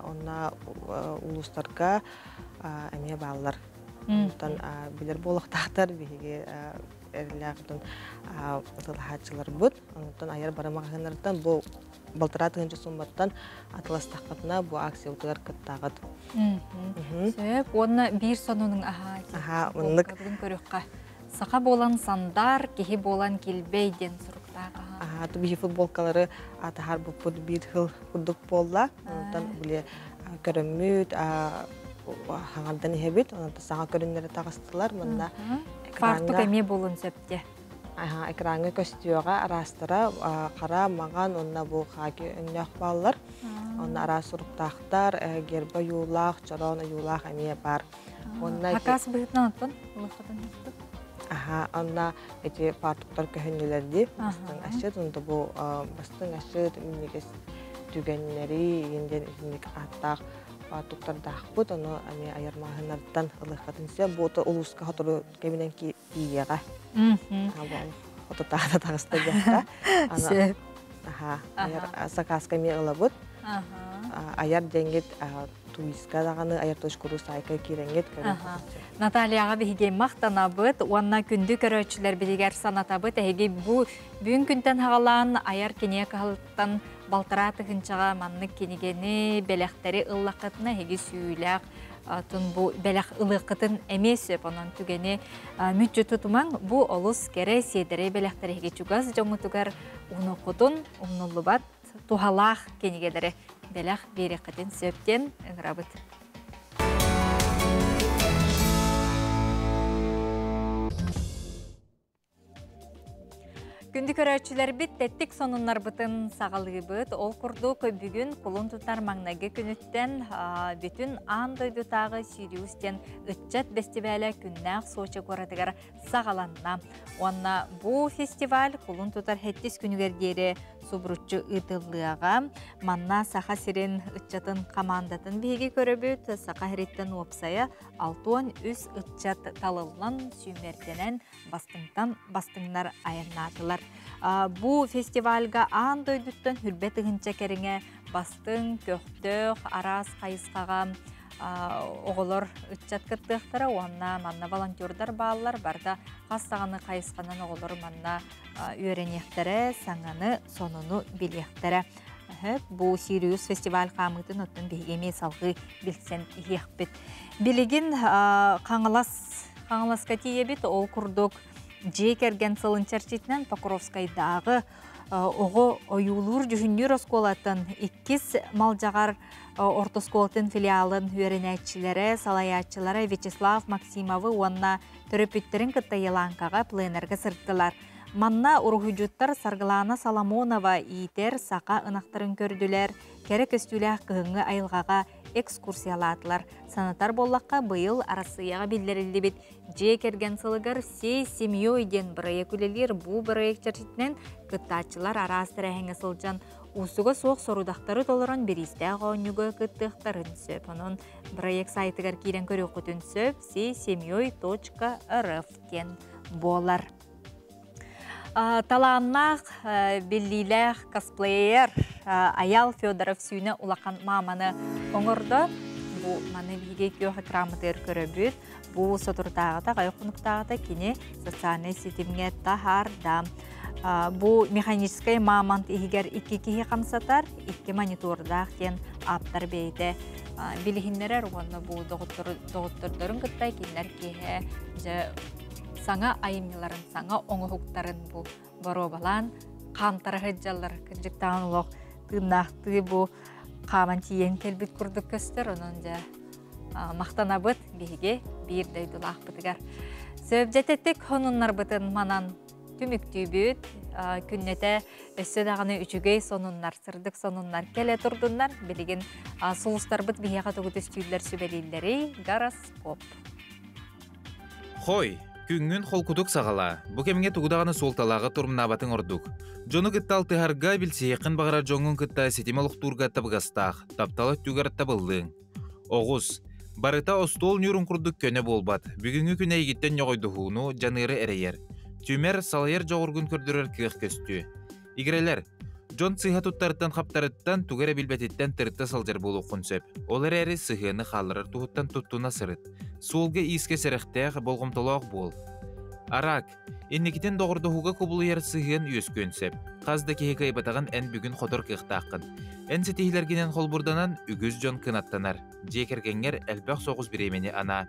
Онно улуустарга эмиэ бааллар. Онтон билэр буолуохтаахтар биһиги эрэллээх атылаһааччыларбыт. Онтон айар бары маҕаһыыннарыттан бу балтараа тыһыынча сумматтан атыластаххытына бу акциябытыгар кыттаҕыт. Сөп. Уонна биир сонунуҥ аһаа. Аһаа, оннук. Бүгүн көрүөххэ. Саха буолан сандар, киһи буолан килбэй диэн суруктаах аһаа. Аһаа, биһи футболкалары атаһар буппут биир хыл курдук буолла. Онтон били көрөммүт, хаҥардан иһэбит. Онон саҥа көрүннэри таҕыстылар. Манна Фартук эмиэ буолун сөпте. Экраҥҥа көстүөҕэ араастара хара, маҥан уонна бу хаки өҥнөөх бааллар. Онно араас суруктаахтар, герба ойуулаах, чороон ойуулаах эмиэ баар. Онно Хакас быһыытынан оттон улахатын Аха, онно эти фартуктар көһүннүлэр дии. Бастыҥ асчыт, онто бу бастыҥ асчыт минньигэс түгэннэри иин диэн итинник ааттаах фартуктардаахпыт. Ону эмиэ айар маҕаһыыннарыттан ылыаххытын сөп. Бу улууска сотору кэминэн тиийиэҕэ. Хотутаата таҕыста диэххэ. Сөп. Аха, айар заказка эмиэ ылабыт. Айар диэҥҥит туиска даҕаны айар точкуру саайка киирэҥҥит көрөн. Натальяҕа биһиги махтанабыт уонна күндү көрөөччүлэрбитигэр санатабыт. Эһиги бу бүгүн күнтэн хаҕалаан айар кинигэ кыһалыттан балтараа тыһынчаҕа маннык кинигэни, бэлэхтэри ыллаххытына эһиги сүүлээх тун бу бэлэх ылыаххытын эмиэ сөп. Онон түгэни мүччү тутумаҥ. Бу олус кэрэ сиэдэрэй бэлэхтэр эһиги чугас дьоҥҥутугар унуоххутун умнуллубат туһалаах кинигэлэри бэлэх биэриэххитин сөп диэн ыҥырабыт. Күндү көрөөччүлэрбит тэттик сонуннарбытын саҕалыыбыт. Ол курдук бүгүн кулун тутар маҥнайгы күнүттэн бүтүн аан дойдутааҕы Сириус диэн ыччат бэстибээлэ күннээх Сочи куоратыгар саҕаланна. Уонна бу фестиваль кулун тутар сэттис күнүгэр диэри субуруччу ыытыллыаҕа. Манна Саха сирин ыччатын хамаандатын биһиги көрөбүт. Саха сириттэн уопсайа 63 ыччат талыллан, сүүмэрдэнэн бастыҥтан бастыҥнар айаннаатылар. Бу фестивальга аан дойдуттан хүрбэ тыһынча кэриҥэ бастыҥ, көхтөөх, араас хайысхаҕа Оҕолор ыччат кыттыахтара уонна манна волонтердар бааллар барда хас саҕаны хайысханан оҕолор манна үөрэниэхтэрэ, саҥаны, сонуну билиэхтэрэ. Бу Сириус фестиваль хаамыытын оттон биһиги эмиэ салгыы билсэн иһиэхпит. Билигин Хаҥалас Хаҥаласка тиийэбит, ол курдук дьиэ кэргэн сылын чэрчитинэн Покровскайдааҕы оҕо ойуулуур дьүһүннүүр оскуолатын иккис Малдьаҕар орто оскуолатын филиалын үөрэнээччилэрэ, салайааччылара Вячеслав Максимовы уонна төрөппүттэрин кытта Еланкаҕа пленэргэ сырыттылар. Манна уруһуйдьуттар Саргылаана Соломонова иитэр саха ынахтарын көрдүлэр, кэрэ көстүүлээх кыһыҥҥы айылҕаҕа экскурсиялаатылар. Санатар буоллахха, быйыл Арассыыйаҕа биллэриллибит Дьиэ кэргэн сылыгар «Всей семьей» диэн бырайыак үлэлиир. Бу бырайыак чэрчитинэн кыттааччылар араас тэрээһиҥҥэ сылдьан уустуга суох сорудахтары толорон бириистээх оонньууга кыттыахтарын сөп. Онон бырайыак сайтыгар киирэн көрүөххүтүн сөп всейсемьей.рф диэн буолар. Талааннаах, биллиилээх косплеер Аял Федоров сүүнэ улахан мааманы оҥордо. Бу маны биһиги күөх экраммытыгар көрөбүт. Бу соторутааҕыта, хайа хонуктааҕыта кини социальнай ситимҥэ таһаарда. Бу механическай мамонт иһигэр икки киһи хамсатар, икки монитордаах диэн ааптар бэйэтэ билиһиннэрэр уонна бу доҕоттордорун кытта кинилэр киэһэ дьэ саҥа айымньыларын, саҥа оҥоһуктарын бу боруобалаан хаамтара сылдьаллар. Кырдьыктаан олох тыыннаахтыы бу хааман тиийэн кэлбит курдук көстөр. Онон дьэ махтанабыт биһиги биир дойдулаахпытыгар. Сөбдьэтэтик хонуннарбытын манан түмүктүүбүт. Күннэтэ өссө даҕаны үчүгэй сонуннар, сырдык сонуннар кэлэ турдуннар. Билигин сулустарбыт биһиэхэ тугу түстүүллэр сүбэлииллэрий гороскоп. Хой, күҥҥүн холкутук саҕалаа. Бу кэмҥэ тугу даҕаны суолталааҕы турумнаабатыҥ ордук. Дьону кытта алтыһарга, билсиһиэххин баҕарар дьоҥҥун кытта ситим олохтуурга табыгастаах, таптал өттүгэр табыллыаҥ. Оҕус. Барыта остуол ньуурун курдук көнө буолбат. Бүгүҥҥү күн эйигиттэн ньоҕойдоһууну, дьаныары эрэйэр. Түмэр, салайар дьоҕургун көрдөрөр кыах көстүө. Игирэлэр, дьон сыыһа туттарыттан-хаптарыттан, тугу эрэ билбэтиттэн тырытта сылдьар буолуоххун сөп. Ол эрээри сыһыаны хаалларар туһуттан туттуна сырыт. Суолга-иискэ сэрэхтээх, болҕомтолоох буол. Араак, инникитин доҕордоһууга кубулуйар сыһыан үөскүөн сөп. Хас да киһи кыайбатаҕын эн бүгүн хотор кыахтааххын. Эн ситиһиилэргинэн холбурданан, үгүс дьон кынаттанар. Дьиэ кэргэҥҥэр элбэх соҕус бириэмэни анаа.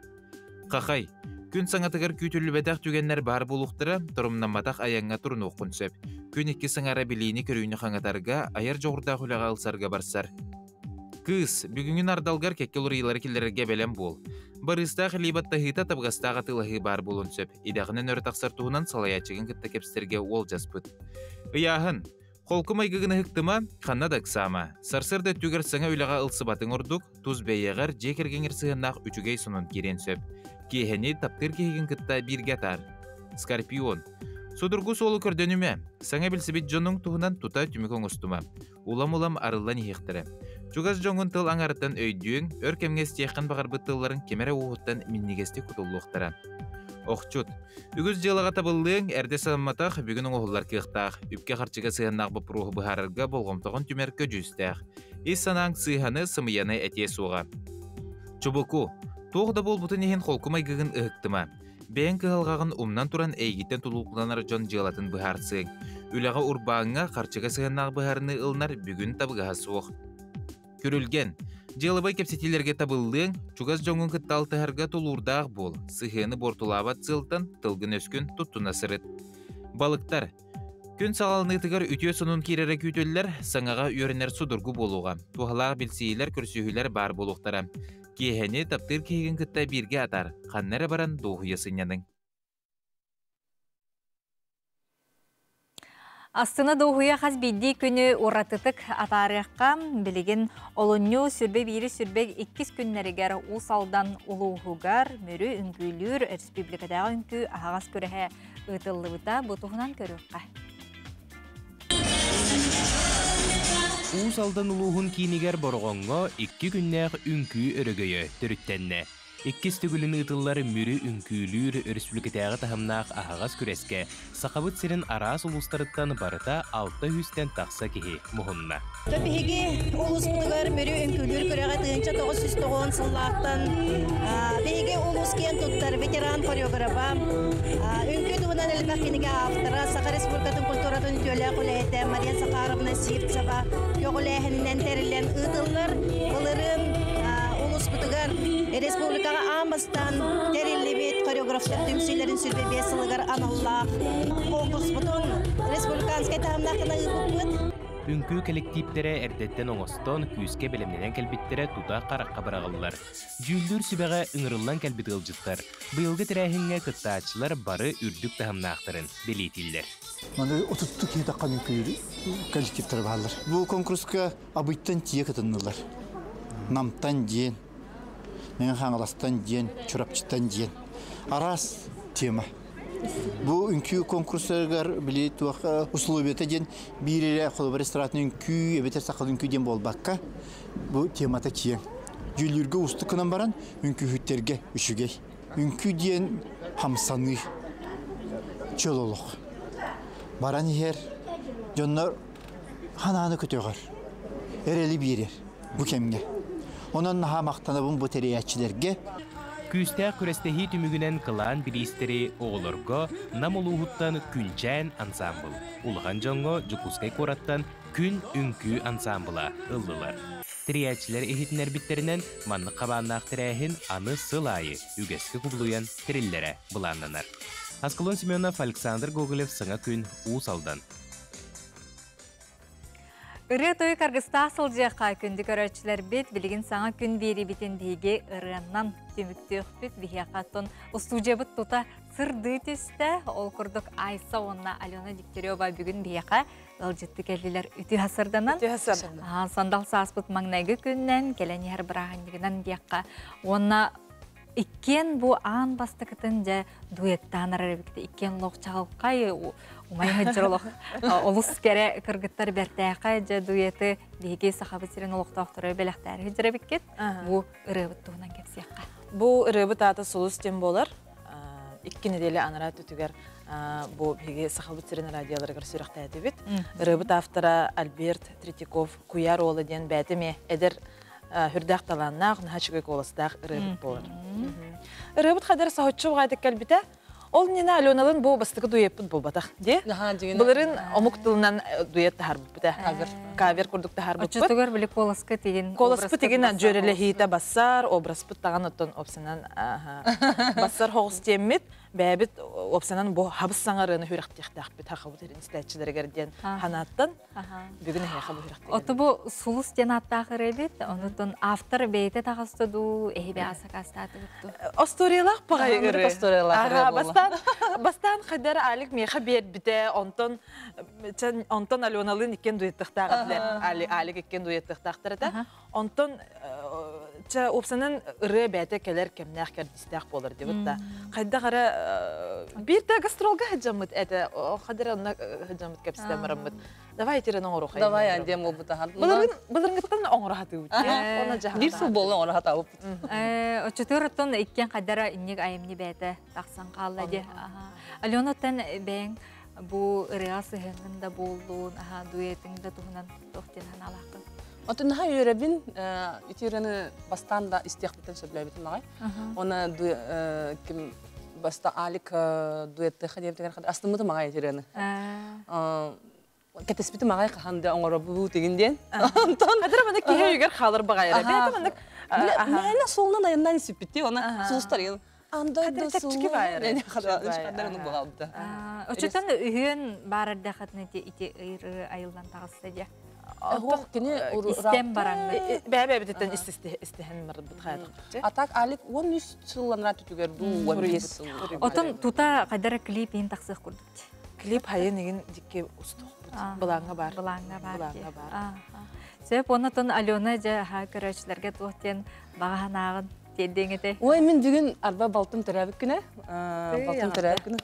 Хахай, күн саҥатыгар күүтүллүбэтэх түгэннэр баар буолуохтара, торумнамматах айаҥҥа турунуоххун сөп. Күн икки саҥара билиини-көрүүнү хаҥатарга, айар дьоҕурдаах үлэҕэ ылсарга барсар. Кыыс, бүгүҥҥү нардалгар кэккэ уларыйыылары киллэрэргэ бэлэм буол. Барыыстаах илии баттаһыыта табыгастаах атыылаһыы баар буолуон сөп. Идэҕинэн өрө тахсар туһунан салайааччыгын кытта кэпсэтэргэ уолдьаспыт. Ыйааһын. Холку майгыгын ыһыктыма, ханна да ыксаама. Сарсыарда өттүгэр саҥа үлэҕэ ылсыбатыҥ ордук, тус бэйэҕэр, дьиэ кэргэҥҥэр сыһыаннаах үчүгэй сонун киириэн сөп. Киэһэни таптыыр киһигин кытта бииргэ атаар. Скорпион. Судургу суолу көрдөнүмэ. Саҥа билсибит дьонуҥ туһунан тута түмүк оҥостума. Улам-улам арыллан иһиэхтэрэ. Чугас дьоҥҥун тыл аҥарыттан өйдүөҥ, өр кэмҥэ истиэххин баҕарбыт тылларыҥ ким эрэ ууһуттан минньигэстик кутуллуохтара. Охчут. Үгүс дьыалаҕа табыллыаҥ, эрдэ санамматах, бүгүн оҥоһуллар кыахтаах, үпкэ-харчыга сыһыаннаах боппуруоһу быһаарарга болҕомтоҕун түмэр көдьүүстээх. Ис санааҥ сыыһаны, сымыйаны этиэ суоҕа. Чубуку. Туох да буолбутун иһин холку майгыгын ыһыктыма. Бэйэҥ кыһалҕаҕын умнан туран эйигиттэн тулуктанар дьон дьыалатын быһаарсыаҥ. Үлэҕэ урбааҥҥа, харчыга сыһыаннаах быһаарыныы ылынар бүгүн табыгаһа суох. Күрүлгэн. Дьыалабай кэпсэтиилэргэ табыллыаҥ, чугас дьоҥҥун кытта алтыһарга тулуурдаах буол, сыһыаны буортулаабат сыалтан тылгын-өскүн туттуна сырыт. Балыктар. Күн саҕаланыытыгар үтүө сонун киирэрэ күүтүллэр, саҥаҕа үөрэнэр судургу буолуоҕа. Туһалаах билсиилэр, көрсүһүүлэр баар буолуохтара. Киэһэни таптыыр киһигин кытта бииргэ атаар, ханна эрэ баран дуоһуйа сынньаныҥ. Астына дуоһуйа хас биирдии күнү уратытык атаарыахха. Билигин олунньу сүрбэ биири сүрбэ иккис күннэригэр Уус Алдан улууһугар Мүрү үҥкүүлүүр республикатааҕы үҥкүү аһаҕас күрэһэ ыытыллыбыта. Бу туһунан көрүөххэ. Уус Алдан улууһун киинигэр Бороҕоҥҥо икки күннээх үҥкүү өрөгөйө төрүттэннэ. Иккис төгүлүн ыытыллар Мүрү үҥкүүлүүр өрөспүүбүлүкэтээҕи таһымнаах аһаҕас күрэскэ Сахабыт сирин араас улуустарыттан барыта 600-тэн тахса киһи муһунна. Биһиги улууспутугар Мүрү үҥкүүлүүр күрэҕэ 1990 сыллаахтан биһиги улуус киэн туттар ветеран хореографа, үҥкүү туһунан элбэх кинигэ автора, Саха Республикатын культуратын үтүөлээх үлэһитэ Мария Захаровна Сивцева көҕүлээһининэн тэриллэн ыытыллар. Былырыын улууспутугар республикаҕа аан бастаан тэриллибит хореографтар түмсүүлэрин 25 сылыгар аналлаах конкурспутун республиканскай таһымнаах гына ыыппыппыт. Үҥкүү кэлэктииптэрэ эрдэттэн оҥостон, күүскэ бэлэмнэнэн кэлбиттэрэ тута харахха быраҕыллар. Дьүүллүүр сүбэҕэ ыҥырыллан кэлбит ыалдьыттар быйылгы тэрээһиҥҥэ кыттааччылар бары үрдүк таһымнаахтарын бэлиэтииллэр. Маны отутту киһи таххан үҥкүү коллективтары бааллар. Бу конкурска Абыйтан тиийэ кытыннылар. Намтан диэн, Мэҥэ Хаҥаластан диэн, Чурапчыттан диэн. Араас тема. Бу үҥкүү конкурсарыгар били туох условията диэн биир эрэ холобур эстрадный үҥкүү эбэтэр сахалыы үҥкүү диэн буолбакка бу темата киэҥ. Дьүүллүүргэ уустук гынан баран үҥкүүһүттэргэ үчүгэй. Үҥкүү диэн хамсаныы, чөл олох. Баран иһэр дьоннор ханааны көтөҕөр, эрэли биэрэр бу кэмҥэ. Онон наһаа махтанабын бу тэрийээччилэргэ. Күүстээх күрэстэһии түмүгүнэн кылаан бириистэри оҕолорго Нам улууһуттан Күнчээн ансаамбыл, улахан дьоҥҥо Дьокуускай куораттан Күн үҥкүү ансаамбыла ыллылар. Тэрийээччилэр иһитиннэрбиттэринэн, маннык хабааннаах тэрээһин аны сыл аайы үгэскэ кубулуйан тэриллэрэ былааннанар. Аскалон Семенов, Александр Гоголев Саҥа күн, Уус Алдан. Ырыа тойук аргыстаах сылдьыахха күндү көрөөччүлэрбит билигин саҥа күн биэриибитин биһиги ырыаннан түмүктүөхпүт биһиэхэ оттон устуудьуйабыт тута сырдыы түстэ ол курдук Айса уонна Алена Дегтярева бүгүн биһиэхэ ыалдьытты кэллилэр үтүө сарданан сандал сааспыт маҥнайгы күннэн кэлэн иһэр бырааһынньыгынан диэххэ уонна Иккиэн бу аан бастакытын дьэ дуэттаан арар эбиккит. Иккиэн олох чаҕылхай, умай сылдьар олох олус кэрэ кыргыттар бэртээхэй дьэ дуэты биһиги Сахабыт сирин олохтоохторо бэлэхтээри сылдьар эбиккит. Бу ырыабыт туһунан кэпсиэххэ. Бу ырыабыт аата Сулус диэн буолар. Икки нэдиэлэ анараа өттүгэр бу биһиги Сахабыт сирин радиоларыгар сүрэхтээтибит. Ырыабыт автора Альберт Третьяков Куйаар уола диэн бэйэтэ эмиэ эдэр хүрдээх талааннаах, наһаа үчүгэй куоластаах ырыабыт буолар. Ырыабыт хадара соһуччу уҕаатык кэлбитэ. Ол иннинэ Аленалын бу бастакы дуэппут буолбатах дии. Былырын омук тылынан дуэт таһарбыппыт Кавер. Кавер курдук таһарбыппыт. Оччотугар били куоласка тигин Куоласпыт тигин дьүөрэлэһиитэ бассар, образпыт таҕан оттон опсанан бассар хоҕус тиэммит бэйэбит уопсанан бу хабыс саҥарыаны хүрэхтиэхтээхпит хахабыт ирин истээччилэригэр диэн ханааттан бүгүн эһиэхэ бу хүрэхтиэхтээхпит. Оту бу Сулус диэн ааттаах ырыабит, онутун автор бэйэтэ таҕыста дуу, эһиби сакаастаатыбыт дуу? Остуоруйалаах баҕайы ырыа. Остуоруйалаах ырыа буолла. Бастаан хайдара Алик миэхэ биэрбитэ, онтон онтон Аленалыын иккиэн дуэттыхтаах этилэр. Алик иккиэн дуэттыхтаахтар этэ. Онтон чэ уопсанан ырыа бэйэтэ кэлэр кэмнээх кэрдиистээх буолар диэбит да. Хайдах эрэ биир да гастролга сылдьаммыт этэ, хадара онно сылдьаммыт кэпсэтэн бараммыт. Давай итирэн оҥоруохай. Давай диэн буолбута. Былыргын былыргыттан оҥоро сатыыбыт. Биир сыл буолла оҥоро сатаабыппыт. Оччотугар оттон иккиэн хайдара инник айымньы бэйэтэ тахсан хаалла дии. Аленаттан бэйэҥ бу ырыаҕа сыһыаҥҥын да буоллун, аха дуэтиҥ да туһунан туох диэн санаалааххын? Отун наһаа үөрэбин, ити ырыаны бастаан да истиэхпиттэн сөбүлээбитим аҕай. Уонна ким баста Алик дуэттыха диэбитигэр астыммытым аҕай ити ырыаны. Кэтэспитим аҕай хаһан да оҥоробуу тигин диэн. Онтон Хадара мана киһи өйүгэр хаалар баҕайара. Бэйэтэ маннык Мээнэ суолунан айаннаан испиппит она сулустар Андайда чэпчэки баайара. Оччотон үһүөн баар эрдэххитинэ ити ыры айыллан таҕыста дии. Оһох кини истэн бараҥҥа. Бэйэ-бэйэбититтэн истиһэн барбыт хаятахпыт. А так Алик 13 сылланра түтүгэр дуу 15 сыл. Отон тута хайдара клип иһин тахсыах курдук. Клип хайын игин дикки устуохпут. Былааҥҥа бар. Былааҥҥа бар. Былааҥҥа бар. Сөп, оннотон Алена дьэ көрөөччүлэргэ туох диэн баҕа санааҕын тиэрдиэҥ этэй? Ой, мин бүгүн арба балтым төрөөбүт күнэ. Балтым төрөөбүт күнэ.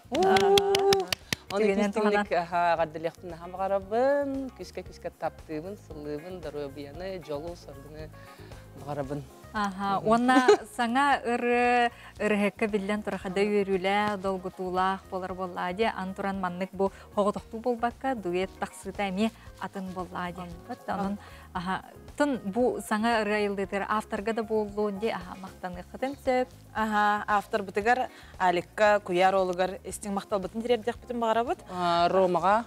Оны күстүнлүк эҕэрдэлиэхпин наһаа баҕарабын. Күскэ-күскэ таптыыбын, сыллыыбын, доруобуйаны, дьолу, соргуну баҕарабын. Аха, уонна саҥа ыры ырыһыкка биллэн турахада үөрүүлээх, долгутуулаах болар буоллаа дии. Ан туран маннык бу хоҕотохтуу буолбакка дуэт тахсыыта эмиэ атын буоллаа дии. Онон аха, тын бу саҥа ырыа айыллыытыгар авторга да буоллун дии аха махтаныаххытын сөп. Аха, авторбытыгар Аликка Куйаар уолугар истиҥ махталбытын тириэрдиэхпитин баҕарабыт. Ромаҕа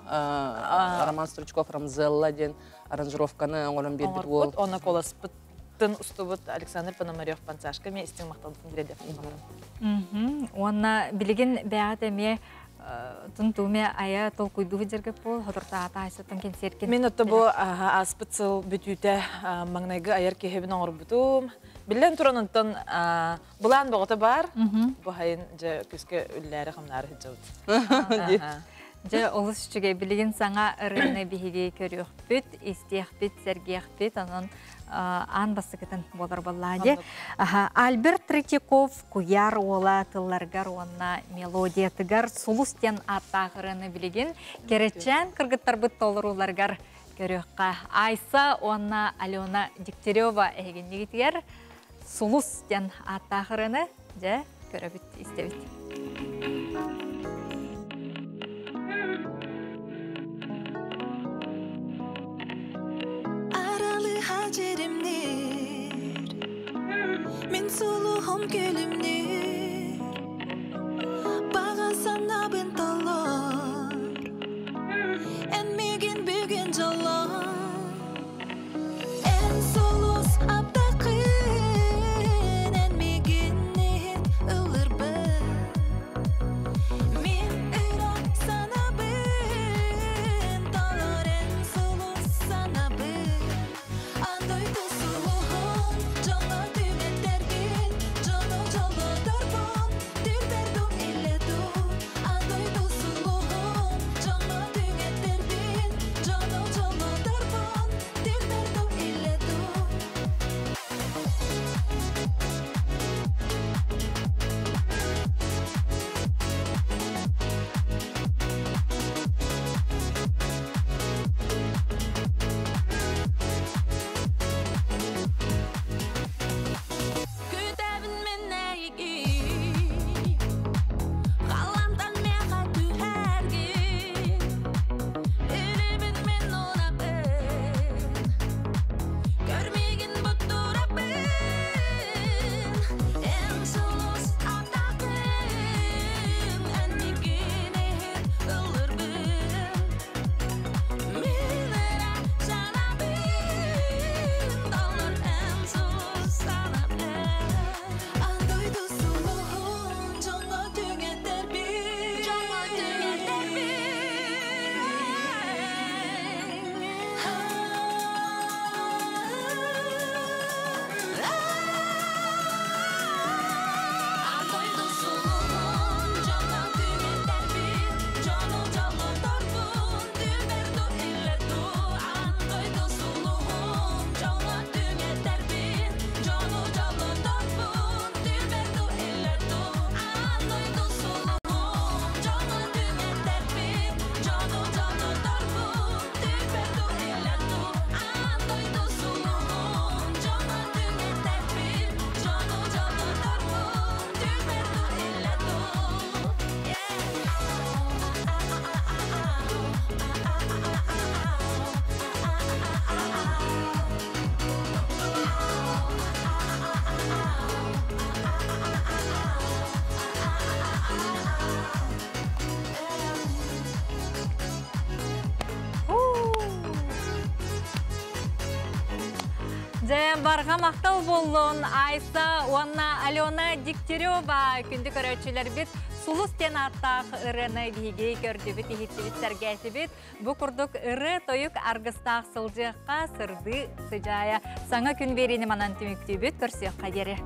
Роман Стручков Рамзелла диэн аранжировканы оҥорон биэрбит уол. Онно куоласпыт тын устубут Александр Пономарев Панцашка эмиэ истиҥ махталбытын тириэрдиэхпин баҕарабын. Уонна билигин бэйэҕит эмиэ тун-тууме айа толкуйдуу сылдьаргыт буол хотуртаата айсаттан кэнсиэркин. Мин отто бу ааспыт сыл бүтүүтэ маҥнайгы айар киһибин оҥорбутум. Биллэн туран онтон былаан бөҕөтө баар. Бу хайын дьэ күскэ үллээри-хамнаары сылдьабыт. Дьэ олус үчүгэй билигин саҥа ырыаны биһиги көрүөхпүт, истиэхпит, сэргиэхпит. Онон аан бастакытын буолар буоллаа дии. Альберт Третьяков Куйаар уола тылларыгар уонна мелодиятыгар Сулус диэн ааттаах ырыаны билигин кэрэчээн кыргыттарбыт толорууларыгар көрүөххэ. Айса уонна Алена Дегтярева эһигиннигитигэр Сулус диэн ааттаах ырыаны дьэ көрөбүт, истэбит. Аралыха жеримнир, Мин сулуһум күлүмнүүр, Баҕа санаабын толор, Эн миигин бүгүн дьоллоор. Эн сулус аптакын, эн миигин иһит ыллырбын. Мин ыра санабын, толор эн сулус санабын. Аан дойду сулуһун, дьоҥҥо түҥэтэргин, дьону дьоллоторбун, түлбэрдум иллэту. Аан дойду сулуһун, дьоҥҥо түҥэтэрбин, дьону дьоллоторбун, түлбэрдум иллэту. Күтэбин мин эйигин, халантан миэхэ түһэргин, илиибин мин уунабын, көр миигин буттурабын, эн сулус атакын, эн миигин иһит ыллырбын. Мин эрэ санабын, толор эн сулус санабын. Аан дойду сулуһун, дьоҥҥо түҥэтэрбин. Дьоҥҥо түҥэтэрбин. Аан дойду сулуһун, дьоҥҥо түҥэтэрбин, дьону дьоллоторбун, түмэр дуу, иллэр дуу. Аан дойду сулуһун, дьоҥҥо түҥэтэрбин, дьону дьоллоторбун, түмэр дуу, иллэр дуу. Аан дойду сулуһун, дьоҥҥо түҥэтэрбин, дьону дьоллоторбун, түмэр дуу, иллэр дуу. Аан дойду сулуһун, дьоҥҥо түҥэтэрбин, дьону дьоллоторбун, түмэр дуу, иллэр дуу. Дьэ, барҕа махтал буоллун Айса уонна Алена Дегтярева күндү көрөөччүлэрбит Сулус диэн ааттаах ырыаны биһиги көрдүбүт, иһиттибит, сэргээтибит. Бу курдук ырыа-тойук аргыстаах сылдьыахха сырдыы сыдьаайа. Саҥа күн биэриини манан түмүктүүбүт, көрсүөххэ диэри.